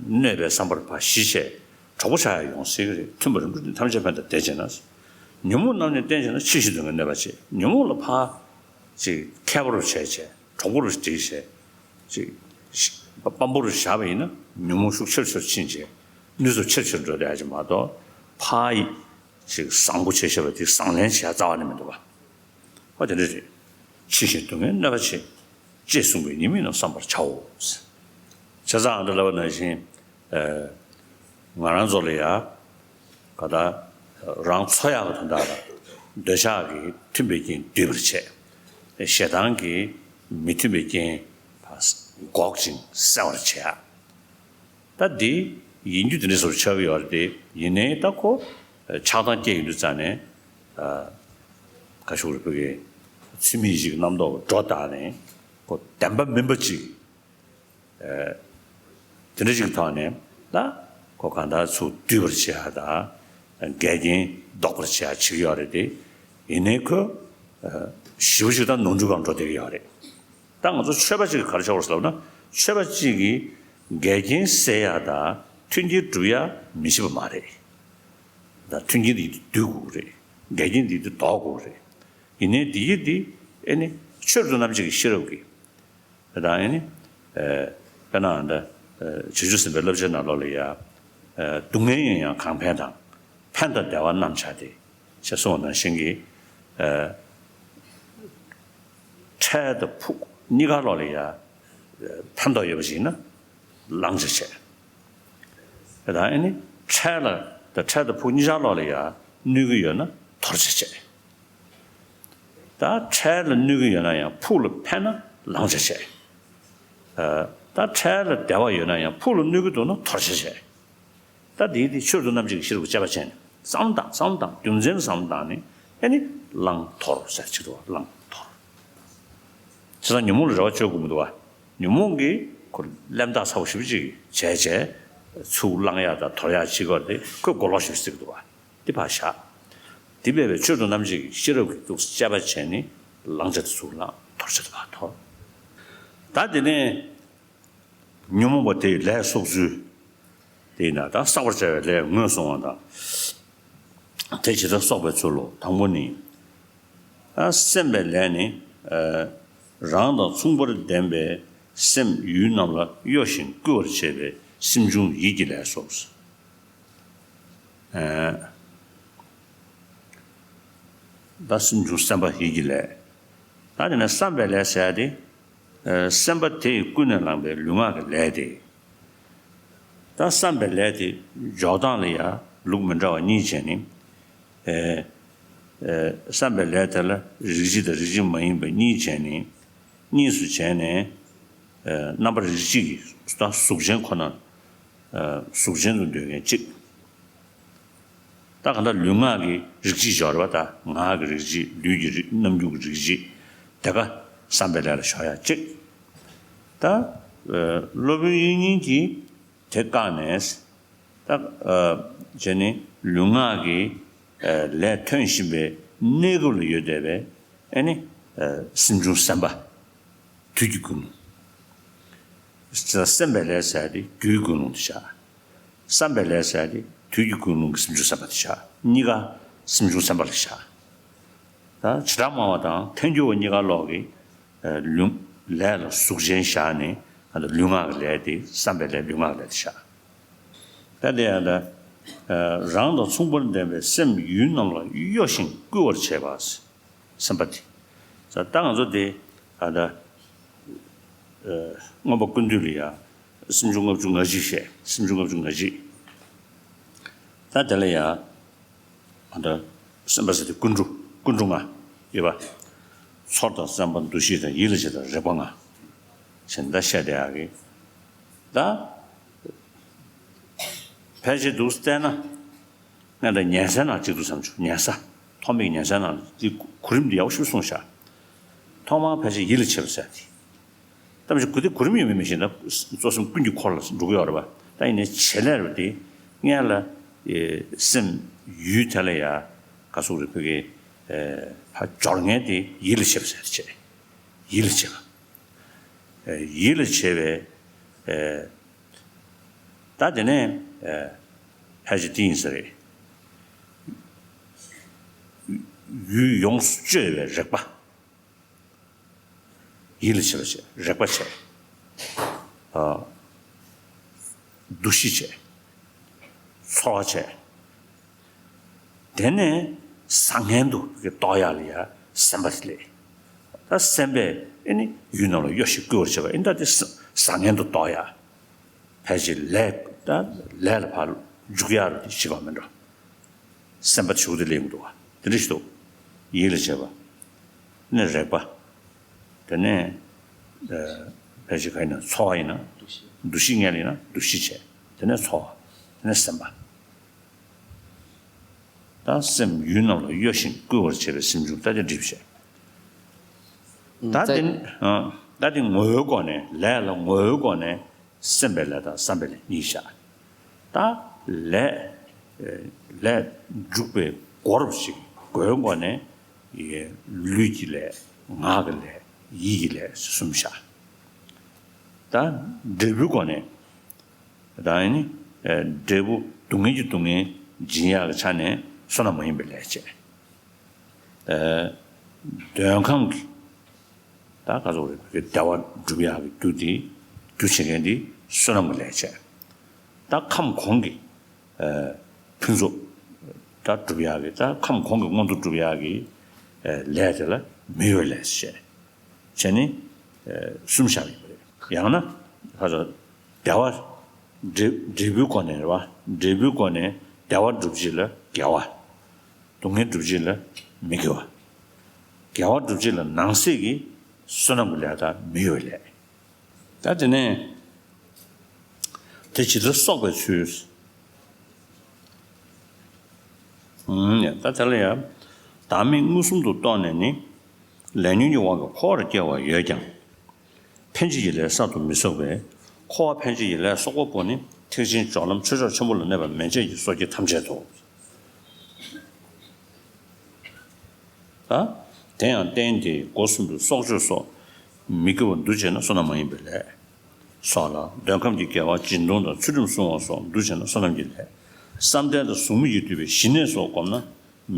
གནོད་པའི་བསམ་པར་ཕར་ཞི་བྱས་གྲོགས་པོ་ཆགས་ཡ་ཡོང་སྲིད་ཀྱི་རེད། མཐུན་པར་རིམ་གྲོ་བསྟེན་ཐམས་ཅད་ཕན་དང་བདེ་བྱེད་ན། ཉོན་མོངས་རྣམས་ནི་བསྟེན་བྱས་ན། ཕྱིར་ཞིག་སྡུག་བསྔལ་གནོད་པ་བྱེད། ཉོན་མོངས་ལ་ཕར་ཅིག་མཁས་པོ་རུ་བྱས་བྱས། གྲོགས་པོ་རུ་བསྒྲིགས་བྱས། ཅིག་ཕམ་པོ་རུ་བཞག་པ་ཡིན་ན་ཉོན་མོངས་ཤུགས་ཆེར་ཆེར་ཕྱིན་བྱས་ནུས་སྟོབས་ཆེར་ཆེར་འགྲོ་བསྡད་ཡ་ཅིག་མ་གཏོགས། ཕར་ཡིག་ཅིག་བཟང་པོ་བྱེད་ཤེས་པ་དེ་བཟང་ལན་བྱེད་ཡ་རྩ་བ་ནས་མི་འདུག་བ། ཨོ་དེ་འདྲ་རེད། ཕྱིར་ཞིག་སྡུག་བསྔལ་གནོད་པ་བྱེད། ཅེས་གསུངས་པས་ཉེས་དམིགས་རྣམས་བསམ་པར་བྱའོ། བྱས་ཙང་ཨ་འདྲ་ལབ་པ་ནང་བཞིན། ཨ། ང་རང་ཚོ་ལ་ཡ། ག་ད། རང་འཚོ་ཡག་གི་དོན་དག་ལ། འདོད་ཆགས་ཀྱི་མཐུན་པའི་རྐྱེན་སྡུད་པར་བྱེད། ཞེ་སྡང་གི་མི་མཐུན་པའི་རྐྱེན་འགོག་ཅིང་སེལ་བར་བྱེད། ད་འདི་ཡིན་རྒྱུ་དེ་འདྲ་སོགས་ཆགས་ཀྱི་ཡོད་རེད་དེ། ཡིན་ནའི་ད་ཁོ་ཆགས་སྡང་སྐྱེ་ཡོང་དུས་ཙང་ནས། ཨ། ག་ཞུ་རེད། བོད་ཀྱི་ཚུལ་མིན་ཞིག་རྣམ་རྟོག་སྒྲོ་བཏགས་ནས་ཁོ་བདེན་པ་མིན་པ་ཅིག་ཨ། དེ་འདྲ་ཞིག་ཐོག་ནས་ད་ཁོ་གང་ལྟར་ཚུར་སྡུད་པར་བྱེད་ཡ་དང་། འགལ་རྐྱེན་ཟློག་པར་བྱེད་ཡ་བྱེད་ཀྱི་ཡོད་རེད་དེ། ཡིན་ནའི་ཁོ། ཨ། ཞེ་པོ་ཞིག་ད་ནོར་འཁྲུལ་སྒང་འགྲོ་བསྡད་ཀྱི་ཡོད་རེད། ད་ང་ཚོ་ཆོས་པ་གཅིག་གིས་ག་རེ་བྱེད་དགོས་ཟེར་ལབ་ན། ཆོས་པ་གཅིག་གིས་འགལ་རྐྱེན་སེལ་ཡ་དང་མཐུན་རྐྱེན་སྒྲུབ་ཡ་མི་བྱེད་པ་མ་རེད། ད་མཐུན་རྐྱེན་དེ་སྡུད་དགོས་རེད། འགལ་རྐྱེན་དེ་ཟློག་དགོས་རེད། ཡིན་ནའི་དེ་ཡི་དེ་ཨེ་ནི་ཆོས་རབ་ཏུ་རྣམ་འབྱེད་ཀྱི་ཤེས་རབ་ཀྱིས། དེ་དང་ཨེ་ནི། ཨ། དཔེར་ན་འདི། ཨ། བྱང་ཆུབ་སེམས་དཔའི་བསླབ་བྱའི་ནང་ལོགས་ལ་ཡ། ཨ། སྡུག་བསྔལ་ཡིན་ཡང་གང་ཕན་དང་། ཕན་དང་བདེ་བ་རྣམས་བྱ་སྟེ། ཞེས་གསུངས་པ་ནང་བཞིན་གྱི། ཨ། འཕྲལ་དང་ཕུགས་གཉིས་ཀ་ལོགས་ལ་ཡ། ཕན་ཐོགས་ཡོད་པ་ཞིག་ཡིན་ན་བླང་བྱ་བྱེད། དེ་དང་ཨེ་ནི་འཕྲལ་ལ་དང་འཕྲལ་དང་ཕུགས་གཉིས་ཆར་ལོགས་ལ་ཡ་གནོད་ཀྱི་ཡོད་ན་དོར་བྱ་བྱེད། ད་འཕྲལ་ལ་གནོད་ཀྱི་ཡོད་ན་ཡང་ཕུགས་ལ་ཕན་ན་བླང་བྱ་བྱེད། ཨ། ད་འཕྲལ་ལ་བདེ་བ་ཡོད་ན་ཡང་ཕུགས་ལ་གནོད་ཀྱི་འདུག་ན་དོར་བྱ་བྱེད། ད་འདི་དེ་ཆོས་རབ་ཏུ་རྣམ་འབྱེད་ཀྱི་ཤེས་རབ་ཀྱིས་དཔྱད་པ་བྱས་ནས་བསམ་བློ་བཏང་། བསམ་བློ་བཏང་། རྒྱུ་མཚན་བསམ་བློ་བཏང་ནས་ཨེ་ནི་བླང་དོར་ཟེར་གྱི་འདུག་བ། བླང་དོར། བྱས་ཙང་ཉོན་མོངས་ལ་རེ་བ་བཅོལ་དགོས་མི་འདུག་བ། ཉོན་མོངས་ཀྱིས་ཁོ་གླེན་རྟགས་ཚ་པོ་ཞེ་པོ་ཅིག་བྱས་བྱས། ཚུར་བླང་ཡག་དང་དོར་ཡག་གཅིག་པོ་དེ་ཁོས་གོ་ལོག་ཞིག་བརྩི་གི་འདུག་པ། འདི་ཕར་བཞག་འདི་འབད་པའི་ཆོས་དང་རྣམ་འབྱེད་ཀྱི་ཤེས་རབ་ཀྱིས་ཐུགས་དཔྱད་པ་བྱས་ནས་བླང་བྱ་དེ་ཚུར་བླང་དོར་བྱ་དེ་ཕར་དོར། ད་དེ་ནས་ཉོན་མོངས་པ་དེའི་ལས་བསགས་ཚུལ། དེས་ན་ད་བསགས་པར་བྱ་བའི་ལས་ངོས་བཟུང་བ་དང་། དེ་ཇི་ལྟར་བསགས་པའི་ཚུལ་ལོ། དང་པོ་ནི། ཨ་སེམས་པའི་ལས་ནི། ཨ་རང་དང་མཚུངས་པར་ལྡན་པའི་སེམས་ཡུལ་རྣམས་ལ་གཡོ་ཞིང་བསྐུལ་བར་བྱེད་པའི་སེམས་བྱུང་ཡིད་ཀྱི་ལས་སོ། ཨ་ད་སེམས་བྱུང་སེམས་པ་ཡིད་ཀྱི་ལས། ད་དེ་ནས་བསམ་པའི་ལས་ཟེར་ཡ་དེ། ཨ་སེམས་པ་དེས་ཀུན་ནས་བསླངས་པའི་ལུས་ངག་གི་ལས་དེ། ད་བསམ་པའི་ལས་དེ་འཇོག་སྟངས་ལ་ཡང་ལུགས་མི་འདྲ་བ་གཉིས་བྱས་ནས། ཨེ་ཨེ་བསམ་པའི་ལས་དེ་ལ་རིགས་སྤྱི་དང་རིགས་སྤྱི་མ་ཡིན་པ་གཉིས་བྱས་ནས། གཉིས་སུ་བྱས་ནས། ཨེ་རྣམ་པ་རིགས་སྤྱི་གི་ད་གཟུགས་ཅན་ཁོ་ན། ཨེ་གཟུགས་ཅན་དུ་འདོད་མཁན་གཅིག་ད་གང་ལྟར་ལུས་ངག་གི་རིགས་སྤྱི་སྦྱོར་བ་དང་ངག་གི་རིགས་སྤྱི་ལུས་ཀྱི་རིགས་རྣམ་འགྱུར་གྱི་རིགས་སྤྱི། དེ་ག་བསམ་པའི་ལས་ལ་སྦྱོར་ཡ་གཅིག་ད་ཨེ་སློབ་དཔོན་དབྱིག་གཉེན་གྱིས་དེ་བཀག་ནས། ད་ཨ་བྱས་ནས་ལུས་ངག་གི་ཨ་ལས་ཐོན་བཞིན་པའི་གནས་སྐབས་ལ་ཡོད་བསྡད་པའི་ཨ་ནི་ཨ་སེམས་བྱུང་སེམས་པ། དུས་ཀྱི་ཀུན་སློང་། སེམས་པའི་ལས་ཟེར་ཡ་དེ་རྒྱུའི་ཀུན་སློང་དེ་བཞག་བསམ་པའི་ལས་ཟེར་ཡ་དེ་དུས་ཀྱི་ཀུན་སློང་གི་སེམས་བྱུང་སེམས་པ་དེ་བཞག་གཉིས་ཀ་སེམས་བྱུང་སེམས་པ་ལ་བཞག་ད་བྱེ་བྲག་སྨྲ་བ་དང་ཐལ་འགྱུར་བ་གཉིས་ཀ་ལོག་གི་ཨ་ལུས་ལས་ལ་གཟུགས་ཅན་བཞག་ནས་ཨ་ནི་ལུས་ངག་གི་ལས་དེ་བསམ་པའི་ལས་ལུས་ངག་གི་ལས་དེ་བཞག་ད་དེ་ཡང་ད་ཨ་རང་དང་མཚུངས་པར་ལྡན་པའི་སེམས་ཡུལ་རྣམས་ལ་གཡོ་ཞིང་བསྐུལ་བར་བྱེད་པ། སེམས་པ་དེ། ད་ང་ཚོ་དེ་ད་ལྟ་ཨ་མངོན་པ་ཀུན་བཏུས་ལ་ཡ་སེམས་བྱུང་ལྔ་བཅུ་ང་བཞི་བཤད། སེམས་བྱུང་ལྔ་བཅུ་ང་བཞི། ད་དེ་ལ་ཡ་ཨ་ད་སེམས་པ་ཟེར་དེ་ཀུན་འགྲོ་ཀུན་འགྲོ་ལྔ་ཡོད་པ། ཚོར་དང་བསམ་པ་འདུ་ཤེས་དང་ཡིད་ལ་བྱེད་དང་རེག་པ་ལྔ། ཞེས་ད་བཤད་བསྡད་ཡག་གི་ད། ཕལ་ཆེར་འདུག་བལྟས་ན། ང་ད་ཉལ་སའི་ནང་གཅིག་འདུག་བསམ་བྱུང་ཉལ་ས། ཐོག་མའི་ཉལ་སའི་ནང་འདི་གོ་རིམ་འདི་ཡག་པོ་ཞིག་གསུངས་ཤག་ཐོག་མར་ཕལ་ཆེར་ཡིད་ལ་བྱེད་པ་ཟེར་ཏེ། ད་མི་ཞིག་གོ་དེ་གོ་རིམ་ཡོད་མེད་མི་ཤེས་ན་གཙོ་སེམས་ཀུན་གྱི་འཁོར་ལ་འགྲོ་གི་ཡོད་རེད་པ། ད་ཡིན་ནའི་བྱེད་ལས་རེད་དེ། སྔོན་ལ་སེམས་ཡུལ་དེ་ལ་ཡ་ག་ཟུག་རེད་བོད་ཀྱི་ཕར་སྦྱོར་མཁན་དེ་ཡིད་ལ་བྱེད་པ་ཟེར་ཏེ་བྱས། ཡིད་ལ་བྱེད་པ། ཡིད་ལ་བྱེད་པའི། ད་དེ་ནས་ཕལ་ཆེར་དེ་ཡིན་ས་རེད། ཡུལ་ཡོངས་སུ་གཅོད་པའི་རེག་པ། ཡིད་ལ་བྱེད་པ་བྱས་རེག་པ་བྱས། འདུ་ཤེས་བྱས། ཚོར་བ་བྱས། དེ་ནས་བཟང་ངན་དུ་རྟོགས་ཡག་ལ་ཡ་སེམས་པ་དེ་ལས། ད་སེམས་པས་ཨེ་ནི་ཡུལ་རྣམས་ལ་གཡོ་ཞིང་བསྐུལ་བར་བྱེད་པ་ཨེ་ད་དེ་བཟང་ངན་དུ་རྟོགས་ཡག་ཕལ་ཆེར་ལས་ད་ལས་ལ་ཕར་འཇུག་ཡག་རུ་དེ་ཤེས་པ་མིན་འགྲོ། སེམས་པ་དེ་ཞུགས་དེ་ལས་ཡོང་འདུག་བ་དེ་འདྲ་ཞིག་འདུག་ཡིད་ལ་བྱེད་པ། ནས་རེག་པ། དེ་ནས་ཕལ་ཆེར་ག་ཡིན་ན་ཚོར་བ་ཡིན་ན། འདུ་ཤེས་སྔོན་ལ་ཡིན་ན་འདུ་ཤེས་བྱས། དེ་ནས་ཚོར་བ། དེ་ནས་སེམས་པ། ད་སེམས་ཡུལ་རྣམས་ལ་གཡོ་ཞིང་བསྐུལ་བར་བྱེད་པའི་སེམས་བྱུང་ད་དེ་འགྲིག་བྱས། ད་དེ་ད་དེ་ངོ་བོའི་སྒོ་ནས་ལས་ལ་ངོ་བོའི་སྒོ་ནས་སེམས་པའི་ལས་དང་བསམ་པའི་ལས་གཉིས་བཞག་ད་ལས་ལས་འཇུག་པའི་སྒོ་རུ་ཞིག་སྒོའི་སྒོ་ནས་ལུས་ཀྱི་ལས་ངག་གི་ལས་ཡིད་ཀྱི་ལས་གསུམ་བཞག་ད་འབྲས་བུའི་སྒོ་ནས། ད་ཨ་ནི། འབྲས་བུ་སྡུག་བསྔལ་གྱི་སྡུག་བསྔལ་འབྱིན་ཡག་གི་ཆ་ནས་བསོད་ནམས་མ་ཡིན་པའི་ལས་བྱས། འདོད་ཁམས་ཀྱི། ད་ག་ཚོད་རེད་བདེ་བ་སྒྲུབ་ཡག་གི་རྒྱུ་དེ། རྒྱུ་བྱེད་མཁན་དེ་བསོད་ནམས་ཀྱི་ལས་བྱས། ད་ཁམས་གོང་གི་ཕུན་ཚོགས་ད་སྒྲུབ་ཡག་གི་ད་ཁམས་གོང་གི་མངོན་མཐོ་སྒྲུབ་ཡག་གི་ལས་དེ་ལ་མི་གཡོ་བའི་ལས་བྱས། བྱས་ནས་གསུམ་བཞག་ཡོད་པ་རེད། ཡང་ན་ཁ་ཚ་བདེ་བ་འབྲས་འབྲས་བུའི་སྒོ་ནས་རེད་བ། འབྲས་བུའི་སྒོ་ནས་བདེ་བ་སྒྲུབ་བྱེད་ལ་དགེ་བ། སྡུག་བསྔལ་སྒྲུབ་བྱེད་ལ་མི་དགེ་བ། དགེ་བ་སྒྲུབ་བྱེད་ལ་ནང་གསེས་ཀྱི་བསོད་ནམས་ཀྱི་ལས་དང་མི་གཡོ་བའི་ལས། ད་དེ་ནས་དེ་ཇི་ལྟར་གསོག་པའི་ཚུལ། ད་དེ་ལ་ཡང་བདག་མེད་མངོན་སུམ་དུ་རྟོགས་ནས་ནི། ལས་ཉོན་གྱི་དབང་གིས་འཁོར་བར་སྐྱེ་བ་ཡོད་ཀྱང་། འཕེན་བྱེད་ཀྱི་ལས་གསར་དུ་མི་གསོག་པས། འཁོར་བ་འཕེན་བྱེད་ཀྱི་ལས་གསོག་པ་པོ་ནི་ ཐེག་ཆེན་སྦྱོར་ལམ་ཆོས་མཆོག་ཆེན་པོ་ལ་གནས་པ་མན་ཆད་ཀྱི་སོ་སྐྱེ་ཐམས་ཅད་དོ། ད་དེ་ཡང་རྟེན་དེ་སྒོ་གསུམ་དུ་སྲོག་གཅོད་སོགས་མི་དགེ་བ་འདུ་བྱས་ན་བསོད་ནམས་མ་ཡིན་པའི་ལས་སོགས་ལ། འདོད་ཁམས་ཀྱི་དགེ་བ་སྦྱིན་གཏོང་དང་ཚུལ་ཁྲིམས་སྲུང་བ་སོགས་འདུ་བྱས་ན་བསོད་ནམས་ཀྱི་ལས། བསམ་གཏན་དང་གཟུགས་མེད་ཀྱིས་བསྡུས་པའི་ཞི་གནས་སོགས་བསྒོམས་ན་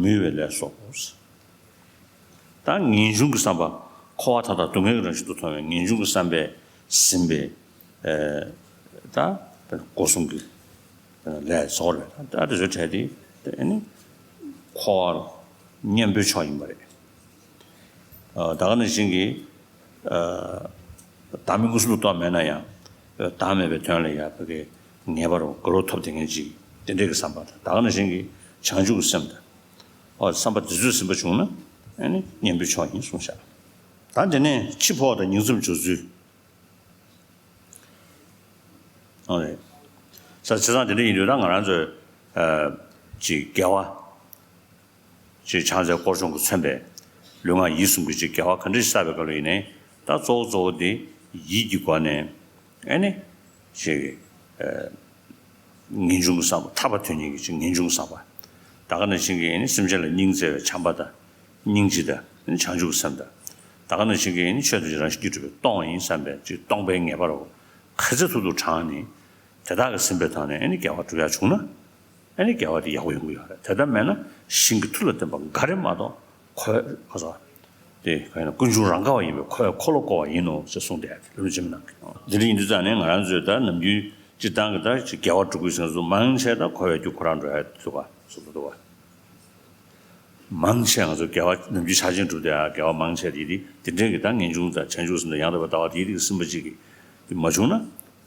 མི་འོས་པའི་ལས་སོགས། ད་ངེས་འབྱུང་གི་བསམ་པ། འཁོར་བ་མཐའ་དག་སྡུག་བསྔལ་གྱི་རང་བཞིན་དུ་མཐོང་བའི་ངེས་འབྱུང་གི་བསམ་པས་ཟིན་པའི་ཨེ་ད་སྒོ་གསུམ་གྱི་ལས་ཚོགས་རེད། ད་དེ་ཚོའི་གྲས་དེ་ཨ་ནི་འཁོར་བར་གཉེན་པོའི་མཆོག་ཡིན་པ་རེད། ཨ་ད་ག་ནང་བཞིན་གྱི་ཨ་བདག་མེད་མངོན་སུམ་དུ་རྟོགས་མེད་ན་ཡང་བདག་མེད་པའི་དོན་ལ་ཡང་ཕ་གི་ངེས་པར་དགའ་རབ་ཐོབ་བསྡད་མཁན་ཅིག་དེ་འདྲའི་གི་བསམ་པ་དང་། ད་ག་ནང་བཞིན་གྱི་བྱང་ཆུབ་ཀྱི་སེམས་དང་། ཨོ་བསམ་པ་དེ་ཚོས་ཟིན་པ་བྱུང་ན་ཨ་ནི་གཉེན་པོའི་མཆོག་ཡིན་གསུངས་ཤག་ད་དེ་ནས་འཆི་འཕོ་བ་དང་ཉིང་མཚམས་སྦྱོར་ཚུལ། ཨོ་རེད། ས་བྱས་ཙང་དེ་འདྲ་ཡིན་དུས་ད་ང་རང་ཚོས་ཨ་ཅིག་དགེ་བ་ཅིག་ཕྱག་འཚལ་སྐོར་སྦྱོང་གིས་མཚོན་པའི་ལུས་ངག་ཡིད་གསུམ་གྱི་ཅིག་དགེ་བ་ག་འདྲ་ཞིག་བསགས་པའི་སྐབས་ལ་ཡིན་ནའི་ད་གཙོ་བོ་གཙོ་བོ་དེ་ཡིད་ཀྱི་སྒོ་ནས་ཨ་ནི་ཅིག་ཨ་ངེས་འབྱུང་གི་བསམ་པ། ཐར་པ་དོན་གཉེར་གྱི་ཅིག་ངེས་འབྱུང་གི་བསམ་པ། ད་ག་ནང་བཞིན་གྱི་ཨ་ནི་སེམས་ཅན་ལ་སྙིང་བརྩེ་བའི་བྱམས་པ་དང་། སྙིང་རྗེ་དང་། བྱང་ཆུབ་ཀྱི་སེམས་དང་། ད་ག་ནང་བཞིན་གྱི་ནི་ཆོས་དང་རང་བཞིན་གྱིས་གྲུབ་པའི་སྟོང་པ་ཡིན་བསམ་པའི་ཅིག་སྟོང་པའི་ངེས་པ་རོ། ག་ཚོད་ཐུབ་ཐུབ་དྲངས་ནས་དེ་དག་གིས་ཟིན་པའི་ཐོག་ནས་ཨ་ནི་དགེ་བ་སྒྲུབ་ཡག་བྱུང་ན་ཨ་ནི་དགེ་བ་དེ་ཡག་པོ་ཡོང་གི་ཡོད་རེད། དེ་ལྟར་མེད་ན་ཞིང་གི་མཐུ་ལ་བརྟེན་པ་འགའ་རེ་མ་གཏོགས་ཁོ་ཁོ་ཚོ་དེ་ག་ཡིན་ན་ཀུན་འབྱུང་རང་ག་བ་ཡིན་པས་ཁོས་འཁོར་ལོ་བསྐོར་བ་ཡིན་ནོ་ཞེས་གསུངས་ཏེ། དེ་ལ་ཅི་མི་སྣང་གི། འདི་འདྲ་ཡིན་དུས་ཙང་ནས་ང་རང་ཚོས་ད་ནམ་རྒྱུན་སྤྱིར་བཏང་གི་ད་ཅིག་དགེ་བ་སྒྲུབ་དགོས་ཟེར་ན་ཚོ་མང་ཆེ་ད་འཁོར་བའི་རྒྱུ་ཁོ་རང་འགྲོ་ཡ་འདུག་ག་བཟོ་འདུག་ག་མང་ཆེ་ང་ཚོ་དགེ་བ་ནམ་རྒྱུན་ཕྱག་ཆེན་སྒྲུབ་བསྡད་ཡ་དགེ་བ་མང་ཆེ་དེ་དེ་དེ་འདྲའི་གི་ད་ངེས་འབྱུང་དང་བྱང་ཆུབ་སེམས་དང་ཡང་དག་པའི་ལྟ་བ་དེ་དེ་གི་སེམས་པ་གཅིག་གི་དེ་མ་བྱུང་ན་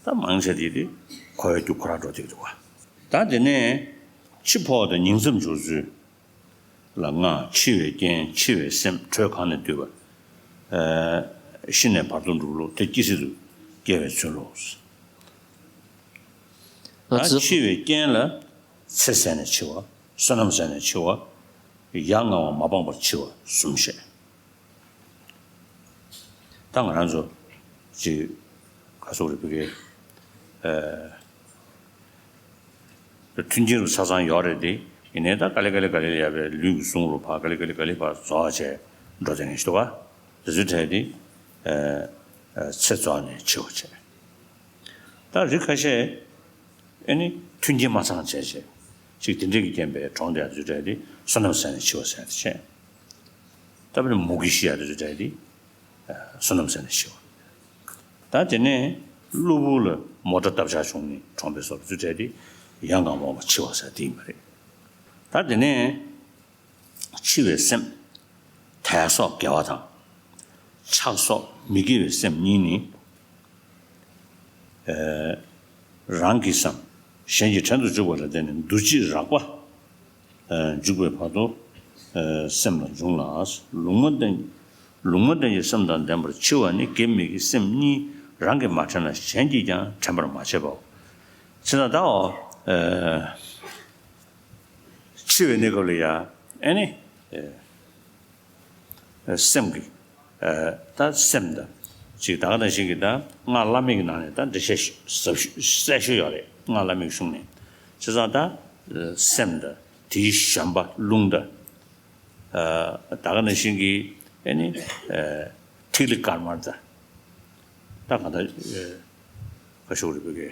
ད་མང་ཆེ་དེ་དེ་འཁོར་བའི་རྒྱུ་ཁོ་རང་འགྲོ་བསྡད་ཀྱི་འདུག་ག་ད་དེ་ནས་འཆི་འཕོ་བ་དང་ཉིང་མཚམས་སྦྱོར་ཚུལ་ལ་ལྔ། འཆི་བའི་རྐྱེན། འཆི་བའི་སེམས། དྲོད་གང་ནས་བསྡུས་པ། ཨ་ཤི་ནས་བར་དོ་སྒྲུབ་ལུགས། དེ་སྐྱེ་སྲིད་དུ་སྐྱེ་བའི་ཚུལ་ལོ། ང་ཚོ་འཆི་བའི་རྐྱེན་ལ་ཚེ་ཟད་ནས་འཆི་བ། བསོད་ནམས་ཟད་ནས་འཆི་བ། ཡ་ང་བ་མ་སྤངས་པར་འཆི་བ་གསུམ་བཤད། ད་ང་རང་ཚོ་ཅིག་ག་སོག་རེ་ཕི་གེ་ཨ་མཐུན་རྐྱེན་རུ་ཆ་ཚང་ཡོད་རེད་དེ། ཡིན་ནའི་ད་ག་ལེ་ག་ལེ་ག་ལེ་ཡ་བའི་ལུས་ཀྱི་ཟུངས་རུ་ཕར་ག་ལེ་ག་ལེ་ག་ལེ་ཕར་རྫོགས་བྱས་འགྲོ་དེ་ནས་ཤི་འདུག་ག་དེ་ཚོའི་གྲས་དེ་ཨ་ཨ་ཚེ་རྫོགས་ནས་འཆི་བ་བྱས། ད་རིགས་ཁ་ཤས་ཨེ་ནི་མཐུན་རྐྱེན་མ་ཚང་བྱས་བྱས་ཅིག་དེ་འདྲས་ཀྱི་རྐྱེན་པས་གྲོངས་བསྡད་ཚུལ་གྲས་དེ་བསོད་ནམས་ཟད་ནས་འཆི་བ་ཟེར་ཏེ་བྱས། ད་བར་མུ་གེ་ཤི་ཡ་དེ་ཚུལ་གྲས་དེ་བསོད་ནམས་ཟད་ནས་འཆི་བ། ད་དེ་ནས་གློ་བུར་ལ་མོ་ཊ་བརྡབ་ཆག་བྱུང་ནས་གྲོངས་པའི་བཟོ་ཚུལ་གྲས་དེ་ཡ་ང་བ་མ་འཆི་བ་ཟེར་དེ་ཡིན་པ་རེད། ད་དེ་ནས་འཆི་བའི་སེམས། དད་སོགས་དགེ་བ་དང་། ཆགས་སོགས་མི་དགེ་བའི་སེམས་གཉིས་ནི། ཨ་རང་གི་སེམས་གཞན་གྱི་བྲན་དུ་འཇུག་པ་ལ་བརྟེན་ནས་འདུ་བྱེད་རགས་པ་ཨ་འཇུག་པའི་བར་དུ་ཨ་སེམས་ལ་འབྱུང་ལ། ལུང་མ་བསྟན་ལུང་མ་བསྟན་གྱི་སེམས་དང་ལྡན་པར་འཆི་བ་ནི་དགེ་མི་དགེའི་སེམས་གཉིས་རང་གིས་མ་དྲན་ལ་གཞན་གྱིས་ཀྱང་དྲན་པར་མ་བྱས་པའོ། ཅེ་ན་ད་འོ་ཨ་འཆི་བའི་གནས་སྐབས་ལ་ཡང་ཨེ་ནི་ཨེ་སེམས་ཀྱི་ཨེ་ད་སེམས་དང་ཅིག་ད་ག་ནང་བཞིན་གྱི་ད་སྔགས་བླ་མེད་ཀྱི་ནང་ནས་ད་འགྲེལ་བཤད་ཞིབ་ཞིབ་གསལ་ཤོས་ཡོད་རེད། སྔགས་བླ་མེད་ཀྱི་གཞུང་ནས། བྱས་ཙང་ད་སེམས་དང་དེའི་གཞན་པ་རླུང་དང་ཨེ་ད་ག་ནང་བཞིན་གྱི་ཨེ་ནི་ཨེ་ཐིག་ལེ་དཀར་དམར་དང་། ད་གང་ལྟར་ཨེ་ཁ་ཤོག་རེ་བོད་སྐད་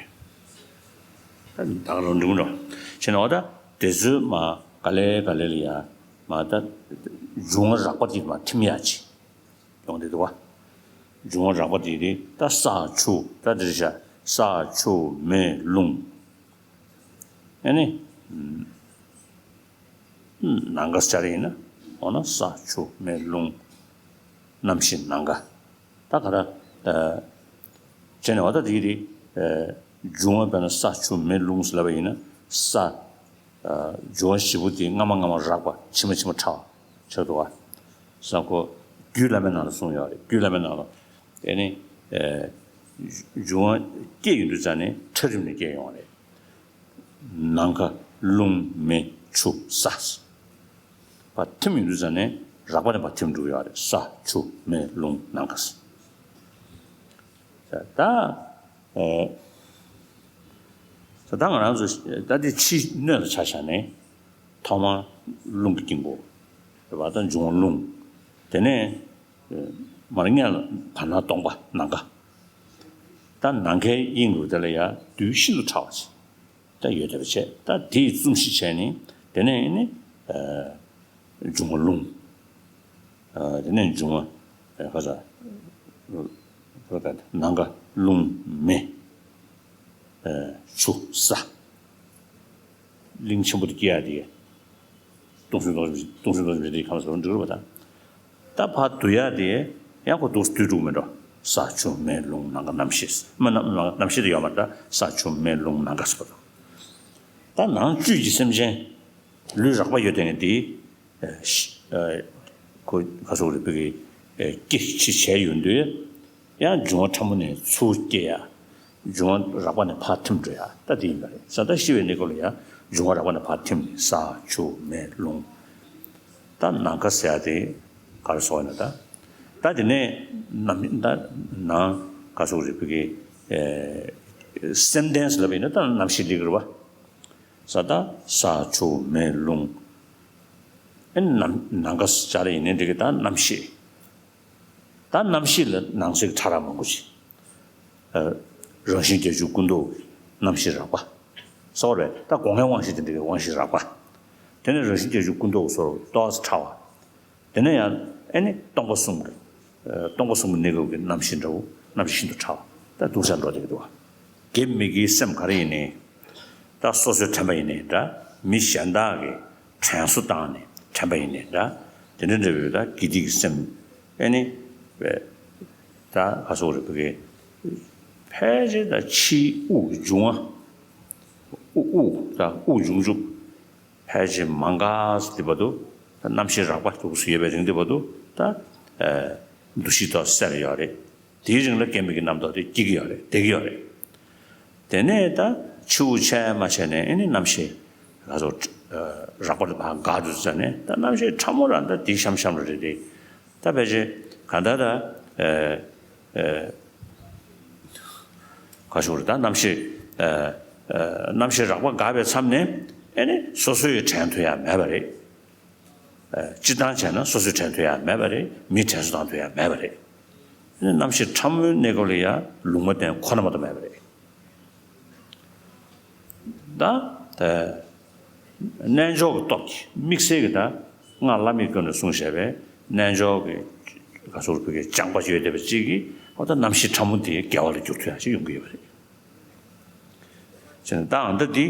ད་ད་ག་རང་འགྲིག་མི་འགྲོ། བྱས་ན་འོ་ད་དེ་ཚོའི་མ་ག་ལེ་ག་ལེ་ལ་ཡ་མ་ད་འབྱུང་བ་རགས་པ་དེ་མ་ཐིམ་ཡ་ཅི་ཡོང་དེ་འདུག་བ། འབྱུང་བ་རགས་པ་དེ་དེ་ད་ས་ཆུ་ད་དེ་རེད་ཤག་ས་ཆུ་མེ་རླུང་། ཨེ་ནི། ནམ་མཁའ་སྦྱར་ཡིན་ན་འོ་ན་ས་ཆུ་མེ་རླུང་། གནམ་གཤིས་ནམ་མཁའ། ད་ག་ར། བྱས་ནས་འོ་ད་དེ་གི་དེ། འབྱུང་བ་དཔེར་ན་ས་ཆུ་མེ་རླུང་ཟེར་ལབ་པ་ཡིན་ན་ས། འབྱུང་བ་བཞི་པོ་དེ་སྔ་མ་སྔ་མ་རགས་པ་ཕྱི་མ་ཕྱི་མ་ཕྲ་བ་ཆགས་འདུག་བ། ས་ཁོ། རྒྱུད་བླ་མའི་ནང་ལ་གསུངས་ཡོད་རེད། རྒྱུད་བླ་མའི་ནང་ལ། ཨེ་ནི། འབྱུང་བ་སྐྱེ་ཡོང་དུས་ཙ་ནས་ཕྲ་རིམ་ནས་སྐྱེ་ཡོང་བ་རེད། ནམ་མཁའ་རླུང་མེ་ཆུ་ས། ཕར་ཐིམ་ཡོང་དུས་ཙ་ནས་རགས་པ་ནས་ཕར་ཐིམ་འགྲོ་གི་ཡོད་རེད། ས་ཆུ་མེ་རླུང་ནམ་མཁའ་ས། ད། ཨེ། ད་ང་རང་ཚོ་ད་དེ་ཕྱིའི་སྣོད་ལ་ཆ་བཞག་ནས་ཐོག་མར་རླུང་གི་དཀྱིལ་འཁོར་རེད་པ། ད་འབྱུང་བ་རླུང་། དེ་ནས་མར་སྔོན་ལ་བར་སྣང་སྟོང་པ་ནམ་མཁའ། ད་ནམ་མཁའི་དབྱིངས་རུ་དེ་ལ་ཡང་རྡུལ་ཤིན་ཏུ་ཕྲ་བ་ཅིག་ད་ཡོད་བསྡད་པ་བྱས། ད་དེའི་བཙུམ་གཞི་བྱས་ནས་དེ་ནས་ནི་འབྱུང་བ་རླུང་། དེ་ནས་འབྱུང་བ་ག་ས་ནམ་མཁའ་རླུང་མེ་ཆུ་ས། གླིང་ཆེན་པོ་དེ་སྐྱེ་ཡ་དེ། སྟོང་གསུམ་སྟོང་གསུམ་སྟོང་གསུམ་སྟོང་གསུམ་མེད་དེ་ཁམས་སུ་འགྲོ་རུ་བ་དང་། ད་ཕར་བསྡུ་ཡ་དེ་ཡང་ཁོ་འདུག་སེ་བསྡུས་འགྲོ་མི་འགྲོ། ས་ཆུ་མེ་རླུང་ནམ་མཁའ་རྣམ་ཤེས། མ་རྣམ་རྣམ་ཤེས་དེ་ཡོད་མ་རེད། ད་ས་ཆུ་མེ་རླུང་ནམ་མཁའ་ཟེར་བ་དང་། ད་ནང་བཅུད་ཀྱི་སེམས་ཅན་ལུས་རགས་པ་ཡོད་དེ་ངས་དེ། ཁོ་ག་སོགས་རིག་པའི་སྐྱེ་འཆི་བྱས་ཡོང་དུས་ཡང་འབྱུང་བ་ཕྲ་མོ་ནས་ཚུར་སྐྱེ་ཡ། འབྱུང་བ་རགས་པ་ནས་ཕར་ཐིམ་འགྲོ་ཡ་ད་དེ་ཡིན་པ་རེད། ས་ད་ཤི་བའི་གནས་སྐབས་ལ་ཡང་འབྱུང་བ་རགས་པ་ནས་ཕར་ཐིམ་ནས་ས་ཆུ་མེ་རླུང་། ད་ནམ་མཁའ་ཟེར་ཡ་དེ་ག་རེ་ཟེར་བ་ཡིན་ན། ད་ད་དེ་ནས་ནམ་ད་ནང་ག་སོགས་རིག་པའི་སེམས་ལྡན་ཟེར་ལབ་ཡིན་ན་ད་རྣམ་ཤེས་ལི་གི་རེད་བ། ས་ད་ས་ཆུ་མེ་རླུང་། ཨེ་ནམ་ནམ་མཁའ་ཟེར་ཡ་ཡིན་ནའི་འགྲིག་གི། ད་རྣམ་ཤེས། ད་རྣམ་ཤེས་ལ་ནང་གསེས་ཀྱི་ཕྲ་རགས་མང་པོ་ཞིག་ཨ། རང་བཞིན་བརྒྱད་ཅུ་ཀུན་རྟོག་རྣམ་ཤེས་རགས་པ། གསལ་བ་རེད། ད་སྒོ་ལྔའི་དབང་ཤེས་དེ་འདྲ་གི་དབང་ཤེས་རགས་པ། དེ་ནས་རང་བཞིན་བརྒྱད་ཅུ་ཀུན་རྟོག་སོགས་ཏོག་ཙམ་ཕྲ་བ། དེ་ནས་ཡང་ཨེ་ནི་སྟོང་པ་གསུམ་གྱི། ཨ། སྟོང་པ་གསུམ་གྱི་གནས་སྐབས་ཀྱི་རྣམ་ཤེས་འདྲ་བོ། རྣམ་ཤེས་ཤིན་ཏུ་ཕྲ་བ། ད་འདུག་སེ་འགྲོ་བསྡད་ཀྱི་འདུག་བ། དགེ་མི་དགེའི་སེམས་ག་རེ་ཡིན་ནའི། ད་སོ་སོའི་དྲན་པ་ཡིན་ནའི་འདྲ། མི་གཞན་དག་གིས་དྲན་གསོ་བཏང་ནས་དྲན་པ་ཡིན་ནའི་འདྲ། དེ་འདྲ་འདྲ་བའི་ད་དགེ་སྡིག་གི་སེམས། ཨེ་ནི། ད་ག་སོགས་རེད་བོད་སྐད། ཕལ་ཆེར་ད་ཕྱིའི་དབུགས་ཀྱི་འབྱུང་བ། དབུགས་དབུགས་ད་དབུགས་འབྱུང་འཇུག་ཕལ་ཆེར་མང་ག་ཟེར་དུས་བར་དུ། ད་རྣམ་ཤེས་རགས་པ་འདུག་སེ་ཡོད་པའི་རིང་དུ་བར་དུ། ད་ཨ། འདུ་ཤེས་ཏོག་ཙམ་སད་ཡོད་རེད། དེའི་རིང་ལ་དགེ་མི་དགེའི་རྣམ་རྟོག་དེ་སྐྱེ་གི་ཡོད་རེད། བསྡད་ཀྱི་ཡོད་རེད། དེ་ནས་ད་ཕྱི་དབུགས་ཆད་མ་ཆད་ནས་ཨེ་ནི་རྣམ་ཤེས་ག་ཚོད་རགས་པ་དེ་ཕར་འགག་འགྲོ་ཙ་ནས། ད་རྣམ་ཤེས་ཕྲ་མོ་རང་ད་དེ་ཤམ་ཤམ་རེ་རེད། ད་ཕལ་ཆེར་ག་ད་ད་ཨ་ཨ་ག་ཞུ་རེད། ད་རྣམ་ཤེས་ཨ་ཨ་རྣམ་ཤེས་རགས་པ་འགག་པའི་མཚམས་ནས་ཨེ་ནི་སོ་སོ་ཡི་དྲན་ཐུབ་ཡ་མེད་པ་རེད། སྤྱིར་བཏང་བྱས་ན་སོ་སོའི་དྲན་ཐུབ་ཡ་མེད་པ་རེད། མིའི་དྲན་གསོ་བཏང་ཐུབ་ཡ་མེད་པ་རེད། རྣམ་ཤེས་ཕྲ་མོའི་གནས་སྐབས་ལ་ཡང་ལུང་མ་བསྟན་ཁོ་ན་མ་གཏོགས་མེད་པ་རེད། ད་ད་རྣལ་འབྱོར་གྱི་སྟོབས་ཀྱིས་དམིགས་བསལ་གྱི་ད་སྔགས་བླ་མེད་ཀུན་ལ་གསུངས་བཞག་པའི་རྣལ་འབྱོར་གྱི་ག་ཟེར་བོད་སྐད་སྦྱངས་པ་ཡོད་བསྡད་པ་གཅིག་གིས་འོ་ད་རྣམ་ཤེས་ཕྲ་མོ་དེ་དགེ་བ་ལ་འགྱུར་ཐུབ་ཡ་ཞིག་ཡོང་གི་ཡོད་པ་རེད། བྱས་ན་ད་ཨ་ད་འདི་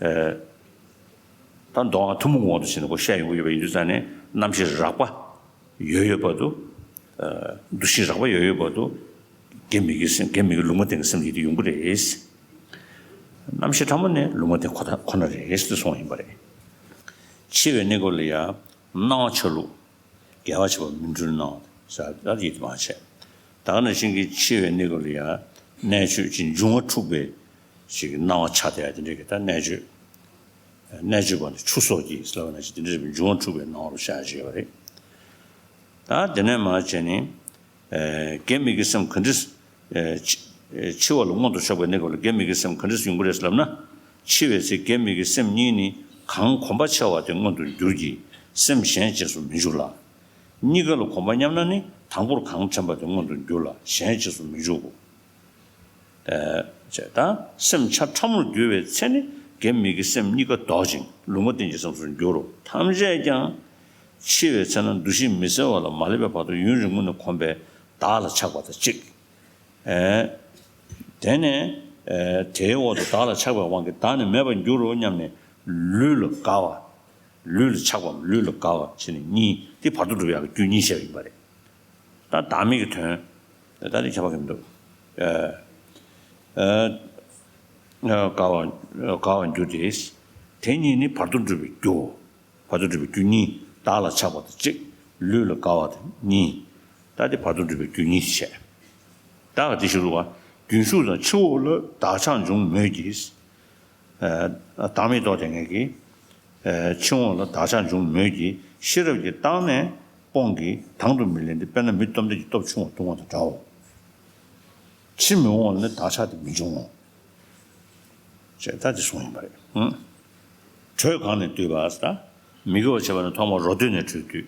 ཨ། ད་མདོ་སྔགས་ཐུན་མོང་གི་དབང་དུ་བྱས་ནས་ཁོ་བཤད་ཡོང་གི་ཡོད་པ་ཡིན་དུས་ཙང་ནས། རྣམ་ཤེས་རགས་པ་ཡོད་ཡོད་བར་དུ། ཨ། འདུ་ཤེས་རགས་པ་ཡོད་ཡོད་བར་དུ། དགེ་མི་དགེའི་སེམས། དགེ་མི་དགེ་ལུང་མ་བསྟན་གྱི་སེམས་ཀྱི་དེ་ཡོང་གི་རེད། རྣམ་ཤེས་ཕྲ་མོ་ནི་ལུང་མ་བསྟན་ཁོ་ཐག་ཁོ་ན་རེད་ཟེར་གསུངས་ཡིན་པ་རེད། འཆི་བའི་གནས་སྐབས་ལ་ཡང་སྣང་བ་ཆ་ལུགས། དགེ་བ་བྱེད་པ་མི་འཁྲུལ་སྣང་བ་ཟེར་ཡ་དེ་མ་བྱས། ད་ག་ནང་བཞིན་གྱི་འཆི་བའི་གནས་སྐབས་ལ་ཡང་གནད་གཅོད་ཅིག་འབྱུང་བ་འཁྲུགས་པའི་ཅིག་སྣང་བ་ཆགས་བསྡད་ཡ་དེ་འདྲའི་གི་ད་གནད་གཅོད། གནད་གཅོད་པ་ནི་ཆུ་སོགས་ཀྱིས་ལབ་པ་ནང་བཞིན་དེ་འདྲའི་འབྱུང་བ་འཁྲུགས་པའི་སྣང་བ་ལ་བཤད་བྱས་པ་རེད། ད་དེ་ནས་མར་བྱས་ནས། ཨ། དགེ་མི་དགེའི་སེམས་ག་འདྲ། ཨ། འཆི་ཨ་འཆི་བ་ལ་མངོན་དུ་ཕྱོགས་པའི་གནས་སྐབས་ལ་དགེ་མི་དགེའི་སེམས་ག་འདྲ་ཡོང་གི་རེད་ལབ་ན། འཆི་བའི་ཚེ་དགེ་མི་དགེའི་སེམས་གཉིས་ནི་གང་གོམས་པ་ཆེ་བ་དེ་མངོན་དུ་འགྱུར་གྱི། སེམས་གཞན་རྗེས་སུ་མི་འཇུག་ལ། གཉིས་ཀ་ལ་གོམས་པ་མཉམ་ན་ནི་དང་པོར་གང་དྲན་པ་དེ་མངོན་དུ་འགྱུར་ལ། གཞན་རྗེས་སུ་མི་འཇུག་གོ། ཨ། ཅེས་དང་། སེམས་ཆ་ཕྲ་མོར་གྱུར་པའི་ཚེ་ནི་དགེ་མི་དགེའི་སེམས་གཉིས་ཀ་ལྡོག་ཅིང་ལུང་མ་བསྟན་གྱི་སེམས་སུ་འགྱུར་རོ། ཐམས་ཅད་ཀྱང་འཆི་བའི་ཚེ་ན་འདུ་ཤེས་མི་གསལ་བ་ལ་མ་སླེབས་པའི་བར་དུ་ཡུན་རིང་པོ་ནས་གོམས་པའི་བདག་ལ་ཆགས་པ་དང་གཅིག་ཨ། དེ་ནས་ཨ་དེའི་འོག་ཏུ་བདག་ལ་ཆགས་པའི་དབང་གིས་བདག་ནི་མེད་པར་འགྱུར་རོ་སྙམ་ནས་ལུས་ལ་དགའ་བ། ལུས་ལ་ཆགས་པའམ་ལུས་ལ་དགའ་བ་བྱས་ནས་གཉིས། དེ་བར་དོ་སྒྲུབ་ཡག་གི་རྒྱུ་གཉིས་བཤད་པ་ཡིན་པ་རེད། ད་བདག་མེད་ཀྱི་དོན། ད་དེ་ཁྱད་པར་གང་འདུག་ཨ། ཨ། དགའ་བ་དགའ་བར་འགྱུར་ཏེ། དེ་གཉིས་ནི་བར་དོ་སྒྲུབ་པའི་རྒྱུའོ། བར་དོ་སྒྲུབ་པའི་རྒྱུ་གཉིས། བདག་ལ་ཆགས་པ་དང་གཅིག་ལུས་ལ་དགའ་བ་དང་གཉིས། ད་དེ་བར་དོ་སྒྲུབ་པའི་རྒྱུ་གཉིས་བཤད། ད་ག་དེ་ཞུ་རུ་བ། རྒྱུན་ཞུགས་དང་འཆི་འོང་ལ་བདག་ཆགས་འབྱུང་མོད་ཀྱི། ཨ། བདག་མེད་རྟོགས་དེ་ངེས་ཀྱི། ཨ། འཆི་འོང་ལ་བདག་ཆགས་འབྱུང་མོད་ཀྱི། ཤེས་རབ་ཀྱིས་བརྟགས་ནས་སྤོང་གི། དང་དུ་མི་ལེན་ཏེ། དཔེར་ན་མི་སྟོབས་ལྡན་གྱི་སྟོབས་ཆུང་བ་ལྟུང་བ་དང་འདྲའོ། འཆི་མི་འོང་བ་ནི་བདག་ཆགས་དེ་མི་འབྱུང་ངོ་། ཅེས་ད་དེ་གསུངས་ཡིན་པ་རེད། ཧུམ། དྲོད་གང་ནས་བསྡུས་པ་ཟེར། མི་དགེ་བ་བྱས་པ་ནི་ཐོག་མར་རོ་སྟོད་ནས་དྲོད་བསྡུས།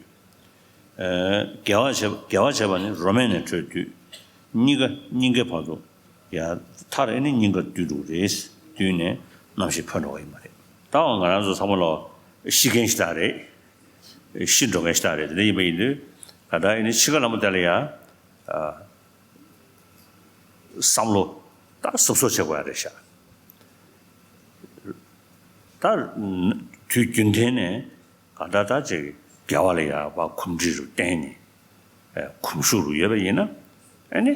ཨེ། དགེ་བ་བྱས་དགེ་བ་བྱས་པ་ནི་རོ་སྨད་ནས་དྲོད་བསྡུས། སྙིང་ག་སྙིང་གའི་བར་དུ་ཡང་མཐར་ཨེ་ནི་སྙིང་ག་བསྡུས་འགྲོ་གི་རེད། བསྡུས་ནས་རྣམ་ཤེས་འཕོས་འགྲོ་བ་ཡིན་པ་རེད། ད་འོ་ང་རང་ཚོ་ཚང་མ་ལོ་ཤི་མཁན་ཞིག་ད་རེད། ཤི་འགྲོ་མཁན་ཞིག་ད་རེད། དེ་འདྲ་ཡིན་པ་ཡིན་དུས་ག་ད་ཨེ་ནི་འཆི་ཁ་ལྷ་མོ་དེ་ལ་ཡ། བསམ་བློ་ད་གཟབ་གཟབ་བྱེད་དགོས་ཡ་རེད་ཤག་ད་དུས་རྒྱུན་ལྡན་ནས་ག་ད་ད་ཅིག་དགེ་བ་ལ་ཡ་བ་གོམས་འདྲིས་རུ་བརྟེན་ནས་གོམས་ཤུགས་རུ་ཡོད་པ་ཡིན་ན། ཨ་ནི་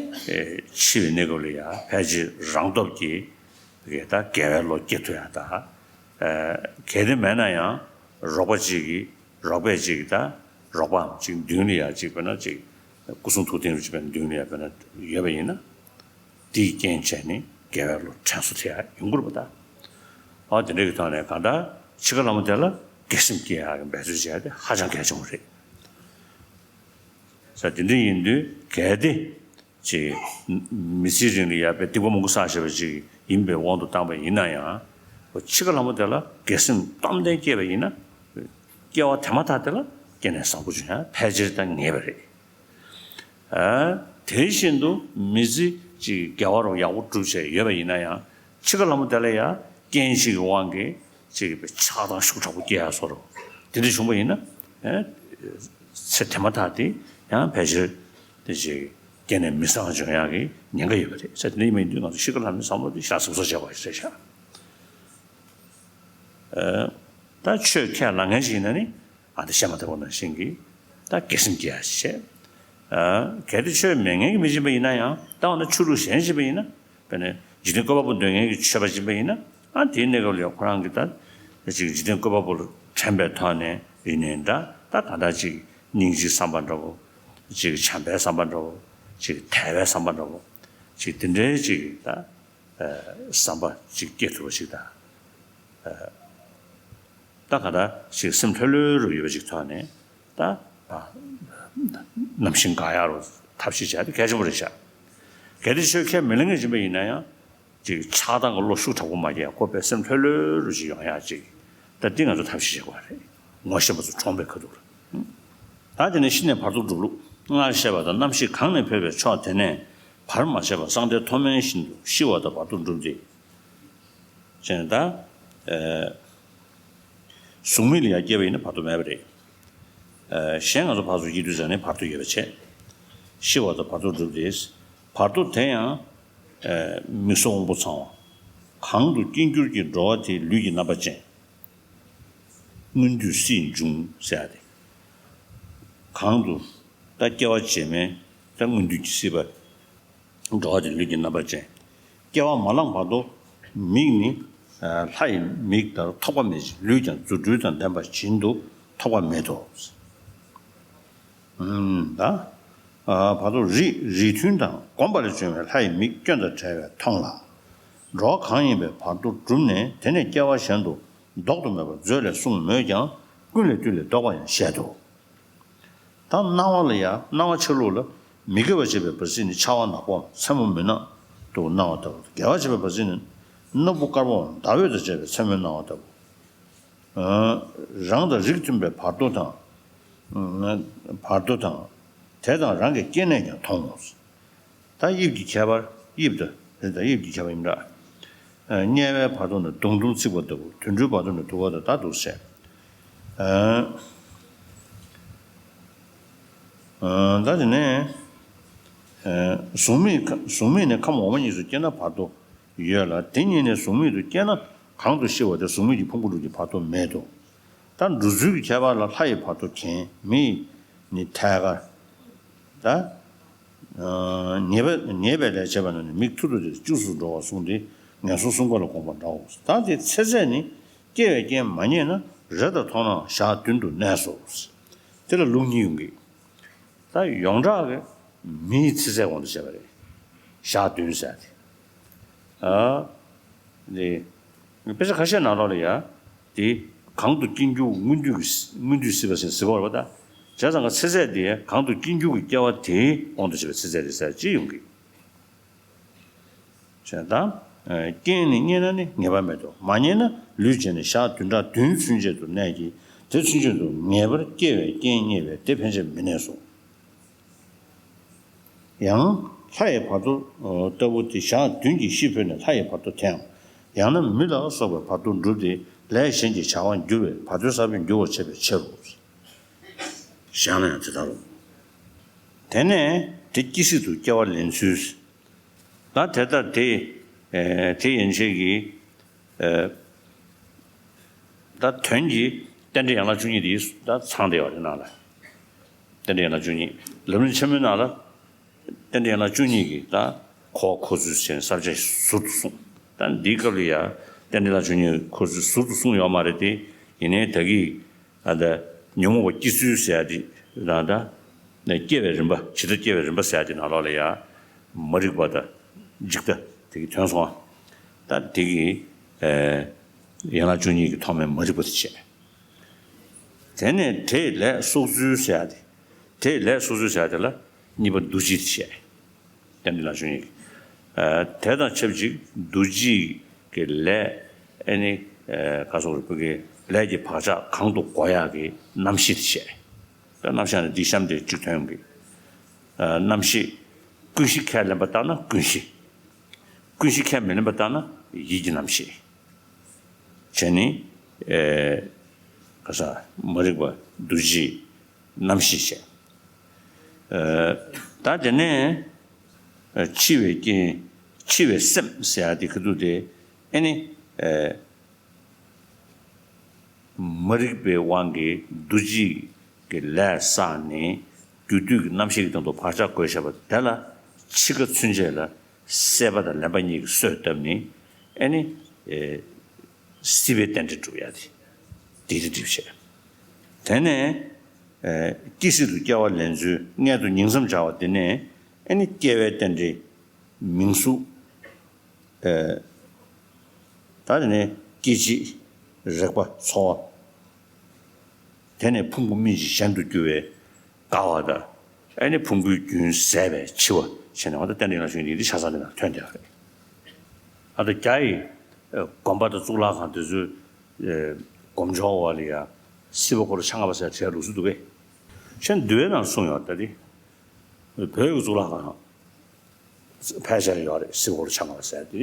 འཆི་བའི་གནས་སྐབས་ལ་ཡ་ཕལ་ཆེར་རང་སྟོབས་ཀྱིས་ད་དགེ་བའི་བློ་སྐྱེ་ཐུབ་ཡ། ད་གལ་ཏེ་མེད་ན་ཡང་རོགས་པ་གཅིག་གིས་རོགས་པས་གཅིག་གིས་ད་རོགས་པའམ་གཅིག་མདུན་ལ་ཡ་གཅིག་དཔེར་ན་གཅིག་སྐུ་གསུང་ཐུགས་རྟེན་རུ་གཅིག་དཔེར་ན་མདུན་ལ་ཡ་དཔེར་ན་ཡོད་པ་ཡིན་ན། དེའི་རྐྱེན་བྱས་ནས་དགེ་བའི་བློ་དྲན་གསོ་ཐེབས་ཡ་ཡོང་གི་རེད་པ་ད། ཨ་དེ་འདྲ་གི་ཐོག་ནས་གང་ལྟར་འཆི་ཁ་ལྷ་མོ་དེ་ལ་དགེ་སེམས་སྐྱེ་ཡག་གི་འབད་རྩོལ་བྱས་ཏེ་ཧ་ཅང་གལ་ཆེན་པོ་རེད། ས་དེ་འདྲ་ཡིན་དུས་གལ་ཏེ་ཅིག་མི་ཚེའི་རིང་ལ་ཡ་དཔེ་སྡིག་པ་མང་པོ་བསགས་བཞག་པ་ཅིག་ཡིན་པའི་དབང་དུ་བཏང་པ་ཡིན་ན་ཡང་། འཆི་ཁ་ལྷ་མོ་དེ་ལ་དགེ་སེམས་སྟོབས་ལྡན་སྐྱེས་པ་ཡིན་ན། སྐྱེ་བ་དེ་མ་ཐག་དེ་ལ་སྐྱེ་གནས་བཟང་པོ་བྱུང་ཡ་ཕལ་ཆེར་ད་ངེས་པ་རེད། ཨ། དེ་བཞིན་དུ་མི་ཚེ་གཅིག་དགེ་བ་རུ་ཡག་པོ་བསྒྲུབས་བྱས་ཡོད་པ་ཡིན་ན་ཡང་། འཆི་ཁ་ལྷ་མོ་དེ་ལ་ཡང་རྐྱེན་ཞིག་གི་དབང་གིས་ཅིག་ཆགས་སྡང་ཤུགས་དྲག་པོ་སྐྱེ་ཡ་བཟོ་འདྲ་དེ་འདྲ་བྱུང་པ་ཡིན་ན། ཨ། ཚེ་དེ་མ་ཐག་དེ་ཡང་ཕལ་ཆེར་དེ་ཅིག་སྐྱེ་གནས་མི་བཟང་བྱུང་ཡག་གི་ཉེན་ཁ་ཡོད་པ་རེད། ས་དེ་འདྲ་ཡིན་པ་ཡིན་དུས་ང་ཚོ་འཆི་ཁ་ལྷ་མོའི་བསམ་བློ་དེ་ཤ་ཚུགས་ཚུགས་བྱས་པ་ཞིག་རེད་ཤག་ཨ། ད་ཆོས་ཁས་བླངས་མཁན་ཞིག་ཡིན་ན་ནི། ཨ། འདི་བཤད་མ་ཐག་པ་ནང་བཞིན་གྱི་ད་དགེ་སེམས་སྐྱེ་ཡ་ཞིག་བྱས། ཨ། གལ་ཏེ་ཆོས་མེད་མཁན་གྱིས་མི་སྦྱིན་པ་ཡིན་ན་ཡང་། ད་འོ་ན་ཆོས་ལུགས་གཞན་སྦྱིན་པ་ཡིན་ན། དཔེར་ན་འཇིག་རྟེན་བཀོད་པ་པོ་འདོད་མཁན་གྱིས་མཆོད་པ་སྦྱིན་པ་ཡིན་ན། ཨ། དེའི་གནས་སྐབས་ལ་ཁོ་རང་གིས་ད་ཅིག་འཇིག་རྟེན་བཀོད་པ་པོ་ལ་དྲན་པའི་ཐོག་ནས་ཡིན་ནའི་འདྲ། ད་གང་ལྟར་ཅིག་སྙིང་རྗེའི་བསམ་པ་འདྲ་བོ། ཅིག་བྱམས་པའི་བསམ་པ་འདྲ་བོ། ཅིག་དད་པའི་བསམ་པ་འདྲ་བོ། ཅིག་དེ་འདྲའི་ཅིག་ད། ཨ། བསམ་པ་ཅིག་སྐྱེ་ཐུབ་པ་ཞིག་དང་། ཨ། ད་ག་ད་ཞིག་སེམས་ལྷོད་ལྷོད་རུ་ཡོད་པ་ཅིག་ཐོག་ནས། ད། ཨ། ནམ་ཞིག་འགག་ཡག་རུ་ཐབས་ཤེས་བྱ་དེ་གལ་ཆེན་པོ་རེད་ཤག་གལ་ཏེ་ཆོས་ཁས་མི་ལེན་མཁན་ཡིན་པ་ཡིན་ན་ཡང་། ཅིག་ཆགས་སྡང་གི་བློ་ཤུགས་དྲག་པོ་མ་སྐྱེ་ཡ། ཁོ་པའི་སེམས་ལྷོད་ལྷོད་རུ་ཞིག་ཡོང་ཡག་ཅིག་ད་འདི་ང་ཚོ་ཐབས་ཤེས་བྱེད་དགོས་རེད། ངོ་ཤེས་པ་ཚོ་གྲོངས་པའི་ཁ་ཐུག་ལ། ད་དེ་ནས་ཤི་ནས་བར་དོ་སྒྲུབ་ལུགས། སྔར་བཤད་པ་ལྟར་རྣམ་ཤེས་གང་ནས་འཕོས་པའི་ཕྱོགས་དེ་ནས་བར་མ་ཆད་པར་སྲང་མཐའི་མཐོ་དམན་བཞིན་དུ་ཤི་བ་དང་བར་དོ་སྒྲུབ་སྟེ། ཅེས་ད། ཨ། གཟུགས་མེད་ལ་ཡང་སྐྱེས་པ་ཡིན་ན་བར་དོ་མེད་པ་རེད། ཨ། གཞན་ང་ཚོ་ཕར་ཚུར་སྐྱེ་དུས་ཙམ་ནས་བར་དོ་ཡོད་པ་བྱས། ཤི་བ་དང་བར་དོ་སྒྲུབ་སྟེ། བར་དོ་དེ་ཡང་། ཨ། མིག་སོགས་དབང་པོ་ཚང་བ། གང་དུ་སྐྱེ་འགྱུར་གྱི་འགྲོ་བ་དེའི་ལུས་ཀྱི་རྣམ་པ་ཅན། སྔོན་དུས་སྲིད་འབྱུང་ཟེར་ཡ་དེ། གང་དུ་ད་སྐྱེ་བ་རྗེས་མའི་ད་སྔོན་དུས་ཀྱི་སྲིད་པ། འགྲོ་བ་དེ་ལུས་ཀྱི་རྣམ་པ་ཅན། སྐྱེ་བ་མ་བླངས་བར་དུ་མིག་ནི་ལྷ་ཡི་མིག་ལྟར་ཐོགས་པ་མེད་ཅིང་། ལུས་ཀྱང་རྫུ་འཕྲུལ་དང་ལྡན་པ་བཞིན་དུ་ཐོགས་པ་མེད་དོ། ད་བར་དོ་རིགས་རིགས་མཐུན་དང་བསྒོམ་པ་ལས་བྱུང་བའི་ལྷ་ཡི་མིག་སྐྱོན་དང་བྲལ་བས་མཐོང་ལ། འགྲོ་བ་གང་ཡིན་པའི་བར་དོ་བསྒྲུབས་ནས་དེ་ནས་སྐྱེ་བ་གཞན་དུ་ལྡོག་ཏུ་མེད་པར་མཛོད་ལས་གསུངས་མོད་ཀྱང་ཀུན་ལས་བཏུས་ལས་ལྡོག་པ་ཡང་བཤད་དོ། ད་སྣང་བ་ལ་ཡང་སྣང་བ་ཆ་ལུགས་ལ་མི་དགེ་བ་བྱེད་པའི་བར་སྲིད་ནི་ཆར་པ་ནག་པོའམ་མཚན་མོ་མུན་ནག་ཏུ་སྣང་བ་ལྟ་བུ། དགེ་བ་བྱེད་པའི་བར་སྲིད་ནི་སྣ་བུག་དཀར་པོའམ་ཟླ་འོད་དང་བཅས་པའི་མཚན་མོའི་སྣང་བ་ལྟ་བུ། རང་དང་རིགས་མཐུན་པའི་བར་དོ་དང་། བར་དོ་དང་། དེ་དང་རང་གི་སྐྱེ་གནས་ཀྱང་མཐོང་ངོ་། ད་དབྱིབས་ཀྱི་ཁྱད་པར། དབྱིབས་དང་རེད། ད་དབྱིབས་ཀྱི་ཁྱད་པར་ཡིན་འདྲ། དམྱལ་བའི་བར་དོ་ནི་མདུང་ཐུང་འཚིག་པ་ལྟ་བུ། དུད་འགྲོའི་བར་དོ་ནི་དུ་བ་དང་ད་དུ་ཟེར། ད་དེ་ནས་གཟུགས་མེད་གཟུགས་མེད་ནས་ཁམས་འོག་མ་གཉིས་སུ་སྐྱེས་ན་བར་དོ་ཡོད་ལ། དེ་གཉིས་ནས་གཟུགས་མེད་དུ་སྐྱེས་ན་གང་དུ་ཤི་བ་དེ་གཟུགས་མེད་ཀྱི་ཕུང་པོ་དྲུག་གི་བར་དོ་མེད་དོ། ད་འགྲོ་ཚུལ་གྱི་ཁྱད་པར་ལ་ལྷ་ཡི་བར་དོ་གྱེན། མི་ཡི་ནི་ཐད་ཀར། ད། ཉེས་པ་ཉེས་པའི་ལས་བྱས་པ་ན་ནི་མིག་ཐུར་དུ་དེ་བཅུག་སུ་འགྲོ་བར་གསུངས་ཏེ། ངན་སོང་གསུམ་ཀ་ལ་དགོངས་པ་འདྲའོ། ད་དེ་ཚེ་ཚད་ནི་སྐྱེ་བའི་རྐྱེན་མ་རྙེད་ན་རེ་དང་མཐོང་སྣང་ཞག་བདུན་དུ་གནས་སོ། དེ་ལ་ལུགས་གཉིས་ཡོང་གི། ད་ཡོངས་གྲགས་ཀྱི་མིའི་ཚེ་ཚད་དབང་དུ་བྱས་པ་རེད། ཞག་བདུན་ཟེར་ཏེ། ཨ། དེ། དཔེ་ཆ་ཁ་ཤས་ནང་ལོགས་ལ་ཡ། དེ། གང་དུ་སྐྱེ་འགྱུར་སྔོན་དུས་ཀྱི་སྔོན་དུས་སྲིད་པ་ཟེར་ཟེར་བ་རེད་པ་ད། བྱས་ཙང་ག་ཚེ་ཚད་དེ་གང་དུ་སྐྱེ་འགྱུར་གྱི་སྐྱེ་བ་དེའི་དབང་དུ་བྱས་པའི་ཚེ་ཚད་རེད་ཟེར་ཅིག་ཡོང་གི། བྱས་ཙང་ རྐྱེན་ནི་རྙེད་ན་ནི་ངེས་པ་མེད་དོ། མ་རྙེད་ན་ལུས་བྱས་ནས་ཞག་བདུན་ཕྲག་བདུན་ཚུན་ཆད་དུ་གནས་ཀྱི། དེ་ཚུན་ཆད་དུ་ངེས་པར་སྐྱེ་བའི་རྐྱེན་རྙེད་པས་དེ་ཕན་ཆད་མི་གནས་སོ། ཡང་ལྷ་ཡི་བར་དོ་ལྟ་བུ་སྟེ། ཞག་བདུན་གྱིས་ཤི་འཕོས་ནས་ལྷ་ཡི་བར་དོ་དེའམ། ཡང་ན་མི་ལ་སོགས་པའི་བར་དོ་འགྲུབ་སྟེ་ལས་གཞན་གྱི་བྱ་བར་འགྱུར་བས་བར་དོའི་ས་བོན་འགྱུར་བར་བྱེད་པའི་ཕྱིར་རོ། གཞན་ལ་ཡང་དེ་ལྟར་རོ། དེ་ནས་དེ་སྐྱེ་སྲིད་དུ་སྐྱེ་བ་ལེན་ཚུལ། ད་དེ་ལྟར་དེ། ཨེ། དེ་ཡན་ཆད་ཀྱི། ཨེ། ད་དོན་གྱི་རྟེན་འབྲེལ་ཡན་ལག་བཅུ་གཉིས་དེ་ད་ཚང་བསྡད་ཡོད་རེད་ནང་ལ། རྟེན་འབྲེལ་ཡན་ལག་བཅུ་གཉིས། ལམ་རིམ་ཆེན་མོའི་ནང་ལ་རྟེན་འབྲེལ་ཡན་ལག་བཅུ་གཉིས་ཀྱི་ད་འཁོར་བ་འཁོར་ཚུལ་བྱས་ནས་ས་བཅད་ཟུར་དུ་གསུངས། ད་འདིའི་སྐབས་ལ་ཡང་རྟེན་འབྲེལ་ཡན་ལག་བཅུ་གཉིས་འཁོར་ཚུལ་ཟུར་དུ་གསུངས་ཡོད་མ་རེད་དེ། ཡིན་ནའི་ད་གིན། ཨ། ད་ཉོན་མོངས་པ་སྐྱེ་ཚུལ་ཟེར་ཡ་དེ་དང་། ད་ནས་སྐྱེ་བའི་རིམ་པ། ཇི་ལྟར་སྐྱེ་བའི་རིམ་པ་ཟེར་ཡ་དེ་ནང་ལོགས་ལ་ཡང་མ་རིག་པ་དང་འཇིག་ལྟ་དེ་གི་དོན་གསུངས་པ། ད་དེ་གི། ཨེ། ཡན་ལག་བཅུ་གཉིས་ཀྱི་ཐོག་མའི་མ་རིག་པ་དེ་བྱས། དེ་ནས་དེས་ལས་གསོག་ཚུལ་ཟེར་ཡ་དེ། དེས་ལས་གསོག་ཚུལ་ཟེར་ཡ་དེ་ལ་གཉིས་པ་འདུ་བྱེད་དེ་བྱས། རྟེན་འབྲེལ་ཡན་ལག་བཅུ་གཉིས་ཀྱི། ཨ། དེ་དང་ཆབས་ཅིག་འདུ་བྱེད་ཀྱི་ལས། ཨེ་ནི། ཨ། ག་སོགས་རིགས་པ་གི་ལས་ཀྱི་བག་ཆགས་གང་དུ་གོ་ཡག་གི་རྣམ་ཤེས་དེ་བཤད། ད་རྣམ་གཞག་ནི་འདི་གཤམ་དེ་གཅིག་ཐོན་གྱི། ཨ། རྣམ་ཤེས། ཀུན་གཞི་ཁས་ལེན་པ་ལྟར་ན་ཀུན་གཞི། ཀུན་གཞི་ཁས་མི་ལེན་པ་ལྟར་ན་ཡིད་ཀྱི་རྣམ་ཤེས། བྱས་ནི། ཨེ། ག་ས། མ་རིག་པ། འདུ་བྱེད། རྣམ་ཤེས་བྱས། ཨ། ད་དེ་ནས། ཨ། འཆི་བའི་རྐྱེན། འཆི་བའི་སེམས་ཟེར་ཡ་དེ་ག་དུས་དེ། ཨེ་ནི། ཨ། མ་རིག་པའི་དབང་གིས་འདུ་བྱེད་ཀྱི་ལས་བསགས་ནས་རྒྱུ་དུས་ཀྱི་རྣམ་ཤེས་ཀྱི་སྟེང་དུ་བག་ཆགས་བསྒོས་བཞག་པ་དེ་ལ་འཆི་ཁ་ཚུན་ཆད་ལ་སྲེད་པ་དང་ལེན་པ་གཉིས་ཀྱིས་གསོས་བཏབ་ནས། ཨེ་ནི། ཨེ། སྲིད་པའི་རྟེན་འབྲེལ་སྒྲུབ་ཡ་དེ། དེ་དེ་སྒྲུབ་བྱས། དེ་ནས། ཨེ། སྐྱེ་སྲིད་དུ་སྐྱེ་བ་ལེན་ཚུལ། མངལ་དུ་ཉིང་མཚམས་སྦྱར་བ་དེ་ནས། ཨེ་ནི་སྐྱེ་བའི་རྟེན་འབྲེལ། མིང་གཟུགས། ཨེ། ད་དེ་ནས་སྐྱེ་མཆེད། རེག་པ། ཚོར་བ། དེ་ནས་ཕུང་པོ་སྨིན་ཅིང་གཞན་དུ་འགྱུར་བའི་དགའ་བ་དང་། ཨེ་ནི་ཕུང་པོའི་རྒྱུན་ཟད་པའི་འཆི་བ་བྱས་ནས། འོ་ད་རྟེན་འབྲེལ་ཡན་ལག་བཅུ་གཉིས་འདི་ཆ་ཚང་འདི་ནང་ཐོན་བསྡད་ཡོད་རེད། ཨ། ད་རྒྱ་ཡི། ཨེ། དགོན་པ་དང་གཙུག་ལག་ཁང་དེ་ཚོའི། ཨེ། སྒོ་མཆོག་འོག་ལ་ཡ་སྲིད་པ་འཁོར་ལོ་བཅོ་ལྔ་པ་ཟེར་བྲིས་ལུགས་སྲོལ་འདུག་གས། ཆེན་འདུལ་བའི་ནང་གསུངས་ཡོད། ད་དེ་བོད་ཀྱི་གཙུག་ལག་ཁང་ཕལ་ཆེར་ཡོད་རེད། སྲིད་པ་འཁོར་ལོ་བཅོ་ལྔ་པ་ཟེར་དེ་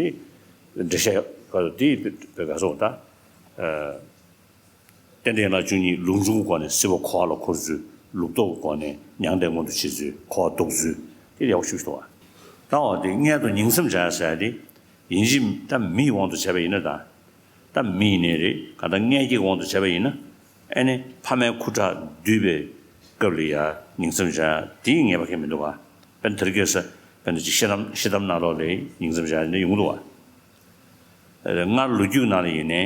འགྲེལ་བཤད་ཡོད་པ་དེ། བོད་ག་སོགས་ད། ཨ། རྟེན་འབྲེལ་ཡན་ལག་བཅུ་གཉིས། ལུགས་འབྱུང་གི་སྒོ་ནས་སྲིད་པ་འཁོར་བ་ལ་འཁོར་ཚུལ། ལུགས་ལྡོག་གི་སྒོ་ནས་མྱང་འདས་མངོན་དུ་བྱེད་ཚུལ། འཁོར་བ་ལྡོག་ཚུལ་དེ་ཡག་པོ་ཞིག་འདུག་བ། ད་འོ་དེ་མངལ་དུ་ཉིང་མཚམས་སྦྱར་ཟེར་ཡ་དེ། ཡིན་གཅིག་ད་མི་ཡི་དབང་དུ་བྱས་པ་ཡིན་ན། ད་ད་མི་ཡིན་ནའི་རེད། གང་ལྟར་མངལ་སྐྱེས་ཀྱི་དབང་དུ་བྱས་པ་ཡིན་ན། ཨེ་ནི་ཕ་མའི་ཁུ་ཁྲག་འདུས་པའི་སྐབས་ལ་ཡ་ཉིང་མཚམས་སྦྱར་ཡ་དེ་ངེས་པ་གང་ཡང་མི་འདུག་བ། དཔེར་ན་དེ་རིང་ཁ་སང་དཔེར་ན་ཅིག་ཤི་དམ། ཤི་དམ་ནང་ལོགས་ལ་ཉིང་མཚམས་སྦྱར་ཡ་ཡོང་གི་འདུག་བ། ཨ། སྔར་ལོ་རྒྱུས་ནང་ལ་ཡིན་ནའི།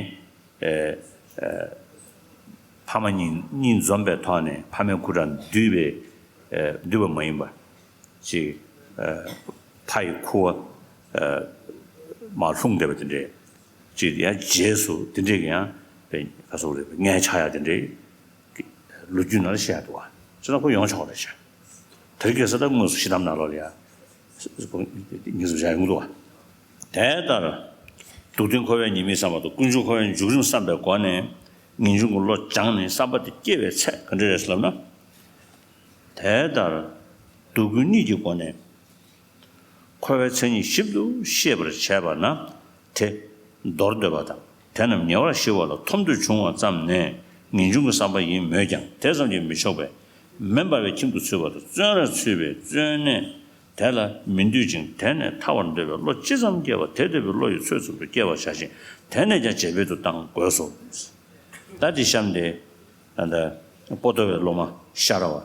ཨེ། ཨེ། ཕ་མ་གཉིས་གཉིས་འཛོམས་པའི་ཐོག་ནས་ཕ་མའི་ཁུ་ཁྲག་འདུས་པའི། ཨེ། འདུས་པ་མ་ཡིན་པ། ཅིག་ཨེ། ཕ་ཡི་ཁུ་བ། ཨེ། མར་ལྷུང་བསྡད་པ་དེ་འདྲས། ཅིག་ཡང་རྗེས་སུ་དེ་འདྲས་ཀྱི་ཡང་། དཔེ་ག་སོགས་རེད། མངལ་ཆགས་ཡ་དེ་འདྲས་ལོ་རྒྱུས་ནང་ལ་བཤད་འདུག་བ། བྱས་ན་ཁོ་ཡོང་ཆོག་རེད་ཤག་དེ་རིང་ཁ་སང་ད་དངོས་སུ་ཤི་དམ་ནང་ལོགས་ལ་ཡ་ཉིང་མཚམས་སྦྱར་ཡོང་གི་འདུག་བ། དེ་ལྟར་སྡུག་བདེན་འཁོར་བའི་ཉེས་དམིགས་བསམ་པ་དང་། ཀུན་འབྱུང་འཁོར་བའི་འཇུག་རིམ་བསམ་པའི་སྒོ་ནས་ངེས་འབྱུང་གི་བློ་སྦྱངས་ནས་བསམ་པ་དེ་སྐྱེ་བའི་ཚད་ག་འདྲ་རེད་ལབ་ན། དེ་ལྟར་སྡུག་ཀུན་གཉིས་ཀྱི་སྒོ་ནས་འཁོར་བའི་མཚན་ཉིད་ཞིབ་ཏུ་ཤེས་པར་བྱས་པ་ན། དེ་མདོར་བསྡུས་པ་དང་། དེ་རྣམས་ཉེ་བར་ཞི་བ་ལ་ཐོབ་འདོད་བྱུང་བ་ཙམ་ནས་ངེས་འབྱུང་གི་བསམ་པ་ཡིན་མོད་ཀྱང་། དེ་ཙམ་གྱིས་མི་ཆོག་པས། མེ་འབར་བའི་ཁྱིམ་དུ་ཚུད་པ་དང་། བཙོན་རར་ཚུད་པའི་བཙོན་གནས་དེ་ལ་མི་འདུད་ཅིང་། དེ་ནས་ཐར་བར་འདོད་པའི་བློ་ཅི་ཙམ་སྐྱེ་བ་དེ་ལྟ་བུའི་བློ་ཡི་ཚོད་ཙམ་དུ་སྐྱེ་བར་བྱ་ཞིང་། དེ་ནས་ཀྱང་བརྗེ་སྤེལ་དུ་བཏང་དགོས་སོ། ད་དེ་གཤམ་དེ་ད་ལྟ་པོ་ཏོ་བའི་སློབ་མ་ཤ་ར་བ་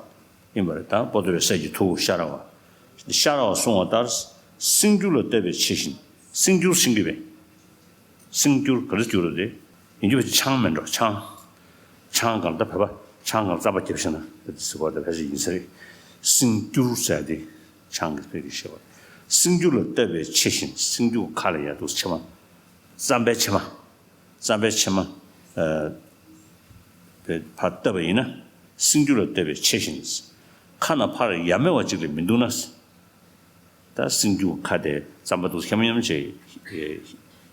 ཡིན་པ་རེད། ད་པོ་ཏོ་བའི་སྲས་ཀྱི་ཐུ་བོ་ཤ་ར་བ། ཤ་ར་བ་གསུངས་པ་ལྟར། སྲིང་སྐྱུར་ལ་བལྟས་པའི་ཕྱིར་ཞིང་། སྲིང་སྐྱུར་ཤིང་གི་བས། སྲིང་སྐྱུར་ག་རེ་སྐྱུར་རེད། ཡིན་རྒྱུ་བས་ཆང་མིན་འགྲོ། ཆང་། ཆང་གང་ལྟར་བོད་པ་ཆང་གང་རྩམ་པ་རྒྱབ་ཤེ་ན་དེ་ཟེར་བ་དེ་བས་ཡིན་ས་རེད། སྲིང་སྐྱུར་ཟེར་དེ་ཆང་གི་བས་ཀྱི་ཤེས་པ། སྲིང་སྐྱུར་ལ་བལྟས་པའི་ཕྱིར་ཞིང་། སྲིང་སྐྱུར་ཁ་ལ་ཡ་འདུག་ཕྱེ་མ། རྩམ་པའི་ཕྱེ་མ། རྩམ་པའི་ཕྱེ་མ། ཨ། དེ་ཕར་བལྟས་པ་ཡིན་ན། སྲིང་སྐྱུར་ལ་བལྟས་པའི་ཕྱིར་ཞིང་། ཁ་ན་ཕར་ཡ་མེད་པ་ཅིག་ལས་མི་འདུག་ན། ད་སེམས་རྒྱུད་ཁ་དེ་རྩམ་པ་འདུག་ཁྱམ་ཁྱམ་བྱས་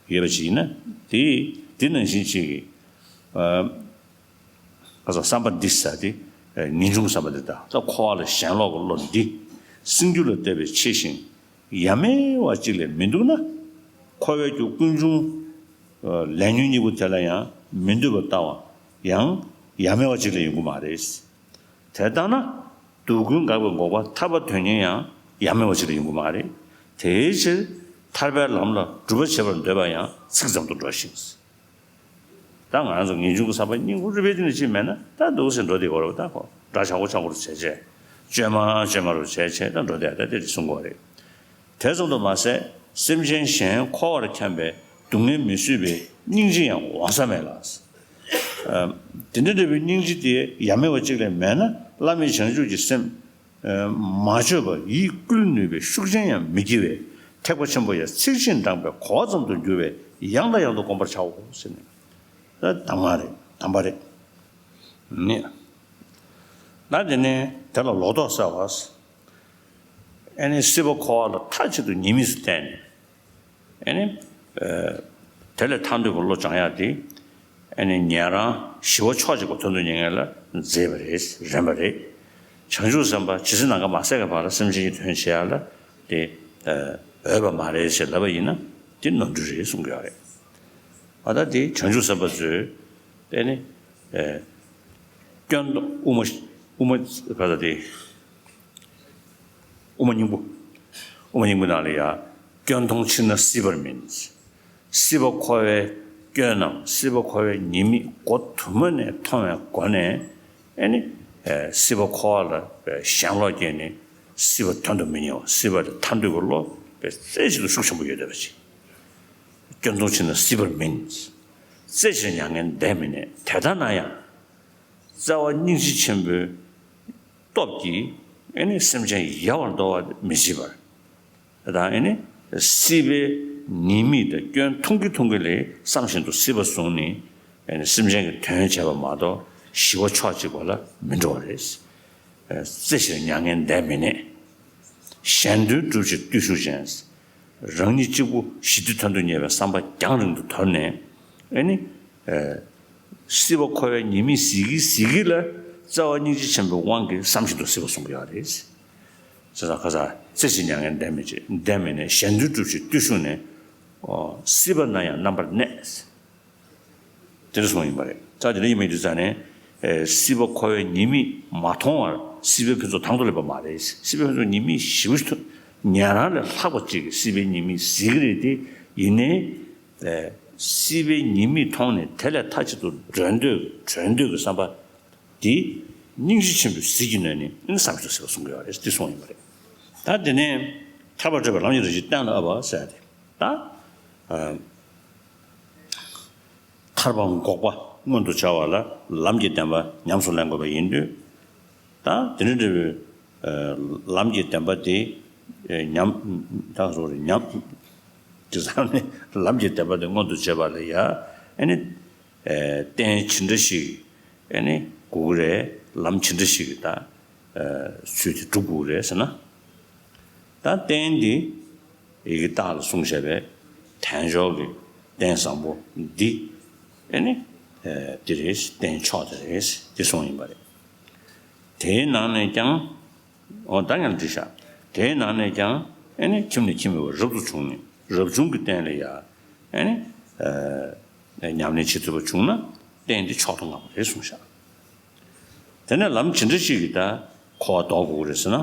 ཡོད་པ་ཅིག་ཡིན་ན། དེ་དེ་ནང་བཞིན་ཅིག་གི་ཨ་ག་ས་བསམ་པ་འདི་ཟེར་དེ་ངེས་འབྱུང་བསམ་པ་འདི་དང་། ད་འཁོར་བ་ལ་ཞེན་ལོག་གི་བློ་འདི་སེམས་རྒྱུད་ལ་བལྟས་པའི་ཕྱིར་ཞིང་ཡ་མེད་པ་ཅིག་ལས་མི་འདུག་ན། འཁོར་བའི་རྒྱུ་ཀུན་འབྱུང་ལས་ཉོན་གཉིས་པོ་དེ་ལ་ཡང་མི་འདོད་པར་ལྟ་བ་ཡང་ཡ་མེད་པ་ཅིག་ལས་ཡོང་གི་མ་རེད། དེ་ལྟ་ན་སྡུག་ཀུན་དགག་པའི་འགོག་པ་ཐར་པ་དོན་གཉེར་ཡང་ཡ་མེད་པ་ཅིག་ལས་ཡོང་གི་མ་རེད། དེའི་ཕྱིར་ཐར་པའི་ལམ་ལ་སྒྲུབ་པ་བྱེད་པར་འདོད་པ་ཡང་ཚིག་ཙམ་དུ་འགྲོ་ཞིང་། ད་ང་རང་ཚོ་ངེས་འབྱུང་གི་བསམ་པ་སྙིང་པོ་རུས་པའི་གཏིང་ནས་ཅིག་མེད་ན་ད་འདུག་སེ་འགྲོ་བསྡད་ཀྱི་ཡོད་རེད་པ། ད་ཁོ་འདྲ་ཆགས་པོ་ཆགས་པོ་རུ་བྱས་བྱས་བཅོས་མ་བཅོས་མ་རུ་བྱས་བྱས་ད་འགྲོ་བསྡད་ད་དེ་རེད་གསུང་གི་ཡོད་རེད། དེ་ཙམ་དུ་མ་ཟད་སེམས་ཅན་གཞན་འཁོར་བར་འཁྱམས་པའི་སྡུག་བསྔལ་མི་བཟོད་པའི་སྙིང་རྗེ་ཡང་འོང་ས་མེད་ལ། ཨ་དེ་འདྲ་འདྲ་བའི་སྙིང་རྗེ་དེ་ཡ་མེད་པ་ཅིག་ལས་མེད་ན་བླ་མེད་བྱང་ཆུབ་ཀྱི་སེམས་ཨ་མ་བཅོས་པར་ཡིད་བསྐུལ་ནུས་པའི་ཤུགས་ཅན་ཡང་མི་སྐྱེ་བས། ཐེག་པ་ཆེན་པོ་ཡང་ཚིག་བཞིན་བགྲངས་པའི་གོ་བ་ཙམ་དུ་འགྱུར་བས་ཡང་དང་ཡང་དུ་བསྒོམ་པར་བྱའོ་ཟེར་ནས། ད་གདམས་ངག་རེད། གདམས་པ་རེད། ནི། ད་དེ་ནས་དེ་ལ་ལོག་རྟོག་ཟེར་བ། ཨེ་ནི་སྲིད་པ་འཁོར་བ་ལ་མཐའ་གཅིག་ཏུ་ཉེས་དམིགས་སུ་བལྟས་ནས། ཨེ་ནི། ཨ་དེ་ལས་ཐར་འདོད་པའི་བློ་སྦྱང་ཡག་དེ། ཨེ་ནི་ཉན་རང་ཞི་བ་ཕྱོགས་གཅིག་པ་དོན་དུ་གཉེར་མཁན་ལ་མཛེས་པ་རེད། རན་པ་རེད། བྱང་ཆུབ་སེམས་དཔའ་ཇི་སྲིད་ནམ་མཁའ་མ་ཟད་ཀྱི་བར་ལ་སེམས་ཅན་གྱི་དོན་བྱེད་ཡག་ལ་དེ་ཨ་འོས་པ་མ་རེད་ཅེས་ལབ་པ་ཡིན་ན་དེ་ནོར་འཁྲུལ་རེད་གསུང་གི་ཡོད་རེད། ཨ་ད་དེ་བྱང་ཆུབ་སེམས་དཔའ་ཚོས་ཨེ་ནི་ཨ་སྐྱོན་དང་། དབུ་མ་དབུ་མ་ག་ད་དེ། དབུ་མ་སྙིང་པོ། དབུ་མ་སྙིང་པོ་ནང་ལ་ཡང་སྐྱོན་མཐོང་ཕྱིར་ན་སྲིད་པར་མིན། སྲིད་པ་འཁོར་བའི་སྐྱོན་ནམ་སྲིད་པ་འཁོར་བའི་ཉེས་དམིགས་སྒོ་དུ་མ་ནས་མཐོང་བའི་སྒོ་ནས། ཨེ་ནི་ཨེ་སྲིད་པ་འཁོར་བ་ལ་ཞེན་ལོག་སྐྱེས་ནས་སྲིད་པ་དོན་དུ་མི་གཉེར་བ། སྲིད་པ་ལས་ཐར་འདོད་ཀྱི་བློ་རྩེ་གཅིག་ཏུ་ཤུགས་ཆེན་པོ་ཡོད་བསྡད་པ་ཅིག་སྐྱོན་མཐོང་ཕྱིར་ན་སྲིད་པར་མིན། རྩེ་གཅིག་མྱ་ངན་འདས་མི་གནས། དེ་ལྟ་ན་ཡང་། རྩ་བ་སྙིང་རྗེ་ཆེན་པོའི་སྟོབས་ཀྱིས་ཨེ་ནི་སེམས་ཅན་ཡལ་བར་འདོར་བ་མི་བྱེད་པར། དང་ཨེ་ནི་སྲིད་པའི་ཉེས་དམིགས་དང་སྐྱོན་མཐོང་གིན་མཐོང་གིན་ལས་བསམ་བཞིན་དུ་སྲིད་པ་བཟུང་ནས་ཨེ་ནི་སེམས་ཅན་གྱི་དོན་བྱས་པ་མ་གཏོགས་ཞི་བ་ཕྱོགས་གཅིག་པ་ལ་མི་འགྲོ་བ་རེད། རྩེ་གཅིག་མྱ་ངན་འདས་མི་གནས། གཞན་དོན་སྒྲུབ་ཕྱིར་བརྟུལ་ཞུགས་ཅན། རང་ཉིད་གཅིག་པུ་ཞི་བདེ་དོན་དུ་གཉེར་བའི་བསམ་པ་རྒྱང་རིང་དུ་དོར་ནས། ཨེ་ནི། སྲིད་པ་འཁོར་བའི་ཉེས་དམིགས་གཟིགས་ཀྱིན་གཟིགས་ཀྱིན་ལ་རྩ་བ་སྙིང་རྗེ་ཆེན་པོའི་དབང་གིས་བསམ་བཞིན་དུ་སྲིད་པ་བཟུང་གི་ཡོད་རེད། ཟེར་ས་ཁ་ས་རྩེ་གཅིག་མྱ་ངན་འདས་མི་བྱེད་འདས་མི་གནས། གཞན་དོན་སྒྲུབ་ཕྱིར་བརྟུལ་ཞུགས་ནས། སྲིད་པ་ན་ཡང་རྣམ་པར་གནས། དེ་འདྲ་གསུངས་ཡིན་པ་རེད། ད་དེ་འདྲ་ཡིན་པ་ཡིན་དུས་ཙང་ནས། ཨེ་སྲིད་པ་འཁོར་བའི་ཉེས་དམིགས་མ་མཐོང་བར་སྲིད་པའི་ཕུན་ཚོགས་དང་དུ་ལེན་པ་མ་རེད། སྲིད་པའི་ཕུན་ཚོགས་ཉེས་དམིགས་ཞེ་པོ་ཞིག་ཐོན། ཉན་རང་ལས་ལྷག་པ་ཅིག་གིས་སྲིད་པའི་ཉེས་དམིགས་གཟིགས་ཀྱི་རེད་དེ། ཡིན་ནའི། ཨེ་སྲིད་པའི་ཉེས་དམིགས་མཐོང་ནས་དེ་ལས་མཐའ་གཅིག་ཏུ་གྲོལ་འདོད་གྲོལ་འདོད་ཀྱི་བསམ་པ་དེ་སྙིང་རྗེ་ཆེན་པོའི་ཟིལ་གྱིས་གནོན་ནས་ཨེ་ནི་བསམ་བཞིན་དུ་སྲིད་པ་བཟུང་གི་ཡོད་རེད། དེ་གསུངས་ཡིན་པ་རེད། ད་དེ་ནས་ཐར་པར་བགྲོད་པའི་ལམ་གྱི་རིམ་བཞིན་གཏན་ལ་དབབ་པ་ཟེར་ཏེ། ད། ཨ། ཐར་པ་འགོག་པ་མངོན་དུ་བྱ་བ་ལ་ལམ་གྱི་བདེན་པ་ཉམས་སུ་ལེན་དགོས་པ་ཡིན་དུས། ད་དེ་འདྲ་འདྲ་བའི་ཨ་ལམ་གྱི་བདེན་པ་དེ་ཨ་ཉམས་ད་ག་རེ་ཟེར་ཉམས་དེ་ཙམ་ནས་ལམ་གྱི་བདེན་པ་དེ་མངོན་དུ་བྱེད་པ་ལ་ཡ་ཨེ་ནི་ཨ་རྟེན་ཇི་འདྲ་ཞིག་ཨེ་ནི་དགོས་ཀྱི་རེད། ལམ་ཇི་འདྲ་ཞིག་གིས་ད་ཨ་ཚུལ་དེ་སྒྲུབ་དགོས་ཀྱི་རེད་ཟེར་ན། ད་རྟེན་འདི། ཡི་གེ་རྟགས་ལ་གསུངས་བཞག་པའི་དལ་འབྱོར་གྱི་རྟེན་བཟང་པོ་འདི་ཨེ་ནི་ཨེ་འདི་རེད། རྟེན་མཆོག་དེ་རེད། འདི་གསུངས་ཡིན་པ་རེད། དེའི་ནང་ནས་ཀྱང་། འོ་ད་ངས་འདི་བཞག་དེའི་ནང་ནས་ཀྱང་ཨེ་ནི་ཁྱིམ་ནས་ཁྱིམ་མེད་པར་རབ་ཏུ་བྱུང་ནས་རབ་བྱུང་གི་རྟེན་ལ་ཡ་ཨེ་ནི་ཨེ་ཉམས་ལེན་བྱེད་ཐུབ་པ་བྱུང་ན་རྟེན་འདི་མཆོག་ཏུ་བསྔགས་པ་རེད་གསུངས་བཞག་དེ་ནས་ལམ་ཇི་འདྲ་ཞིག་གིས་ད་འཁོར་བ་ལྡོག་དགོས་ཀྱི་རེད་ཟེར་ན།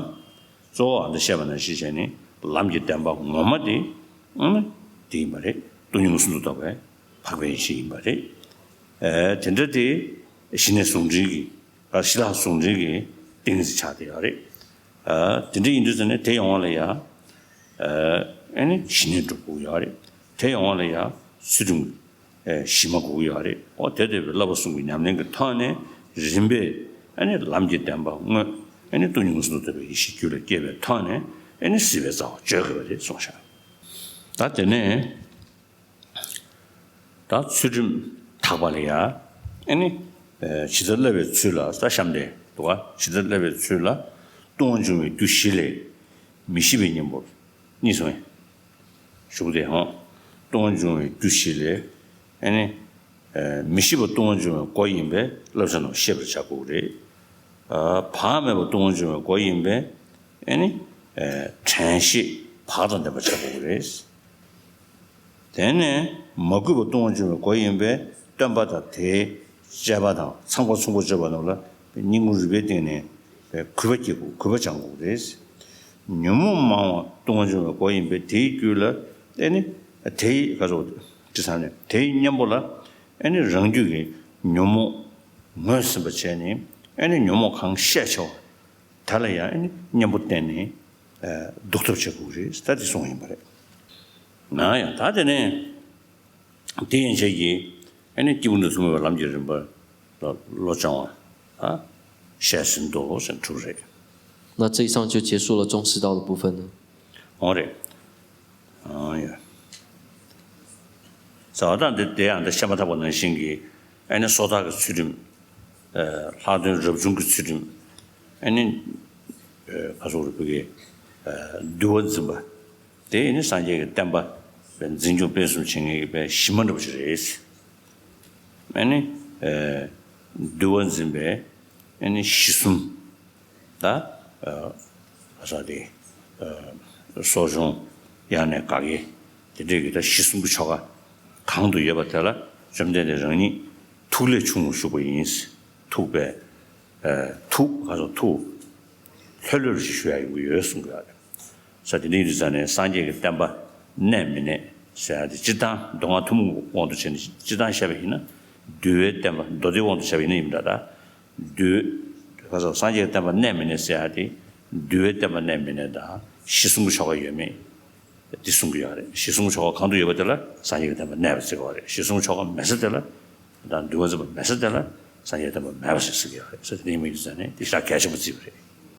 གཙོ་བོ་ཨ་འདི་བཤད་པ་ནང་བཞིན་བྱས་ནས་ལམ་གྱི་བདེན་པ་ངོ་མ་དེ་ཨང་དེ་ཡིན་པ་རེད། སྟོང་ཉིད་མངོན་སུམ་དུ་རྟོགས་པའི་འཕགས་པའི་ཡེ་ཤེས་ཡིན་པ་རེད། ཨེ་དེ་འདྲ་དེ་ཞི་གནས་ཟུང་འབྲེལ་གྱི་ཨ་ཞི་ལྷག་ཟུང་འབྲེལ་གྱི་ཏིང་ངེ་འཛིན་ཆགས་བསྡད་ཡོད་རེད། ཨ་དེ་འདྲ་ཡིན་དུས་ཙང་ནས་དེ་ཡོང་བ་ལ་ཡ་ཨ་ཨེ་ནི་ཞི་གནས་སྒྲུབ་དགོས་ཡོད་རེད། དེ་ཡོང་བ་ལ་ཡ་ཚུལ་ཁྲིམས། ཨེ་གཞི་མ་དགོས་ཀྱི་ཡོད་རེད། འོ་དེ་ལྟ་བུའི་བསླབ་པ་གསུམ་གྱི་ཉམས་ལེན་གྱི་ཐོག་ནས་རིམ་པས་ཨ་ནི་ལམ་གྱི་བདེན་པ་དངོས་ཨ་ནི་སྟོང་ཉིད་མངོན་སུམ་དུ་རྟོགས་པའི་ཡེ་ཤེས་རྒྱུད་ལ་སྐྱེས་པའི་ཐོག་ནས་ཨ་ནི་སྲིད་པའི་རྩ་བ་གཅོད་དགོས་པ་རེད་གསུངས་ཤག་ད་དེ་ནས་ད་ཚུལ་ཁྲིམས་དག་པ་ལ་ཡ་ཨ་ནི་ཇི་ལྟར་བསླབ་པའི་ཚུལ་ལ་ད་གཤམ་དེ་འདུག་ག་ཇི་ལྟར་བསླབ་པའི་ཚུལ་ལ་ལྟུང་བ་འབྱུང་བའི་རྒྱུ་བཞི་ལས་མི་ཤེས་པའི་གཉེན་པོར། གཉིས་སོང་ངས། ཞུགས་དེ་ཧོ། ལྟུང་བ་འབྱུང་བའི་རྒྱུ་བཞི་ལས། ཨེ་ནི། མི་ཤེས་པ་ལྟུང་བ་འབྱུང་བའི་སྒོ་ཡིན་པས་བསླབ་བྱ་རྣམས་ཤེས་པར་བྱ་དགོས་རེད། བག་མེད་པ་ལྟུང་བ་འབྱུང་བའི་སྒོ་ཡིན་པས། ཨེ་ནི། དྲན་ཤེས་བག་དང་ལྡན་པར་བྱ་དགོས་རེད། དེ་ནས་མ་གུས་པ་ལྟུང་བ་འབྱུང་བའི་སྒོ་ཡིན་པས་སྟོན་པ་དང་དེའི་བཅས་པ་དང་ཚངས་པ་མཚུངས་པར་བརྗོད་པ་རྣམས་ལ་སྙིང་ཁུང་རུས་པའི་གཏིང་ནས་གུས་པ་སྐྱེ་དགོས། གུས་པ་སྦྱང་དགོས་རེད། ཉོན་མོངས་མང་བ་ལྟུང་བ་འབྱུང་བའི་སྒོ་ཡིན་པས་དེའི་རྒྱུད་ལ་ཨེ་ནི། དེའི་ག་ཚོད་དྲི་བཟང་ནས་དེའི་གཉེན་པོ་ལ་ཨེ་ནི་རང་རྒྱུད་ཀྱི་ཉོན་མོངས་ངོས་ཟིན་པ་བྱས་ནས་ཨེ་ནི་ཉོན་མོངས་གང་ཤས་ཆེ་བ། ད་ལ་ཡང་གཉེན་པོ་བསྟེན་ནས་ལྡོག་ཐབས་བྱེད་དགོས་རེད། ད་དེ་གསུངས་ཡིན་པ་རེད། ང་ཡང་ད་དེ་ནས་དེ་ཡན་ཆད་ཀྱིས་ཨ་ནི་སྐྱེས་བུ་འདི་ཚོ་མོས་པའི་ལམ་གྱི་རིམ་པ་ལ་བློ་སྦྱང་བ་ད་བཤད་ཟིན་ཏོ་ཟེར་འགྲུབ་རེད། 那这一章就结束了中士道的部分了。 འོང་རེད། ཨང་ཡ། ཟ་བ་དང་འདི་དེ་ཡང་འདི་བཤད་མ་ཐག་པ་ནང་བཞིན་གྱི་ཨ་ནི་སོ་ཐར་གྱི་ཚུལ་ཁྲིམས། ལྷག་དོན་རབ་བྱུང་གི་ཚུལ་ཁྲིམས། ཨ་ནི། ཁ་སོག་རུ་བུ་གའི་འདུལ་བ་འཛིན་པ། དེ་ནི་སངས་རྒྱས་ཀྱི་བསྟན་པ་འཛིན་སྐྱོང་སྤེལ་གསུམ་བྱེད་མཁན་གྱི་པའི་གཞི་མ་འདྲ་པོ་ཞིག་རེད། ཨ་ནི། འདུལ་བ་འཛིན་པའི་ཨ་ནི་གཞི་གསུམ། ད། ཨ་ས་དེ། གསོ་སྦྱོང་། དབྱར་གནས་དགག་དབྱེ། དེ་འདྲས་ཀྱི་ད་གཞི་གསུམ་གྱི་ཆོ་ག་གང་དུ་ཡོད་པ་དེ་ལ་བཅོམ་ལྡན་འདས་རང་ཉིད་ཐུགས་ལས་ཆུང་ངུར་བཞུགས་པ་ཡིན། ཐུགས་པས། ཐུགས་ག་ཚོད་ཐུགས་ལྷོད་ལྷོད་ཅིག་བཞུགས་ཡ་ཡོང་གི་ཡོད་གསུང་གི་ཡོད་རེད། ས་དེ་འདྲ་ཡིན་དུས་ཙང་ནས་སངས་རྒྱས་ཀྱི་བསྟན་པ་གནས་མི་གནས་ཟེར་ཡ་དེ་སྤྱིར་བཏང་མདོ་སྔགས་ཐུན་མོང་གི་དབང་དུ་བྱས་ནས་སྤྱིར་བཏང་བཤད་པ་ཡིན་ན། འདུལ་བའི་བསྟན་པ་མདོ་སྡེའི་དབང་དུ་བྱས་པ་ཡིན་ན་ཡིན་པ་འདྲ་ད། འདུལ། ཁ་སང་སངས་རྒྱས་ཀྱི་བསྟན་པ་གནས་མི་གནས་ཟེར་ཡ་དེ། འདུལ་བའི་བསྟན་པ་གནས་མི་གནས་དང་གཞི་གསུམ་གྱི་ཆོ་ག་ཡོད་མེད། དེ་གསུང་གི་ཡོད་རེད། གཞི་གསུམ་གྱི་ཆོ་ག་གང་དུ་ཡོད་པ་དེ་ལ་སངས་རྒྱས་ཀྱི་བསྟན་པ་གནས་པ་ཟེར་གྱི་ཡོད་རེད། གཞི་གསུམ་གྱི་ཆོ་ག་མེད་ས་དེ་ལ། དང་འདུལ་བ་འཛིན་པ་མེད་ས་དེ་ལ་སངས་རྒྱས་བསྟན་པ་མེད་པ་ཟེར་ཟེར་གྱི་ཡོད་རེད། ས་དེ་ནས་མི་འདུག་ས་ནས་དེ་ཤ་གལ་ཆེན་པོ་བརྩིས་པ་རེད།